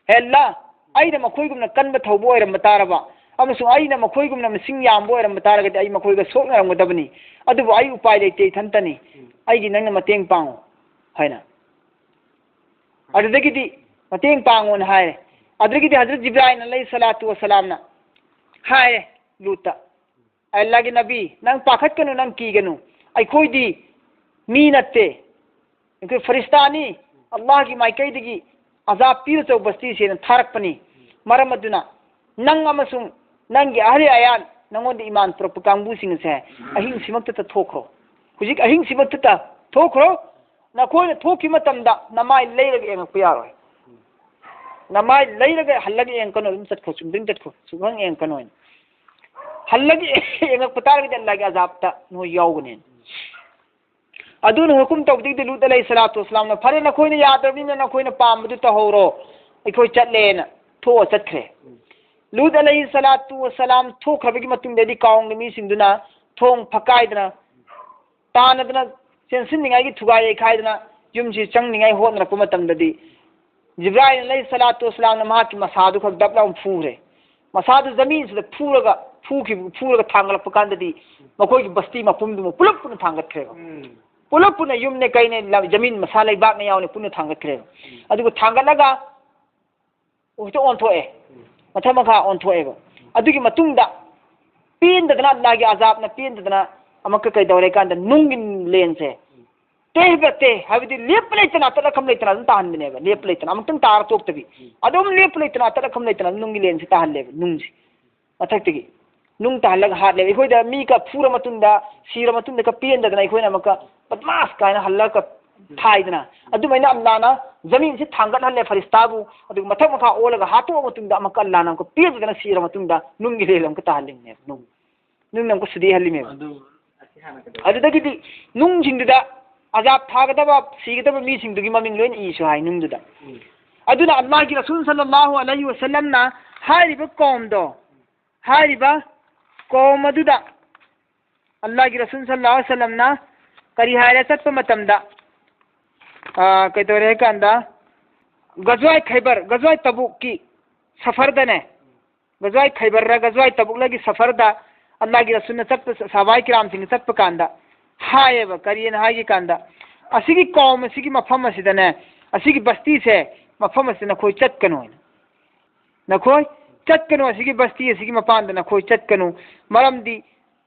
"ꯍꯦ ꯑꯜꯂꯥ, ꯑꯩꯅ ꯃꯈꯣꯏꯒꯨꯝꯅ ꯀꯟꯕ ꯊꯧꯕ ꯑꯣꯏꯔꯝꯕ ꯇꯥꯔꯕ, ꯑꯃꯁꯨꯡ ꯑꯩꯅ ꯃꯈꯣꯏꯒꯨꯝꯅ ꯃꯁꯤꯡ ꯌꯥꯝꯕ ꯑꯣꯏꯔꯝꯕ ꯇꯥꯔꯒꯗꯤ ꯑꯩ ꯃꯈꯣꯏꯒ ꯁꯣꯛꯅꯔꯝꯒꯗꯕꯅꯤ, ꯑꯗꯨꯕꯨ ꯑꯩ ꯎꯄꯥꯏ ꯂꯩꯇꯦ, ꯏꯊꯟꯇꯅꯤ, ꯑꯩꯒꯤ ꯅꯪꯅ ꯃꯇꯦꯡ ꯄꯥꯡꯉꯨ" ꯍꯥꯏꯅ꯫ ꯑꯗꯨꯗꯒꯤꯗꯤ ꯃꯇꯦꯡ ꯄꯥꯡꯉꯣꯅ ꯍꯥꯏꯔꯦ꯫ ꯑꯗꯨꯗꯒꯤꯗꯤ ꯍꯖꯔꯠ ꯖꯤꯕ꯭ꯔꯥꯏꯜ ꯑꯂꯩꯍꯤ ꯁꯂꯥꯇꯨ ꯋꯁꯂꯥꯝꯅ ꯍꯥꯏꯔꯦ ꯂꯨꯠꯇ, "ꯑꯜꯂꯥꯒꯤ ꯅꯕꯤ, ꯅꯪ ꯄꯥꯈꯠꯀꯅꯨ, ꯅꯪ ꯀꯤꯒꯅꯨ, ꯑꯩꯈꯣꯏꯗꯤ ꯃꯤ ꯅꯠꯇꯦ, ꯑꯩꯈꯣꯏ ꯐꯔꯤꯁꯇꯥꯅꯤ, ꯑꯜꯂꯥꯒꯤ ꯃꯥꯏꯀꯩꯗꯒꯤ ꯑꯖꯥꯕ ꯄꯤꯕ ꯆꯧꯕꯁꯇꯤꯁꯦꯅ ꯊꯥꯔꯛꯄꯅꯤ꯫ ꯃꯔꯝ ꯑꯗꯨꯅ ꯅꯪ ꯑꯃꯁꯨꯡ ꯅꯪꯒꯤ ꯑꯍꯂꯦ ꯑꯌꯥꯜ, ꯅꯪꯉꯣꯟꯗ ꯏꯃꯥꯟ ꯄꯨꯔꯛꯄ ꯀꯥꯡꯕꯨꯁꯤꯡ ꯑꯁꯦ ꯑꯍꯤꯡꯁꯤꯃꯛꯇꯗ ꯊꯣꯛꯈ꯭ꯔꯣ꯫ ꯍꯧꯖꯤꯛ ꯑꯍꯤꯡꯁꯤꯃꯛꯇꯗ ꯊꯣꯛꯈ꯭ꯔꯣ꯫ ꯅꯈꯣꯏꯅ ꯊꯣꯛꯈꯤꯕ ꯃꯇꯝꯗ ꯅꯃꯥꯏ ꯂꯩꯔꯒ ꯌꯦꯡꯉꯛꯄ ꯌꯥꯔꯣꯏ꯫ ꯅꯃꯥꯏ ꯂꯩꯔꯒ ꯍꯜꯂꯒ ꯌꯦꯡꯉꯛꯀꯅꯨ, ꯑꯗꯨꯝ ꯆꯠꯈ꯭ꯔꯣ, ꯆꯨꯝꯗ꯭ꯔꯤꯡ ꯆꯠꯈ꯭ꯔꯣ, ꯁꯨꯛꯍꯪ ꯌꯦꯡꯉꯛꯀꯅꯨ" ꯍꯥꯏꯅ꯫ ꯍꯜꯂꯒ ꯌꯦꯡꯉꯛꯄ ꯇꯥꯔꯒꯗꯤ ꯑꯜꯂꯥꯒꯤ ꯑꯖꯥꯕꯇ ꯅꯈꯣꯏ ꯌꯥꯎꯒꯅꯤ꯫ ꯑꯗꯨꯅ ꯍꯨꯀꯨꯝ ꯇꯧꯕꯗꯒꯤꯗꯤ ꯂꯨꯠ ꯑꯂꯩꯍꯤ ꯁꯂꯥꯇꯨ ꯋꯁꯂꯥꯝꯅ, "ꯐꯔꯦ, ꯅꯈꯣꯏꯅ ꯌꯥꯗ꯭ꯔꯕꯅꯤꯅ ꯅꯈꯣꯏꯅ ꯄꯥꯝꯕꯗꯨ ꯇꯧꯍꯧꯔꯣ, ꯑꯩꯈꯣꯏ ꯆꯠꯂꯦꯅ" ꯊꯣꯛꯑ ꯆꯠꯈ꯭ꯔꯦ꯫ ꯂꯨꯠ ꯑꯂꯩꯍꯤ ꯁꯂꯥꯇꯨ ꯋꯁꯂꯥꯝ ꯊꯣꯛꯈ꯭ꯔꯕꯒꯤ ꯃꯇꯨꯡꯗꯗꯤ ꯀꯥꯎꯝꯒꯤ ꯃꯤꯁꯤꯡꯗꯨꯅ ꯊꯣꯡ ꯐꯛꯀꯥꯏꯗꯅ, ꯇꯥꯟꯅꯗꯅ, ꯆꯦꯟꯁꯤꯟꯅꯤꯡꯉꯥꯏꯒꯤ ꯊꯨꯒꯥꯏ ꯌꯩꯈꯥꯏꯗꯅ ꯌꯨꯝꯁꯤ ꯆꯪꯅꯤꯡꯉꯥꯏ ꯍꯣꯠꯅꯔꯛꯄ ꯃꯇꯝꯗꯗꯤ, ꯖꯤꯕ꯭ꯔꯥꯏꯜ ꯑꯂꯩꯍꯤ ꯁꯂꯥꯇꯨ ꯋꯁꯂꯥꯝꯅ ꯃꯍꯥꯛꯀꯤ ꯃꯁꯥꯗꯨ ꯈꯛ ꯗꯞ ꯂꯥꯎꯅ ꯐꯨꯈ꯭ꯔꯦ꯫ ꯃꯁꯥꯗꯨ ꯖꯃꯤꯟꯁꯤꯗ ꯐꯨꯔꯒ ꯐꯨꯈꯤꯕ, ꯐꯨꯔꯒ ꯊꯥꯡꯒꯠꯂꯛꯄ ꯀꯥꯟꯗꯗꯤ ꯃꯈꯣꯏꯒꯤ ꯕꯁꯇꯤ ꯃꯄꯨꯝꯗꯨꯃ ꯄꯨꯂꯞ ꯄꯨꯟꯅ ꯊꯥꯡꯒꯠꯈ꯭ꯔꯦꯕ꯫ ꯎꯝ꯫ ꯄꯨꯂꯞ ꯄꯨꯟꯅ ꯌꯨꯝꯅꯦ ꯀꯩꯅꯦ, ꯂꯝ, ꯖꯃꯤꯟ ꯃꯁꯥ ꯂꯩꯕꯥꯛꯅꯦ ꯌꯥꯎꯅ ꯄꯨꯟꯅ ꯊꯥꯡꯒꯠꯈ꯭ꯔꯦꯕ꯫ ꯎꯝ꯫ ꯑꯗꯨꯒ ꯊꯥꯡꯒꯠꯂꯒ ꯍꯦꯛꯇ ꯑꯣꯟꯊꯣꯛꯑꯦ꯫ ꯎꯝ꯫ ꯃꯊꯛ ꯃꯈꯥ ꯑꯣꯟꯊꯣꯛꯑꯦꯕ꯫ ꯑꯗꯨꯒꯤ ꯃꯇꯨꯡꯗ ꯄꯦꯟꯗꯗꯅ, ꯑꯜꯂꯥꯒꯤ ꯑꯖꯥꯕꯅ ꯄꯦꯟꯗꯗꯅ ꯑꯃꯨꯛꯀ ꯀꯩꯗꯧꯔꯦ ꯀꯥꯟꯗ ꯅꯨꯡꯒꯤ ꯂꯦꯟꯁꯦ ꯎꯝ꯫ ꯇꯦꯍꯕ ꯇꯦ, ꯍꯥꯏꯕꯗꯤ ꯂꯦꯞꯄ ꯂꯩꯇꯅ, ꯑꯇꯠ ꯑꯈꯝ ꯂꯩꯇꯅ ꯑꯗꯨꯝ ꯇꯥꯍꯟꯕꯅꯦꯕ꯫ ꯂꯦꯞꯄ ꯂꯩꯇꯅ, ꯑꯃꯨꯛꯇꯪ ꯇꯥꯔ ꯇꯣꯛꯇꯕꯤ꯫ ꯎꯝ꯫ ꯑꯗꯨꯝ ꯂꯦꯞꯄ ꯂꯩꯇꯅ, ꯑꯇꯠ ꯑꯈꯝ ꯂꯩꯇꯅ ꯑꯗꯨꯝ ꯅꯨꯡꯒꯤ ꯂꯦꯟꯁꯦ ꯇꯥꯍꯜꯂꯦꯕ, ꯅꯨꯡꯁꯦ꯫ ꯃꯊꯛꯇꯒꯤ ꯅꯨꯡ ꯇꯥꯍꯜꯂꯒ ꯍꯥꯠꯂꯦꯕ꯫ ꯑꯩꯈꯣꯏꯗ ꯃꯤꯒ ꯐꯨꯔ ꯃꯇꯨꯡꯗ, ꯁꯤꯔ ꯃꯇꯨꯡꯗꯒ ꯄꯦꯟꯗꯗꯅ ꯑꯩꯈꯣꯏꯅ ꯑꯃꯨꯛꯀ ꯕꯗꯃꯥꯁ ꯀꯥꯏꯅ ꯍꯜꯂꯒ ꯊꯥꯏꯗꯅ, ꯑꯗꯨꯃꯥꯏꯅ ꯑꯜꯂꯥꯅ ꯖꯃꯤꯟꯁꯦ ꯊꯥꯡꯒꯠꯍꯜꯂꯦ ꯐꯔꯤꯁꯇꯥꯕꯨ, ꯑꯗꯨꯒ ꯃꯊꯛ ꯃꯈꯥ ꯑꯣꯜꯂꯒ ꯍꯥꯠꯇꯣꯛꯑ ꯃꯇꯨꯡꯗ ꯑꯃꯨꯛꯀ ꯑꯜꯂꯥꯅ ꯑꯃꯨꯛꯀ ꯄꯦꯟꯗꯗꯅ ꯁꯤꯔ ꯃꯇꯨꯡꯗ ꯅꯨꯡꯒꯤ ꯂꯦꯟ ꯑꯃꯨꯛꯀ ꯇꯥꯍꯜꯂꯤꯕꯅꯦꯕ, ꯅꯨꯡ, ꯅꯨꯡꯅ ꯑꯃꯨꯛꯀ ꯁꯨꯗꯦꯛꯍꯜꯂꯤꯃꯦꯕ꯫ ꯑꯗꯨ ꯑꯁꯤ ꯍꯥꯟꯅ ꯀꯩꯗꯧꯔꯦ? ꯑꯗꯨꯗꯒꯤꯗꯤ ꯅꯨꯡꯁꯤꯡꯗꯨꯗ ꯑꯖꯥꯕ ꯊꯥꯒꯗꯕ, ꯁꯤꯒꯗꯕ ꯃꯤꯁꯤꯡꯗꯨꯒꯤ ꯃꯃꯤꯡ ꯂꯣꯏꯅ ꯏꯁꯨ ꯍꯥꯏ ꯅꯨꯡꯗꯨꯗ꯫ ꯎꯝ꯫ ꯑꯗꯨꯅ ꯑꯜꯂꯥꯍꯒꯤ ꯔꯁꯨꯜ ꯁꯜꯂꯜꯂꯥꯍꯨ ꯑꯂꯩꯍꯤ ꯋꯁꯜꯂꯝꯅ ꯍꯥꯏꯔꯤꯕ ꯀꯧꯝꯗꯣ, ꯍꯥꯏꯔꯤꯕ ꯀꯧꯝ ꯑꯗꯨꯗ ꯑꯜꯂꯥꯍꯒꯤ ꯔꯁꯨꯜ ꯁꯜꯂꯜꯂꯥꯍꯨ ꯑꯂꯩꯍꯤ ꯋꯁꯜꯂꯝꯅ ꯀꯔꯤ ꯍꯥꯏꯔꯦ ꯆꯠꯄ ꯃꯇꯝꯗ? ꯑꯥ, ꯀꯩꯗꯧꯔꯦ ꯍꯥꯏ ꯀꯥꯟꯗ, ꯒꯖꯋꯥꯏ ꯈꯩꯕꯔ, ꯒꯖꯋꯥꯏ ꯇꯕꯨꯛꯀꯤ ꯁꯐꯔꯗꯅꯦ, ꯒꯖꯋꯥꯏ ꯈꯩꯕꯔꯔ ꯒꯖꯋꯥꯏ ꯇꯕꯨꯛꯂꯒꯤ ꯁꯐꯔꯗ ꯑꯜꯂꯥꯍꯒꯤ ꯔꯁꯨꯜꯅ ꯆꯠꯄ, ꯁꯍꯥꯕꯥꯏ ꯀꯤꯔꯥꯝꯁꯤꯡꯅ ꯆꯠꯄ ꯀꯥꯟꯗ ꯍꯥꯏꯌꯦꯕ, ꯀꯔꯤꯅ ꯍꯥꯏꯒꯦ ꯀꯥꯟꯗ, "ꯑꯁꯤꯒꯤ ꯀꯧꯝ ꯑꯁꯤꯒꯤ ꯃꯐꯝ ꯑꯁꯤꯗꯅꯦ, ꯑꯁꯤꯒꯤ ꯕꯁꯇꯤꯁꯦ, ꯃꯐꯝ ꯑꯁꯤꯗ ꯅꯈꯣꯏ ꯆꯠꯀꯅꯨ" ꯍꯥꯏꯅ꯫ "ꯅꯈꯣꯏ ꯆꯠꯀꯅꯨ, ꯑꯁꯤꯒꯤ ꯕꯁꯇꯤ ꯑꯁꯤꯒꯤ ꯃꯄꯥꯟꯗ ꯅꯈꯣꯏ ꯆꯠꯀꯅꯨ, ꯃꯔꯝꯗꯤ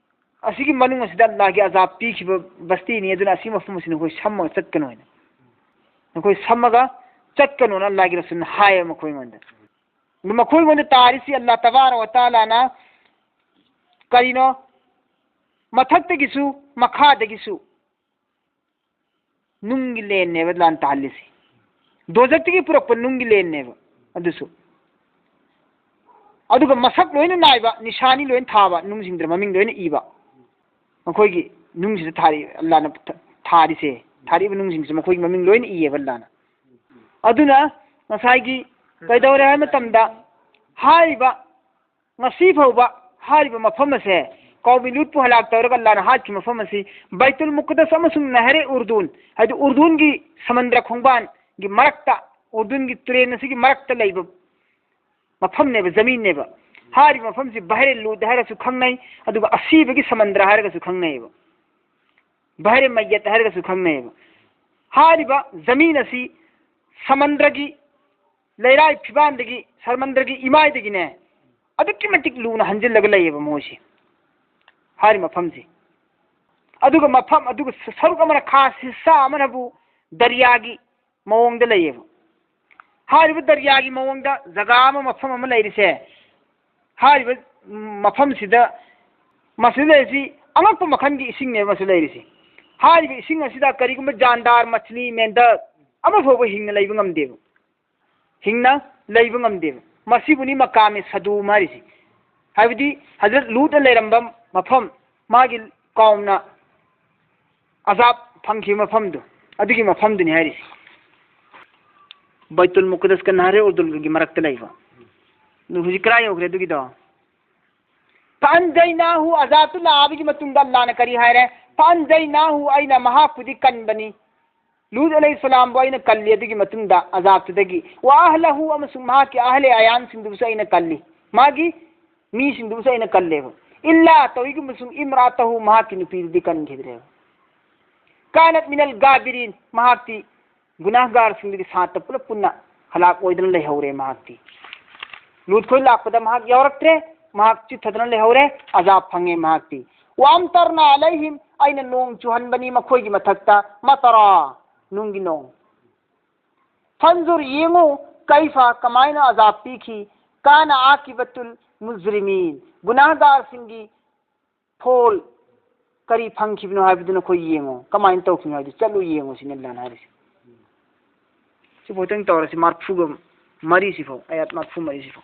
ꯑꯁꯤꯒꯤ ꯃꯅꯨꯡ ꯑꯁꯤꯗ ꯑꯜꯂꯥꯍꯒꯤ ꯑꯖꯥꯕ ꯄꯤꯈꯤꯕ ꯕꯁꯇꯤꯅꯤ, ꯑꯗꯨꯅ ꯑꯁꯤ ꯃꯐꯝ ꯑꯁꯤ ꯅꯈꯣꯏ ꯁꯝꯃꯒ ꯆꯠꯀꯅꯨ" ꯍꯥꯏꯅ꯫ "ꯅꯈꯣꯏ ꯁꯝꯃꯒ ꯆꯠꯀꯅꯨꯅ" ꯑꯜꯂꯥꯍꯒꯤ ꯔꯁꯨꯜꯅ ꯍꯥꯏꯌꯦꯕ ꯃꯈꯣꯏꯉꯣꯟꯗ꯫ ꯑꯗꯨ ꯃꯈꯣꯏꯉꯣꯟꯗ ꯇꯥꯔꯤꯁꯤ ꯑꯜꯂꯥꯍ ꯇꯕꯥꯔꯛ ꯋ ꯇꯥꯂꯥꯅ ꯀꯔꯤꯅꯣ? ꯃꯊꯛꯇꯒꯤꯁꯨ ꯃꯈꯥꯗꯒꯤꯁꯨ ꯅꯨꯡꯒꯤ ꯂꯦꯟꯅꯦꯕ ꯂꯥꯟ ꯇꯥꯍꯜꯂꯤꯁꯤ꯫ ꯗꯣꯖꯛꯇꯒꯤ ꯄꯨꯔꯛꯄ ꯅꯨꯡꯒꯤ ꯂꯦꯟꯅꯦꯕ ꯑꯗꯨꯁꯨ꯫ ꯑꯗꯨꯒ ꯃꯁꯛ ꯂꯣꯏꯅ ꯅꯥꯏꯕ, ꯅꯤꯁꯥꯅꯤ ꯂꯣꯏꯅ ꯊꯥꯕ, ꯅꯨꯡꯁꯤꯡꯗꯨꯗ ꯃꯃꯤꯡ ꯂꯣꯏꯅ ꯏꯕ꯫ ꯃꯈꯣꯏꯒꯤ ꯅꯨꯡꯁꯤꯗ ꯊꯥꯔꯤ-, ꯑꯜꯂꯥꯅ ꯊ-, ꯊꯥꯔꯤꯁꯦ, ꯊꯥꯔꯤꯕ ꯅꯨꯡꯁꯤꯡꯁꯦ ꯃꯈꯣꯏꯒꯤ ꯃꯃꯤꯡ ꯂꯣꯏꯅ ꯏꯌꯦꯕ ꯑꯜꯂꯥꯅ꯫ ꯑꯗꯨꯅ ꯉꯁꯥꯏꯒꯤ ꯀꯩꯗꯧꯔꯦ ꯍꯥꯏꯕ ꯃꯇꯝꯗ, ꯍꯥꯏꯔꯤꯕ ꯉꯁꯤ ꯐꯥꯎꯕ ꯍꯥꯏꯔꯤꯕ ꯃꯐꯝ ꯑꯁꯦ, ꯀꯧꯃꯤ ꯂꯨꯠꯄꯨ ꯍꯂꯥꯛ ꯇꯧꯔꯒ ꯑꯜꯂꯥꯅ ꯍꯥꯠꯈꯤꯕ ꯃꯐꯝ ꯑꯁꯤ, ꯕꯩꯇꯨꯜ ꯃꯨꯛꯀꯗꯁ ꯑꯃꯁꯨꯡ ꯅꯍꯔꯦ ꯎꯔꯗꯨꯟ, ꯍꯥꯏꯗꯤ ꯎꯔꯗꯨꯟꯒꯤ ꯁꯃꯨꯗ꯭ꯔ ꯈꯣꯡꯕꯥꯟꯒꯤ ꯃꯔꯛꯇ, ꯎꯔꯗꯨꯟꯒꯤ ꯇꯨꯔꯦꯜ ꯑꯁꯤꯒꯤ ꯃꯔꯛꯇ ꯂꯩꯕ ꯃꯐꯝꯅꯦꯕ, ꯖꯃꯤꯟꯅꯦꯕ꯫ ꯍꯥꯏꯔꯤꯕ ꯃꯐꯝꯁꯤ ꯕꯍꯔꯦ ꯂꯨꯠ ꯍꯥꯏꯔꯒꯁꯨ ꯈꯪꯅꯩ, ꯑꯗꯨꯒ ꯑꯁꯤꯕꯒꯤ ꯁꯃꯟꯗ꯭ꯔ ꯍꯥꯏꯔꯒꯁꯨ ꯈꯪꯅꯩꯌꯦꯕ꯫ ꯕꯍꯔꯦ ꯃꯌꯠ ꯍꯥꯏꯔꯒꯁꯨ ꯈꯪꯅꯩꯌꯦꯕ꯫ ꯍꯥꯏꯔꯤꯕ ꯖꯃꯤꯟ ꯑꯁꯤ ꯁꯃꯟꯗ꯭ꯔꯒꯤ ꯂꯩꯔꯥꯏ ꯐꯤꯕꯥꯟꯗꯒꯤ, ꯁꯃꯟꯗ꯭ꯔꯒꯤ ꯏꯃꯥꯏꯗꯒꯤꯅꯦ, ꯑꯗꯨꯛꯀꯤ ꯃꯇꯤꯛ ꯂꯨꯅ ꯍꯟꯖꯤꯜꯂꯒ ꯂꯩꯌꯦꯕ ꯃꯣꯏꯁꯦ, ꯍꯥꯏꯔꯤꯕ ꯃꯐꯝꯁꯦ꯫ ꯑꯗꯨꯒ ꯃꯐꯝ, ꯑꯗꯨꯒ ꯁꯔꯨꯛ ꯑꯃꯅ, ꯈꯥꯁ ꯍꯤꯁꯥ ꯑꯃꯅꯕꯨ ꯗꯔꯤꯌꯥꯒꯤ ꯃꯑꯣꯡꯗ ꯂꯩꯌꯦꯕ꯫ ꯍꯥꯏꯔꯤꯕ ꯗꯔꯤꯌꯥꯒꯤ ꯃꯑꯣꯡꯗ ꯖꯒꯥ ꯑꯃ, ꯃꯐꯝ ꯑꯃ ꯂꯩꯔꯤꯁꯦ, ꯍꯥꯏꯔꯤꯕ ꯃꯐꯝꯁꯤꯗ, ꯃꯁꯤꯗ ꯂꯩꯔꯤꯁꯤ ꯑꯉꯛꯄ ꯃꯈꯜꯒꯤ ꯏꯁꯤꯡꯅꯦꯕ ꯃꯁꯤ ꯂꯩꯔꯤꯁꯤ꯫ ꯍꯥꯏꯔꯤꯕ ꯏꯁꯤꯡ ꯑꯁꯤꯗ ꯀꯔꯤꯒꯨꯝꯕ ꯖꯥꯟꯗꯥꯔ, ꯃꯆꯂꯤ, ꯃꯦꯟꯗꯛ ꯑꯃ ꯐꯥꯎꯕ ꯍꯤꯡꯅ ꯂꯩꯕ ꯉꯝꯗꯦꯕ꯫ ꯍꯤꯡꯅ ꯂꯩꯕ ꯉꯝꯗꯦꯕ꯫ ꯃꯁꯤꯕꯨꯅꯤ ꯃꯀꯥꯃꯦ ꯁꯗꯨꯝ ꯍꯥꯏꯔꯤꯁꯤ꯫ ꯍꯥꯏꯕꯗꯤ ꯍꯖꯔꯠ ꯂꯨꯠꯅ ꯂꯩꯔꯝꯕ ꯃꯐꯝ, ꯃꯥꯒꯤ ꯀꯥꯎꯝꯅ ꯑꯖꯥꯕ ꯐꯪꯈꯤꯕ ꯃꯐꯝꯗꯨ, ꯑꯗꯨꯒꯤ ꯃꯐꯝꯗꯨꯅꯤ ꯍꯥꯏꯔꯤꯁꯤ꯫ ꯕꯩꯇꯨꯜ ꯃꯨꯀꯗꯁꯀ ꯅꯍꯔꯦ ꯎꯔꯗꯨꯜꯒꯤ ꯃꯔꯛꯇ ꯂꯩꯕ꯫ ꯑꯗꯨ ꯍꯧꯖꯤꯛ ꯀꯗꯥꯏ ꯌꯧꯈ꯭ꯔꯦ ꯑꯗꯨꯒꯤꯗꯣ? ꯐꯥꯟꯖꯩꯅꯥꯍꯨ, ꯑꯖꯥꯕꯇꯨ ꯂꯥꯛꯑꯕꯒꯤ ꯃꯇꯨꯡꯗ ꯑꯜꯂꯥꯅ ꯀꯔꯤ ꯍꯥꯏꯔꯦ? ꯐꯥꯟꯖꯩꯅꯥꯍꯨ, ꯑꯩꯅ ꯃꯍꯥꯛꯄꯨꯗꯤ ꯀꯟꯕꯅꯤ꯫ ꯂꯨꯠ ꯑꯂꯩꯍꯤꯁꯁꯂꯥꯝꯕꯨ ꯑꯩꯅ ꯀꯜꯂꯤ꯫ ꯑꯗꯨꯒꯤ ꯃꯇꯨꯡꯗ ꯑꯖꯥꯕꯇꯨꯗꯒꯤ, ꯋꯥ ꯑꯍꯂꯍꯨ, ꯑꯃꯁꯨꯡ ꯃꯍꯥꯛꯀꯤ ꯑꯍꯂꯦ ꯑꯌꯥꯟꯁꯤꯡꯗꯨꯕꯨꯁꯨ ꯑꯩꯅ ꯀꯜꯂꯤ꯫ ꯃꯥꯒꯤ ꯃꯤꯁꯤꯡꯗꯨꯕꯨꯁꯨ ꯑꯩꯅ ꯀꯜꯂꯦꯕ꯫ ꯏꯜꯂꯥ, ꯇꯧꯏꯒꯨꯝꯕꯁꯨꯡ ꯏꯝꯔꯥꯇꯍꯨ, ꯃꯍꯥꯛꯀꯤ ꯅꯨꯄꯤꯗꯨꯗꯤ ꯀꯟꯈꯤꯗ꯭ꯔꯦꯕ꯫ ꯀꯥꯅꯠ ꯃꯤꯅꯜ ꯒꯥꯕꯤꯔꯤꯟ, ꯃꯍꯥꯛꯇꯤ ꯒꯨꯅꯥꯍꯒꯥꯔꯁꯤꯡꯗꯨꯒꯤ ꯁꯥꯠꯇ ꯄꯨꯂꯞ ꯄꯨꯟꯅ ꯍꯂꯥꯛ ꯑꯣꯏꯗꯅ ꯂꯩꯍꯧꯔꯦ ꯃꯍꯥꯛꯇꯤ꯫ ꯂꯨꯠ ꯈꯣꯏ ꯂꯥꯛꯄꯗ ꯃꯍꯥꯛ ꯌꯥꯎꯔꯛꯇ꯭ꯔꯦ, ꯃꯍꯥꯛ ꯆꯤꯠꯊꯗꯅ ꯂꯩꯍꯧꯔꯦ, ꯑꯖꯥꯕ ꯐꯪꯉꯦ ꯃꯍꯥꯛꯇꯤ꯫ ꯋꯥꯝꯇꯔꯅ ꯑꯂꯩꯍꯤꯝ, ꯑꯩꯅ ꯅꯣꯡ ꯆꯨꯍꯟꯕꯅꯤ ꯃꯈꯣꯏꯒꯤ ꯃꯊꯛꯇ, ꯃꯇꯔꯥ, ꯅꯨꯡꯒꯤ ꯅꯣꯡ꯫ ꯐꯟꯖꯨꯔ, ꯌꯦꯡꯉꯨ, ꯀꯩꯐ, ꯀꯃꯥꯏꯅ ꯑꯖꯥꯕ ꯄꯤꯈꯤ, ꯀꯥꯅ ꯑꯥꯀꯤꯕꯇꯨꯜ ꯃꯨꯖꯔꯤꯃꯤꯟ, ꯒꯨꯅꯥꯍꯒꯥꯔꯁꯤꯡꯒꯤ ꯐꯣꯜ ꯀꯔꯤ ꯐꯪꯈꯤꯕꯅꯣ ꯍꯥꯏꯕꯗꯨ ꯅꯈꯣꯏ ꯌꯦꯡꯉꯨ, ꯀꯃꯥꯏꯅ ꯇꯧꯈꯤꯕꯅꯣ ꯍꯥꯏꯕꯗꯨ ꯆꯠꯂꯨ ꯌꯦꯡꯉꯨ ꯁꯤꯅꯤ ꯑꯜꯂꯥꯅ ꯍꯥꯏꯔꯤꯁꯦ꯫ ꯁꯤꯐꯥꯎꯗꯪ ꯇꯧꯔꯁꯤ, ꯃꯔꯐꯨꯒ ꯃꯔꯤꯁꯤꯐꯥꯎ, ꯑꯌꯥꯠ ꯃꯔꯐꯨ ꯃꯔꯤꯁꯤꯐꯥꯎ꯫